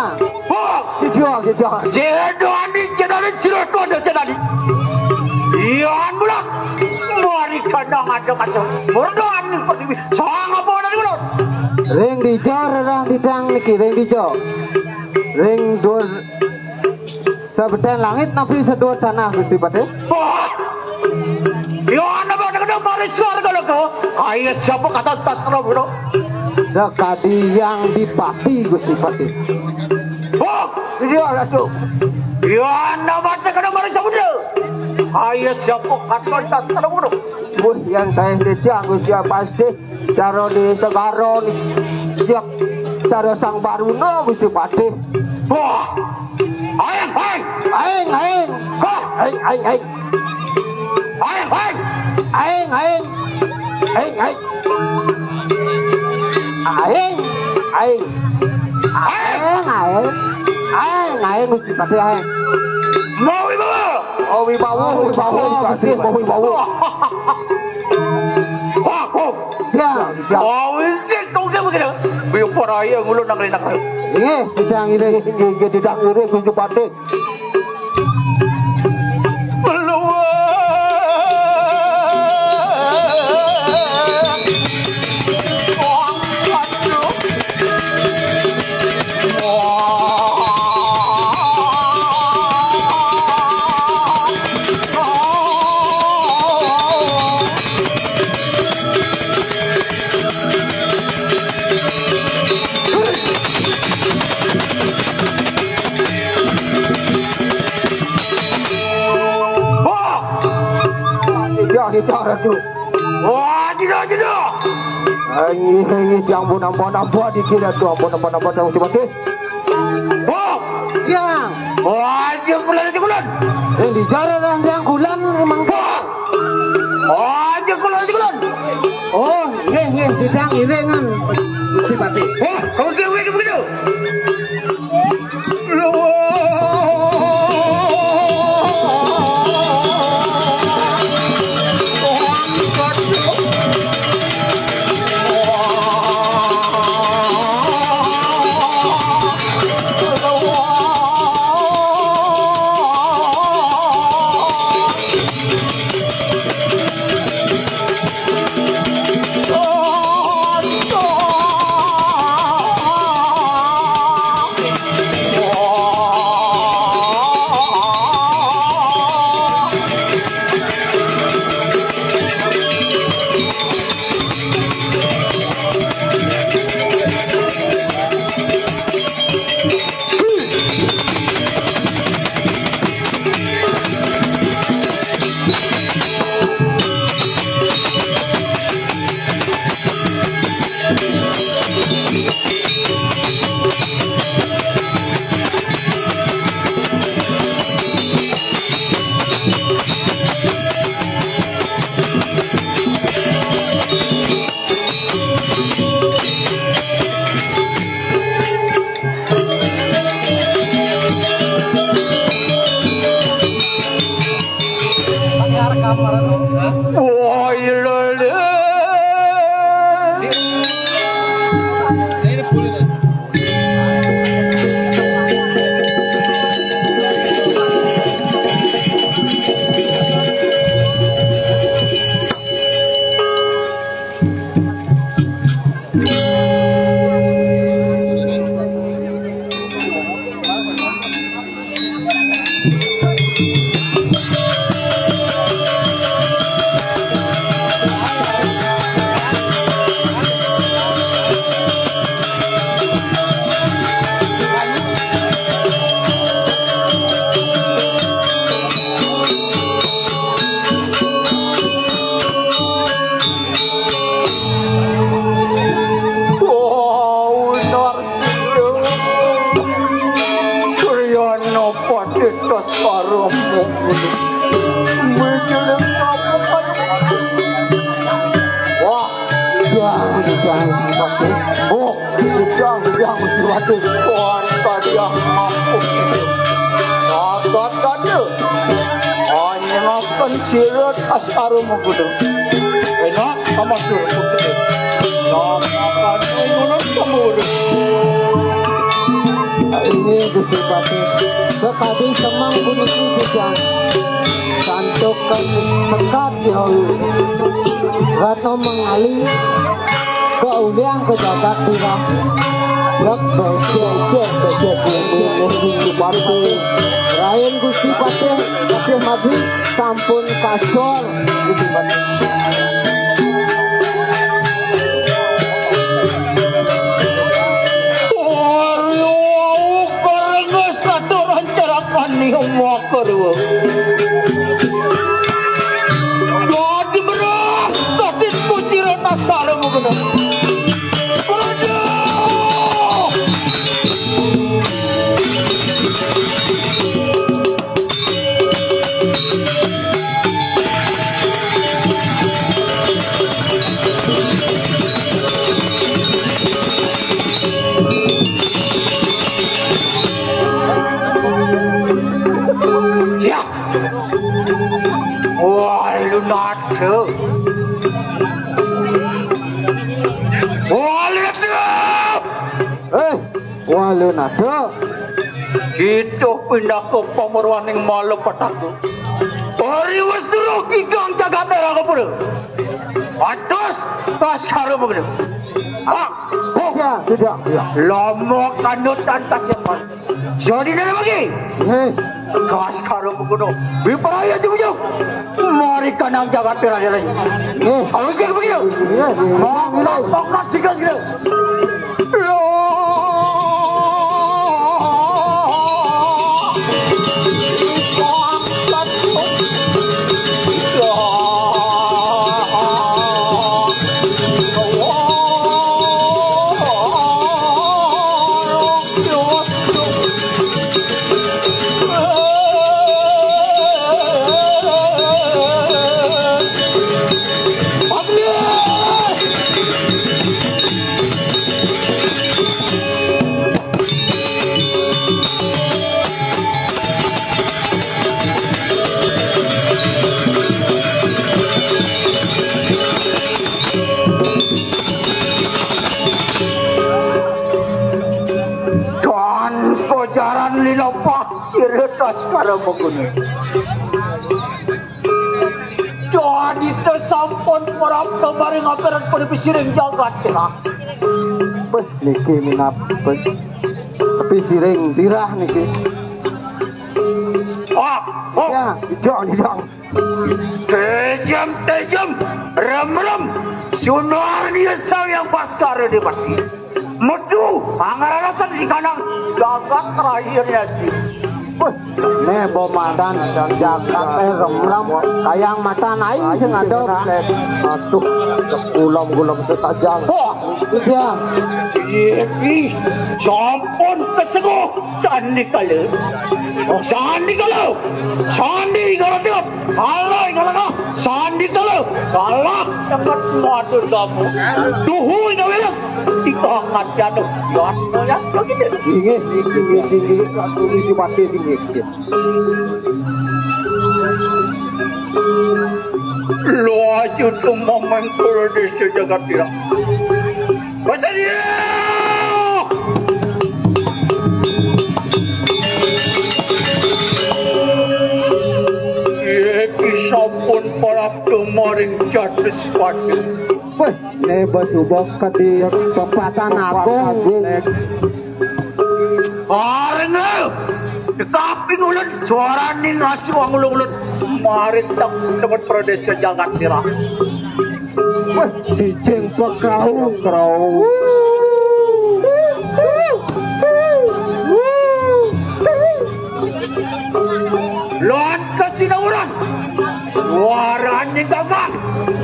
Wah, dia, dia. Jenani, jenani, jero kono jenani. Iya, mulak. Mari kandang aja kacau. Murdoan pertiwi. Sang apa dari mulut? Ring dija rerah didang niki, ring dija. Ring dur sabeten langit napi sedur tanah, Gusti Patih. Wah! Iya, ana pada kena mari suar kalau kau. Ayo, siapa kata tas kalau begitu? Sakadi yang dipati, Gusti Patih. Wah! Iya, Ratu. Iya, ana pada kena mari sabut dia. Ayo, siapa kata tas kalau begitu? Wah, yang saya dicang, Gusti Patih. Cara di Segara ni, siap cara Sang Baruna, Gusti Patih. Wah! Aing, aing! Aing, aing! Hah! Aing, aing, aing! Aing, aing! Aing, aing! Aing, aing! Aing, aing! Aing, aing! Aing, aing, Gusti Patih, aing! Mau wibawa! Oh, wibawa, wibawa, Gusti, mau wibawa! Wah! Wah! Ya, ya. Oh, ini kau dia begitu. Biar paraya ngulu nang rena kau. Inggih, bisa ngiring. Inggih, inggih, tidak ngiring, Gusti Patih. Belum. Wah! Tidak, tidak, Ratu. Wah, tidak, tidak. Ini, ini, yang pun nampak-nampak dikira tu, ampun nampak-nampak yang mati-mati. Wah! Yang. Wah, dia bulan, dia bulan. Yang di jalan, yang, yang bulan, memang. Wah! Wah, dia bulan, dia bulan. Oh, nggih, nggih, sidang iringan. Mati-mati. Wah, kau dia begitu, begitu. Wan kajah ngampuk. Ragat kanda. Anyengaken sira tas karo magudu. Enak sama suruh putih. Namakan ngunut kemurus. Inggih Gusti Patih, sakadi semeng puniki pisan. Santukan sekat dihawi. Ratna mangali kaulihan ka jagat tirah. Yak becek, becek, becek, becek, Gusti Patih. Rain Gusti Patih, Patih Madi, sampun kasor, Gusti Patih. Arya wau karenges katuran cerakan nium wakarwa. Dadi merah, dadi kucira tasara mukena. Praja! Ya. Wah, lu nada. Wah, lu nada. Eh, Walunata. Kita pindah ke pamerwaning mala pataku. Ari wis durung kidang jagate ragapura. Atus kasara mengena. Ah, oh. Ya, tidak, ya. Lama kanutan kajeman. Jadi dari bagi. Eh. Kasara mengena. Wipraya jujur. Mari kanang jagat raja. Eh. Kalau kayak begitu. Iya, iya. Mongkak, mongkak, sikat, sikat. Dan kojaran lilopah sira taskara mengkono. Janita sampun prapta maring aperan pepisiring jagat tirah. Wes niki minab pepisiring tirah niki. Ah, oh. Ya, idang, idang. Tejem, tejem, rem, rem. Sunarnia Sang Hyang Baskara Dipati. Metu, pangararasan di kanang jagat terakhirnya, Ji. Wah, ne bomadan jagat eh remram kayang matan ai sing ada. Aduh, gulom-gulom setajam. Wah, iya. Iki sampun keseguh sandikala. Oh, sandikala. Sandikala tiap. Kalah, kalah, kalah. Sandikala. Kalah. Tempat matur kamu. Tuhu ina wélas. Tiga angkat jatuh. Jatuh, jatuh gitu. Inggih, inggih, inggih, inggih. Ratu Rizky Patih inggih, inggih. Laju tumameng kula desa jagat tirang. Basaria! Iki sampun prapta maring jatuh sepatu. Wéh, ne basuba kadi pepatan agung. Karena tetapi ngulun suarane ngasuh ngulun-ngulun maring tep-, tempat pradesa jagat tirang. Wéh, sijing pekau, krau. Lan kasinauran. Warane gagang.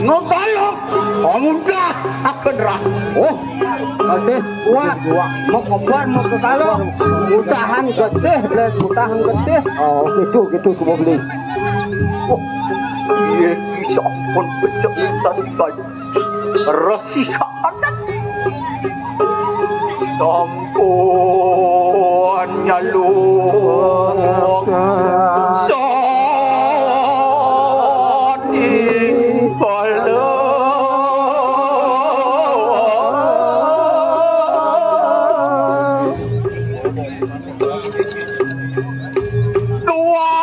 Ngegalok. Pemuda akan rah. Oh. Getih kuat. Mau kebar, mau kegalok. Mutahan getih, belas mutahan getih. Oh, gitu, gitu, semua beli. Oh, iya, bisa pun becek tadi kan. Resi anak. Sampun nyaluk sani bala. Tuak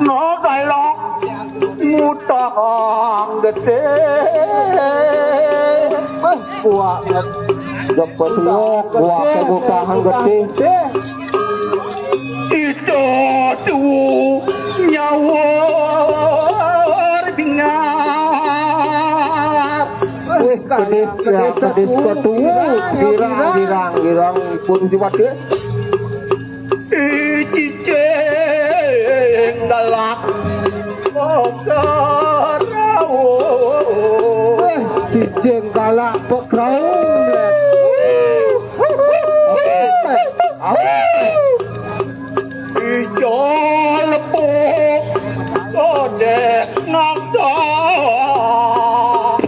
no galak ngutang getih. Wah, kuat. Jok pesuwok, kuat ke ngutang getih. Ito tu nyawar bingat. Wih, kedis ya, kedis ketuwuk. Girang, girang, girang pun jiwat ya. Cicing galak pekerau. Wih, cicing galak pekerau. Ijo lepuk kodek ngakak.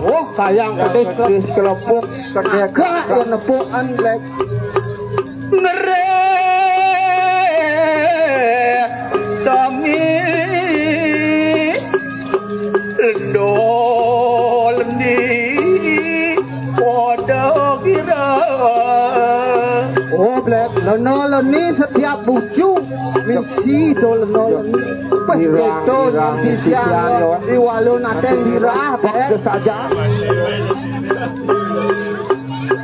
Oh, kayang kedis, kedis kelepuk, kedis ngakak, ya, nepukan, Blek. Ngereh sami lendo lendi padha kira. Oh, Blek, leno leni setiap bucu misi do leno leni. Wah, girang, keto girang, sisian, sisian, yo. Di walu naten dirah, Blek. Saja.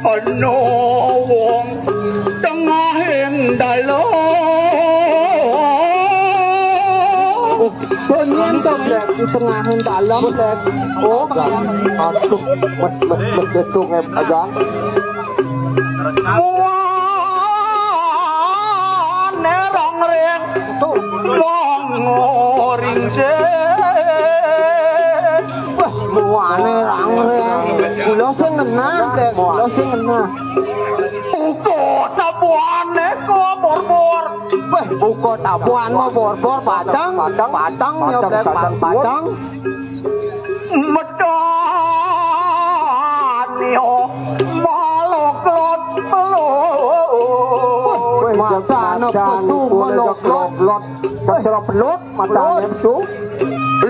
Ana wong tengahing dalan. Donyen to, Blek, di tengahing dalan, Blek. Oh, aduh, mes, mes, mes, betung, em, aja. Muane rong ring, mongo ring sing. Wah, muane rong ring. Kula sing ngenah, Blek, kula sing ngenah. Buka tabuhane kok bor-bor. Weh, buka tabuhan mau bor-bor, padang, padang, padang, ya, Blek, padang. Medani, oh, maloklot, pelot. Weh, matane petu maloklot. Petrok pelut, matane petu.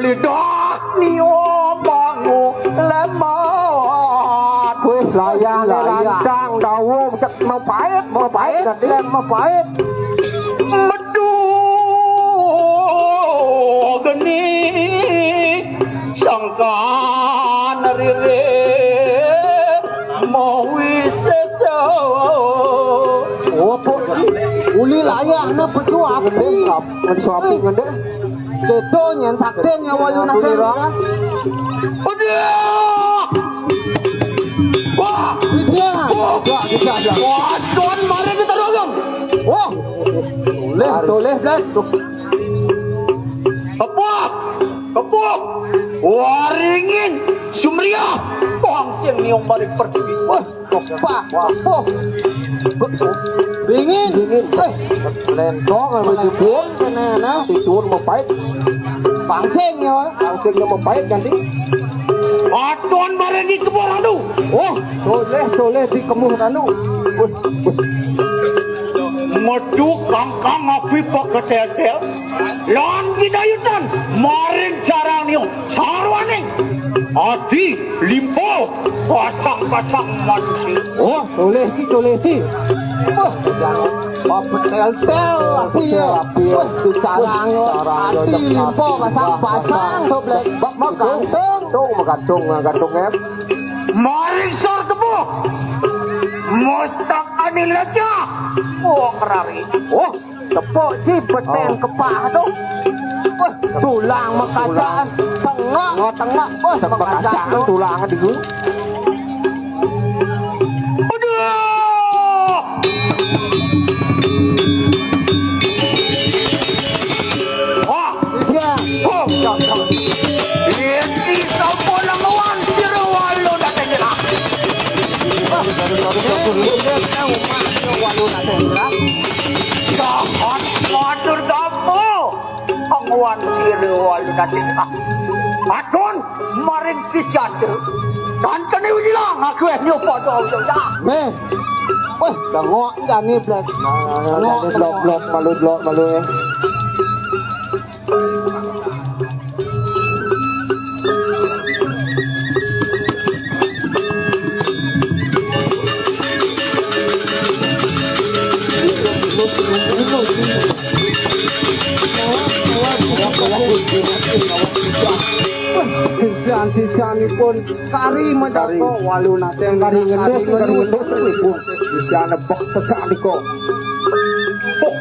Lidah nio bangu lemat. Wih, layang, layang. Lantang dawa, cek mepait, mepait, cek mepait. Metu geni sangkan riri mawi sedo. Oh, Puk. Uli layang ne petu aku. Ngendi sapi, ngendi? Keto nyen sakti nyawa lu nasi. Aduh! Wah! Iya. Wah! Bisa, bisa, bisa. Wah, Don, mari kita dorong. Wah! Toleh, toleh, Blas. Kepuk! Kepuk! Waringin! Sumria! Bangking niung balik pertiwi. Wah! Wah, wah. Dingin. Dingin. Eh. Lentong sama jebul. Kene, nah. Tidur mau pahit. Pangsing ya. Pangsingnya mau pahit nanti. Aton bareng di kebon anu. Oh, soleh, soleh di kemur anu. Wih, wih. Metu kangkang api paketel-tel. Lan gidayutan maring carang niung sarwaning adi limpo pasang-pasang manusia. Oh, toleh si, toleh si. Wah, papetel-tel api ya. Api ya. Wah, di carang yo. Carang yo, adi limpo api. Pasang-pasang, soblek. Bak magantung. Tung, magantung, magantung, em. Maring sor tepuh. Mustak anilaja. Wong rari. Oh. Tepuk si beten kepah tu. Wah, tulang makacaan. Tengok, tengok. Wah, makacaan tu. Tulang di gulu. Aduh! Wah! Iya. Oh, ya, ya. Ini sampun lawan sira walu dateng jerah. Wah, sorry, sorry, sorry. Ini tahu mak sira walu dateng jerah. Sampun matur dampo. Angwan sira walu dateng jerah. Aton maring si Janda. Tan kene wilang aku eh nyoba to ya. Meh. Weh, tengok jani blek. Blok blok malu blok malu eh. Sisan-sisanipun kari medal kari. Walu nateng kari ngendus, kari ngendus, ibu. Sisan nebak sesak niko. Oh.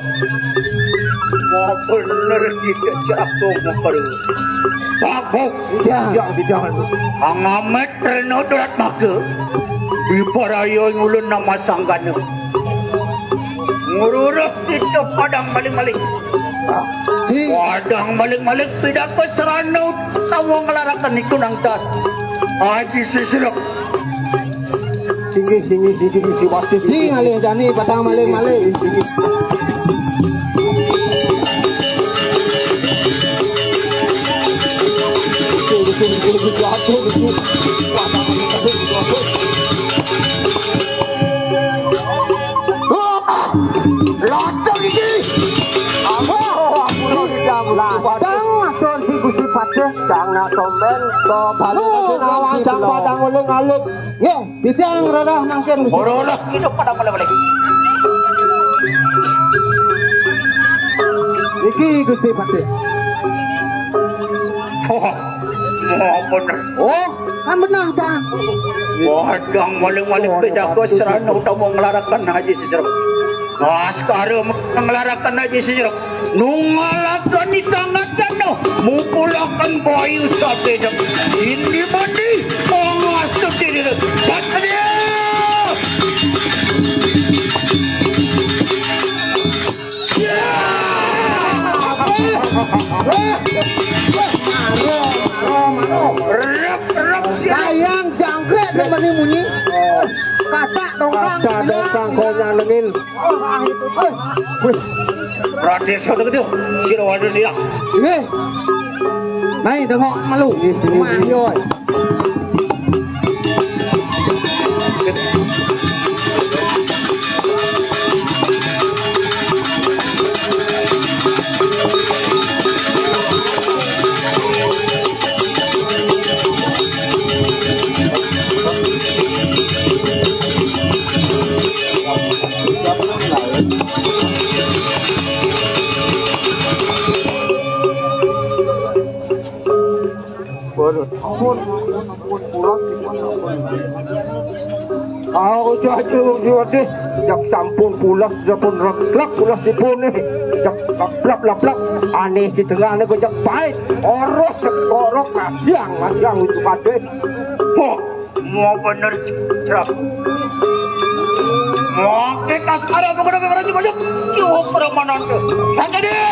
Wah, bener kita jatuh, Bapak. Iya. Jangan, jangan. Angamet Reno Durat Maga, diparaya ngulun nama sanggana. Ngururuk itu padang maling-maling. Padang maling-maling pidak kesrana utawa nglarakan iku nang tas. Aji sisruk. Singgih, singgih, singgih, singgih, singgih. Sing alih jani padang maling-maling. Loteng iki. Ampun, ampun, ampun. Ladang atur si Gusti Patih kang nak tomben to bali. Oh, ngawajang padang uling alit. Nggih, bidang rerah mangkin. Ora oleh hidup pada boleh-boleh. Iki Gusti Patih. Oh, oh, bener. Oh, kan bener, Bang. Padang maling-maling pidak kesrana utawa nglarakan Aji Sisruk. Askara nglarakan Aji Sisruk. Nunggalaken ikangan dana, mupulaken bayu sabeda. Indi mandi, pangastu diri. Satria! Ya! Rep, rep, ya. Kayang jangkrik dia mani munyi. Katak dongkang. Katak dongkang kau nyanengin. Wis. Raden Sono Gedhe, sira wani liya. Nggih. Mai dongok melu. Nggih, nggih, nggih. Mah, yo. Waduh, ampun, ampun, ampun, pulas, ampun, ampun. Au, jaju, jaju, jak sampun pulas, sampun reklek pulas dipun nih. Jak laplap, laplap, aneh di tengah nih, jak pahit, oros, orok, kasiang, kasiang, itu kabeh. Wah, mau bener, Cak. Mau kita sekarang ke mana, ke mana, ke mana? Yo, permanen ke. Santai dia.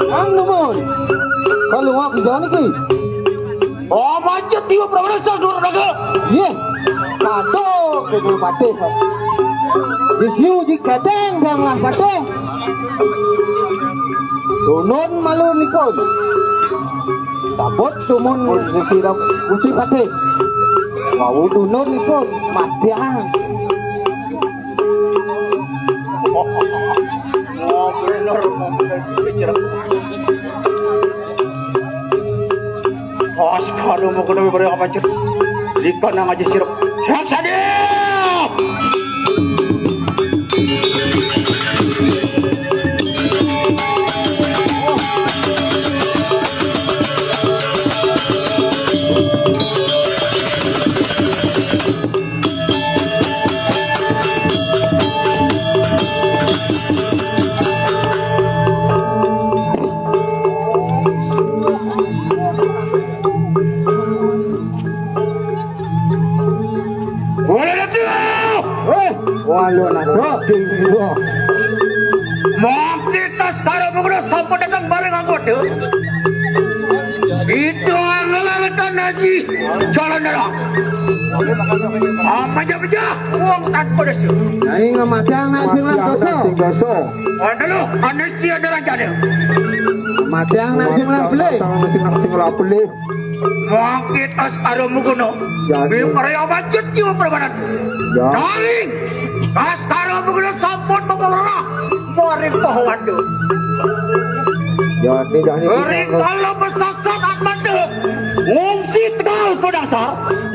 Ang numun. Kalau aku jangan iki. Oh, macet dia, permanen, saya suruh naga. Iya. Kado, kado patih. Di siu, di kedeng, bang lah patih. Tunun malu nipun. Sabut sumun sirep Gusti Patih. Wau dunur nipun madang. Oh, bener. Askara mengkono wibawa apa, Cuk? Lika nang aja sirep. Siap, sadep! Weh, walu nado. Mangke kasara mengko sampun dateng bareng anggota. Itu angel Tanah Haji, jalan darah. Ah, meja-meja, uang tanpa desa. Nyai ngamatang nak sing lah dosa. Adalah anak dia adalah jana. Ngamatang nak sing lah pelih. Ngamatang nak sing lah pelih. Mangkit Astara Muguna. Ya, ya. Bing paraya wajib jiwa permanan. Ya. Daling Astara Muguna sampun memerah. Maring Pahawanda. Ya, tidak ini. Ring kala pesasat Atmanda. Ngungsi tegal kodasa.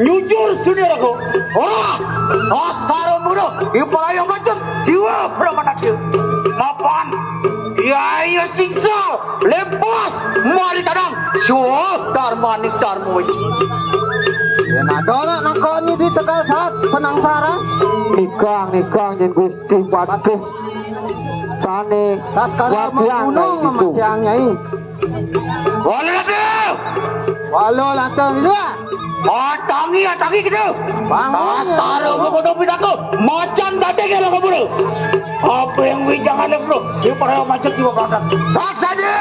Nyujur suniraga. Wah, Astara Muguna. Iparaya wajib jiwa permanan. Mapan. Yaya singsa. Lepas mari tadang. Suh darmaning darma wis. Yen ada nak nakoni di tegal saat penangsara. Nikang, nikang, yen Gusti Patih. Sane tatkala wadyang membunuh kayak gitu. Memegang Nyai. Wala lagi. Wala lantang itu, ah. Atangi, atangi gitu. Bangun. Dasar kono pinaka. Macan dadeng ya lo kabur. Apa yang wijang alif lo? Di para macet jiwa bakat. Dasar dia.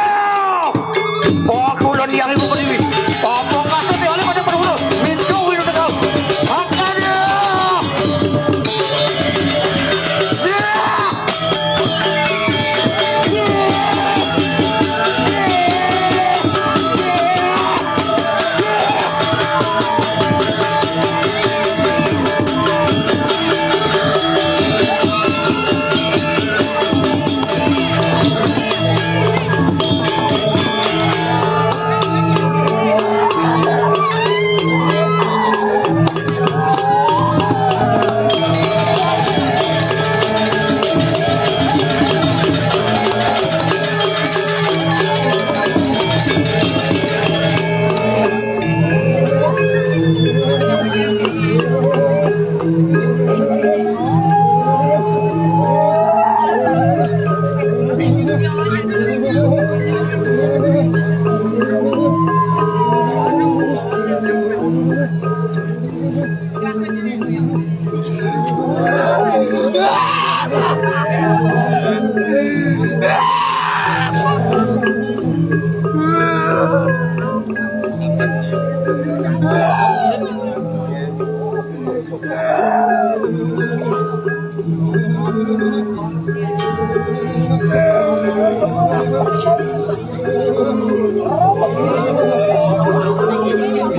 Pakulan yang ibu pertiwi. Apa kasut ya oleh pada perhulu. Mintu wiru tegau. Dasar dia. Ya.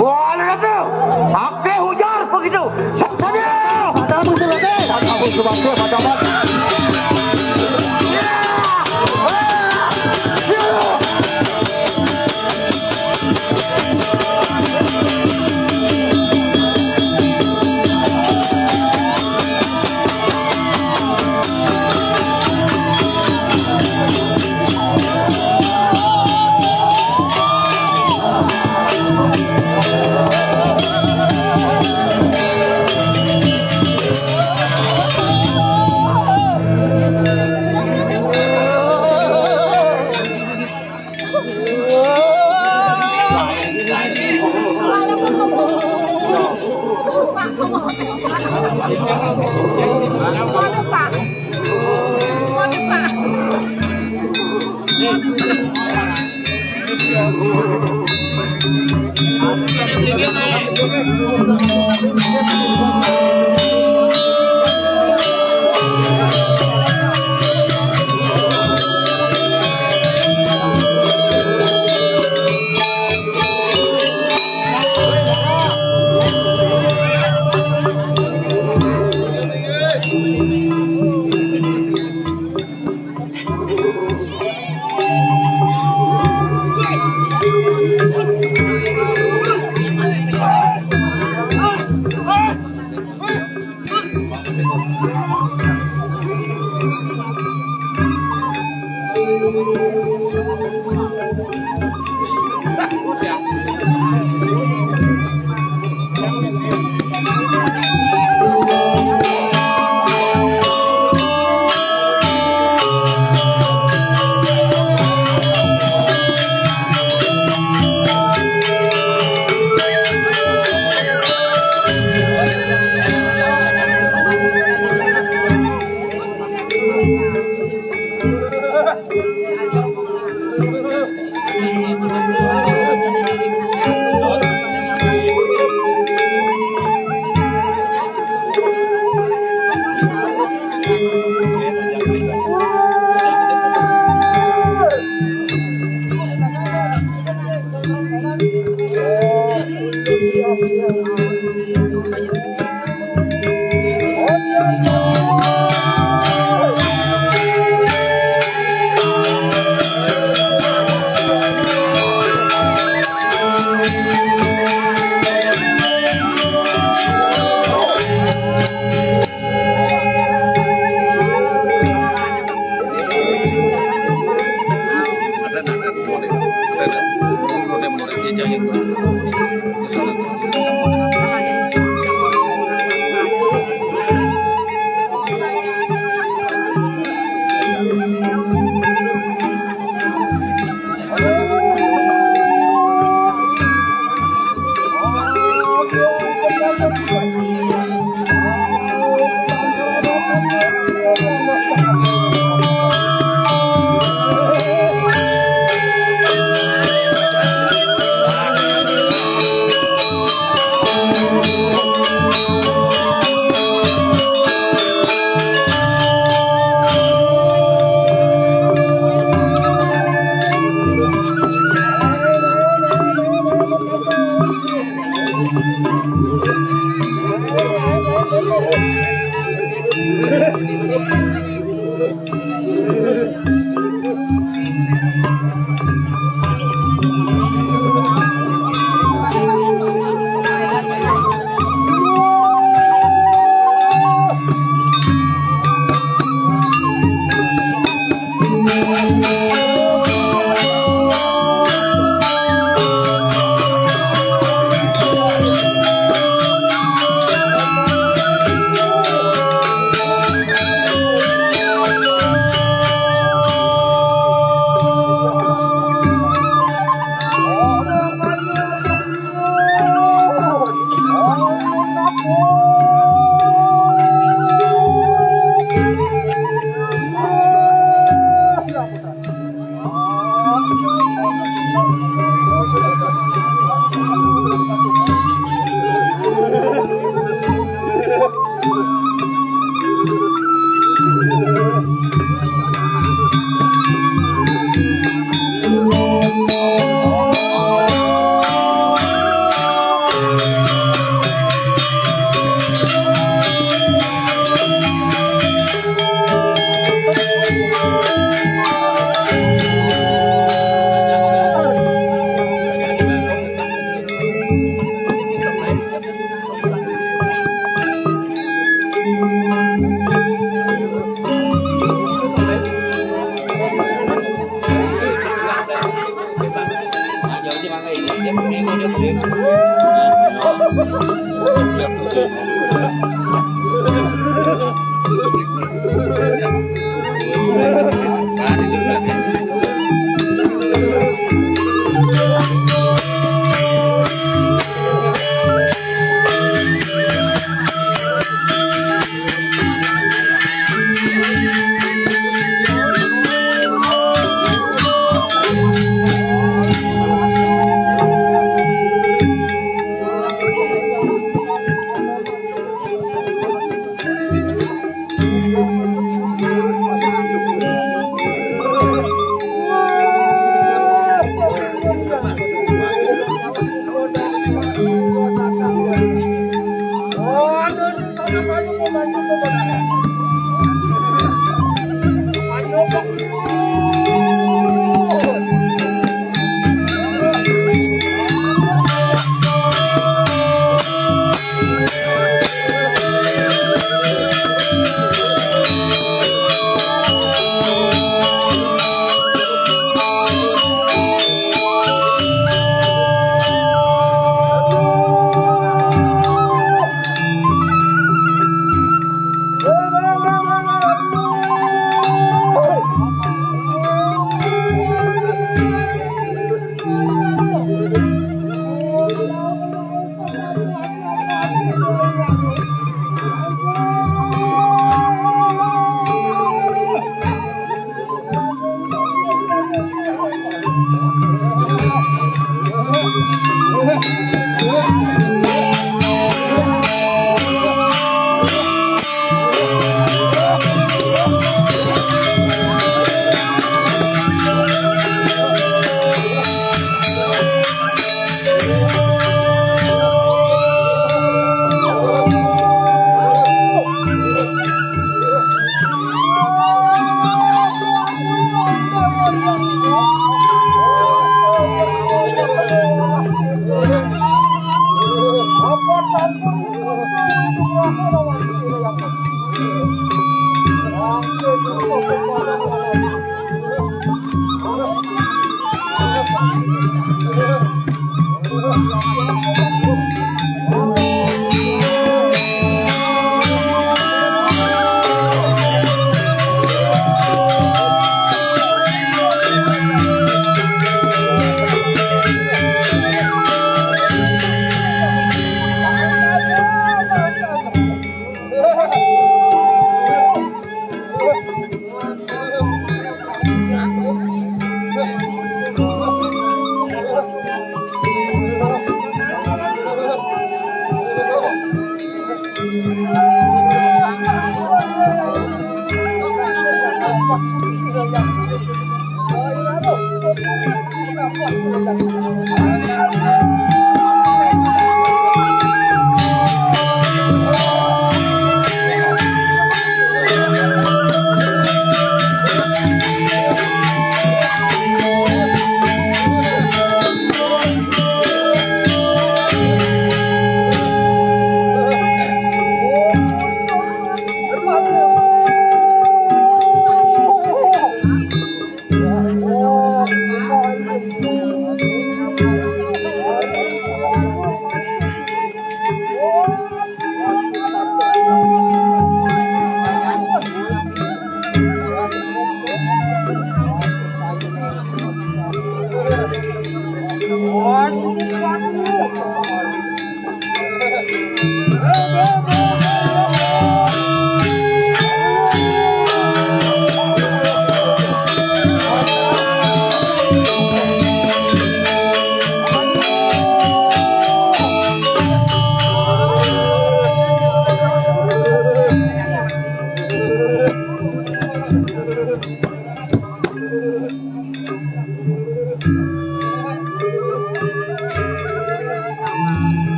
Boleh tu. Pakai hujan begitu. Saksana. Ada musuh lagi. Ada musuh lagi. Ada musuh.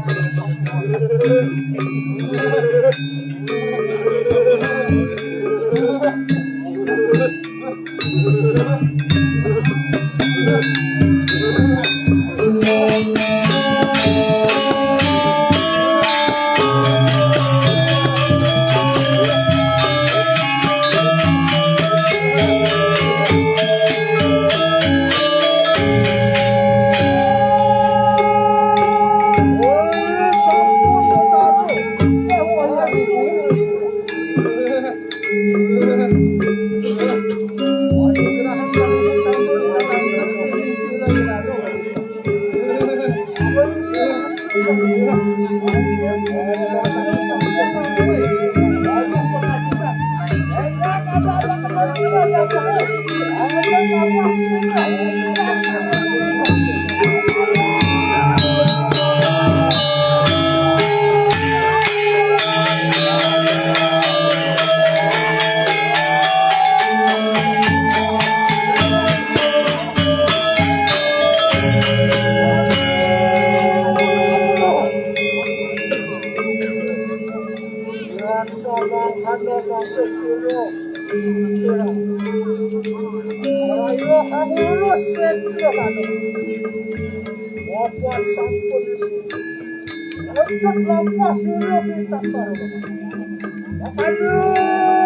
Yang sama ada bangsa sira. Ayo, aku urus sendiri, kan. Mapan sampun. Ikut lampah sira pintak. Aduh.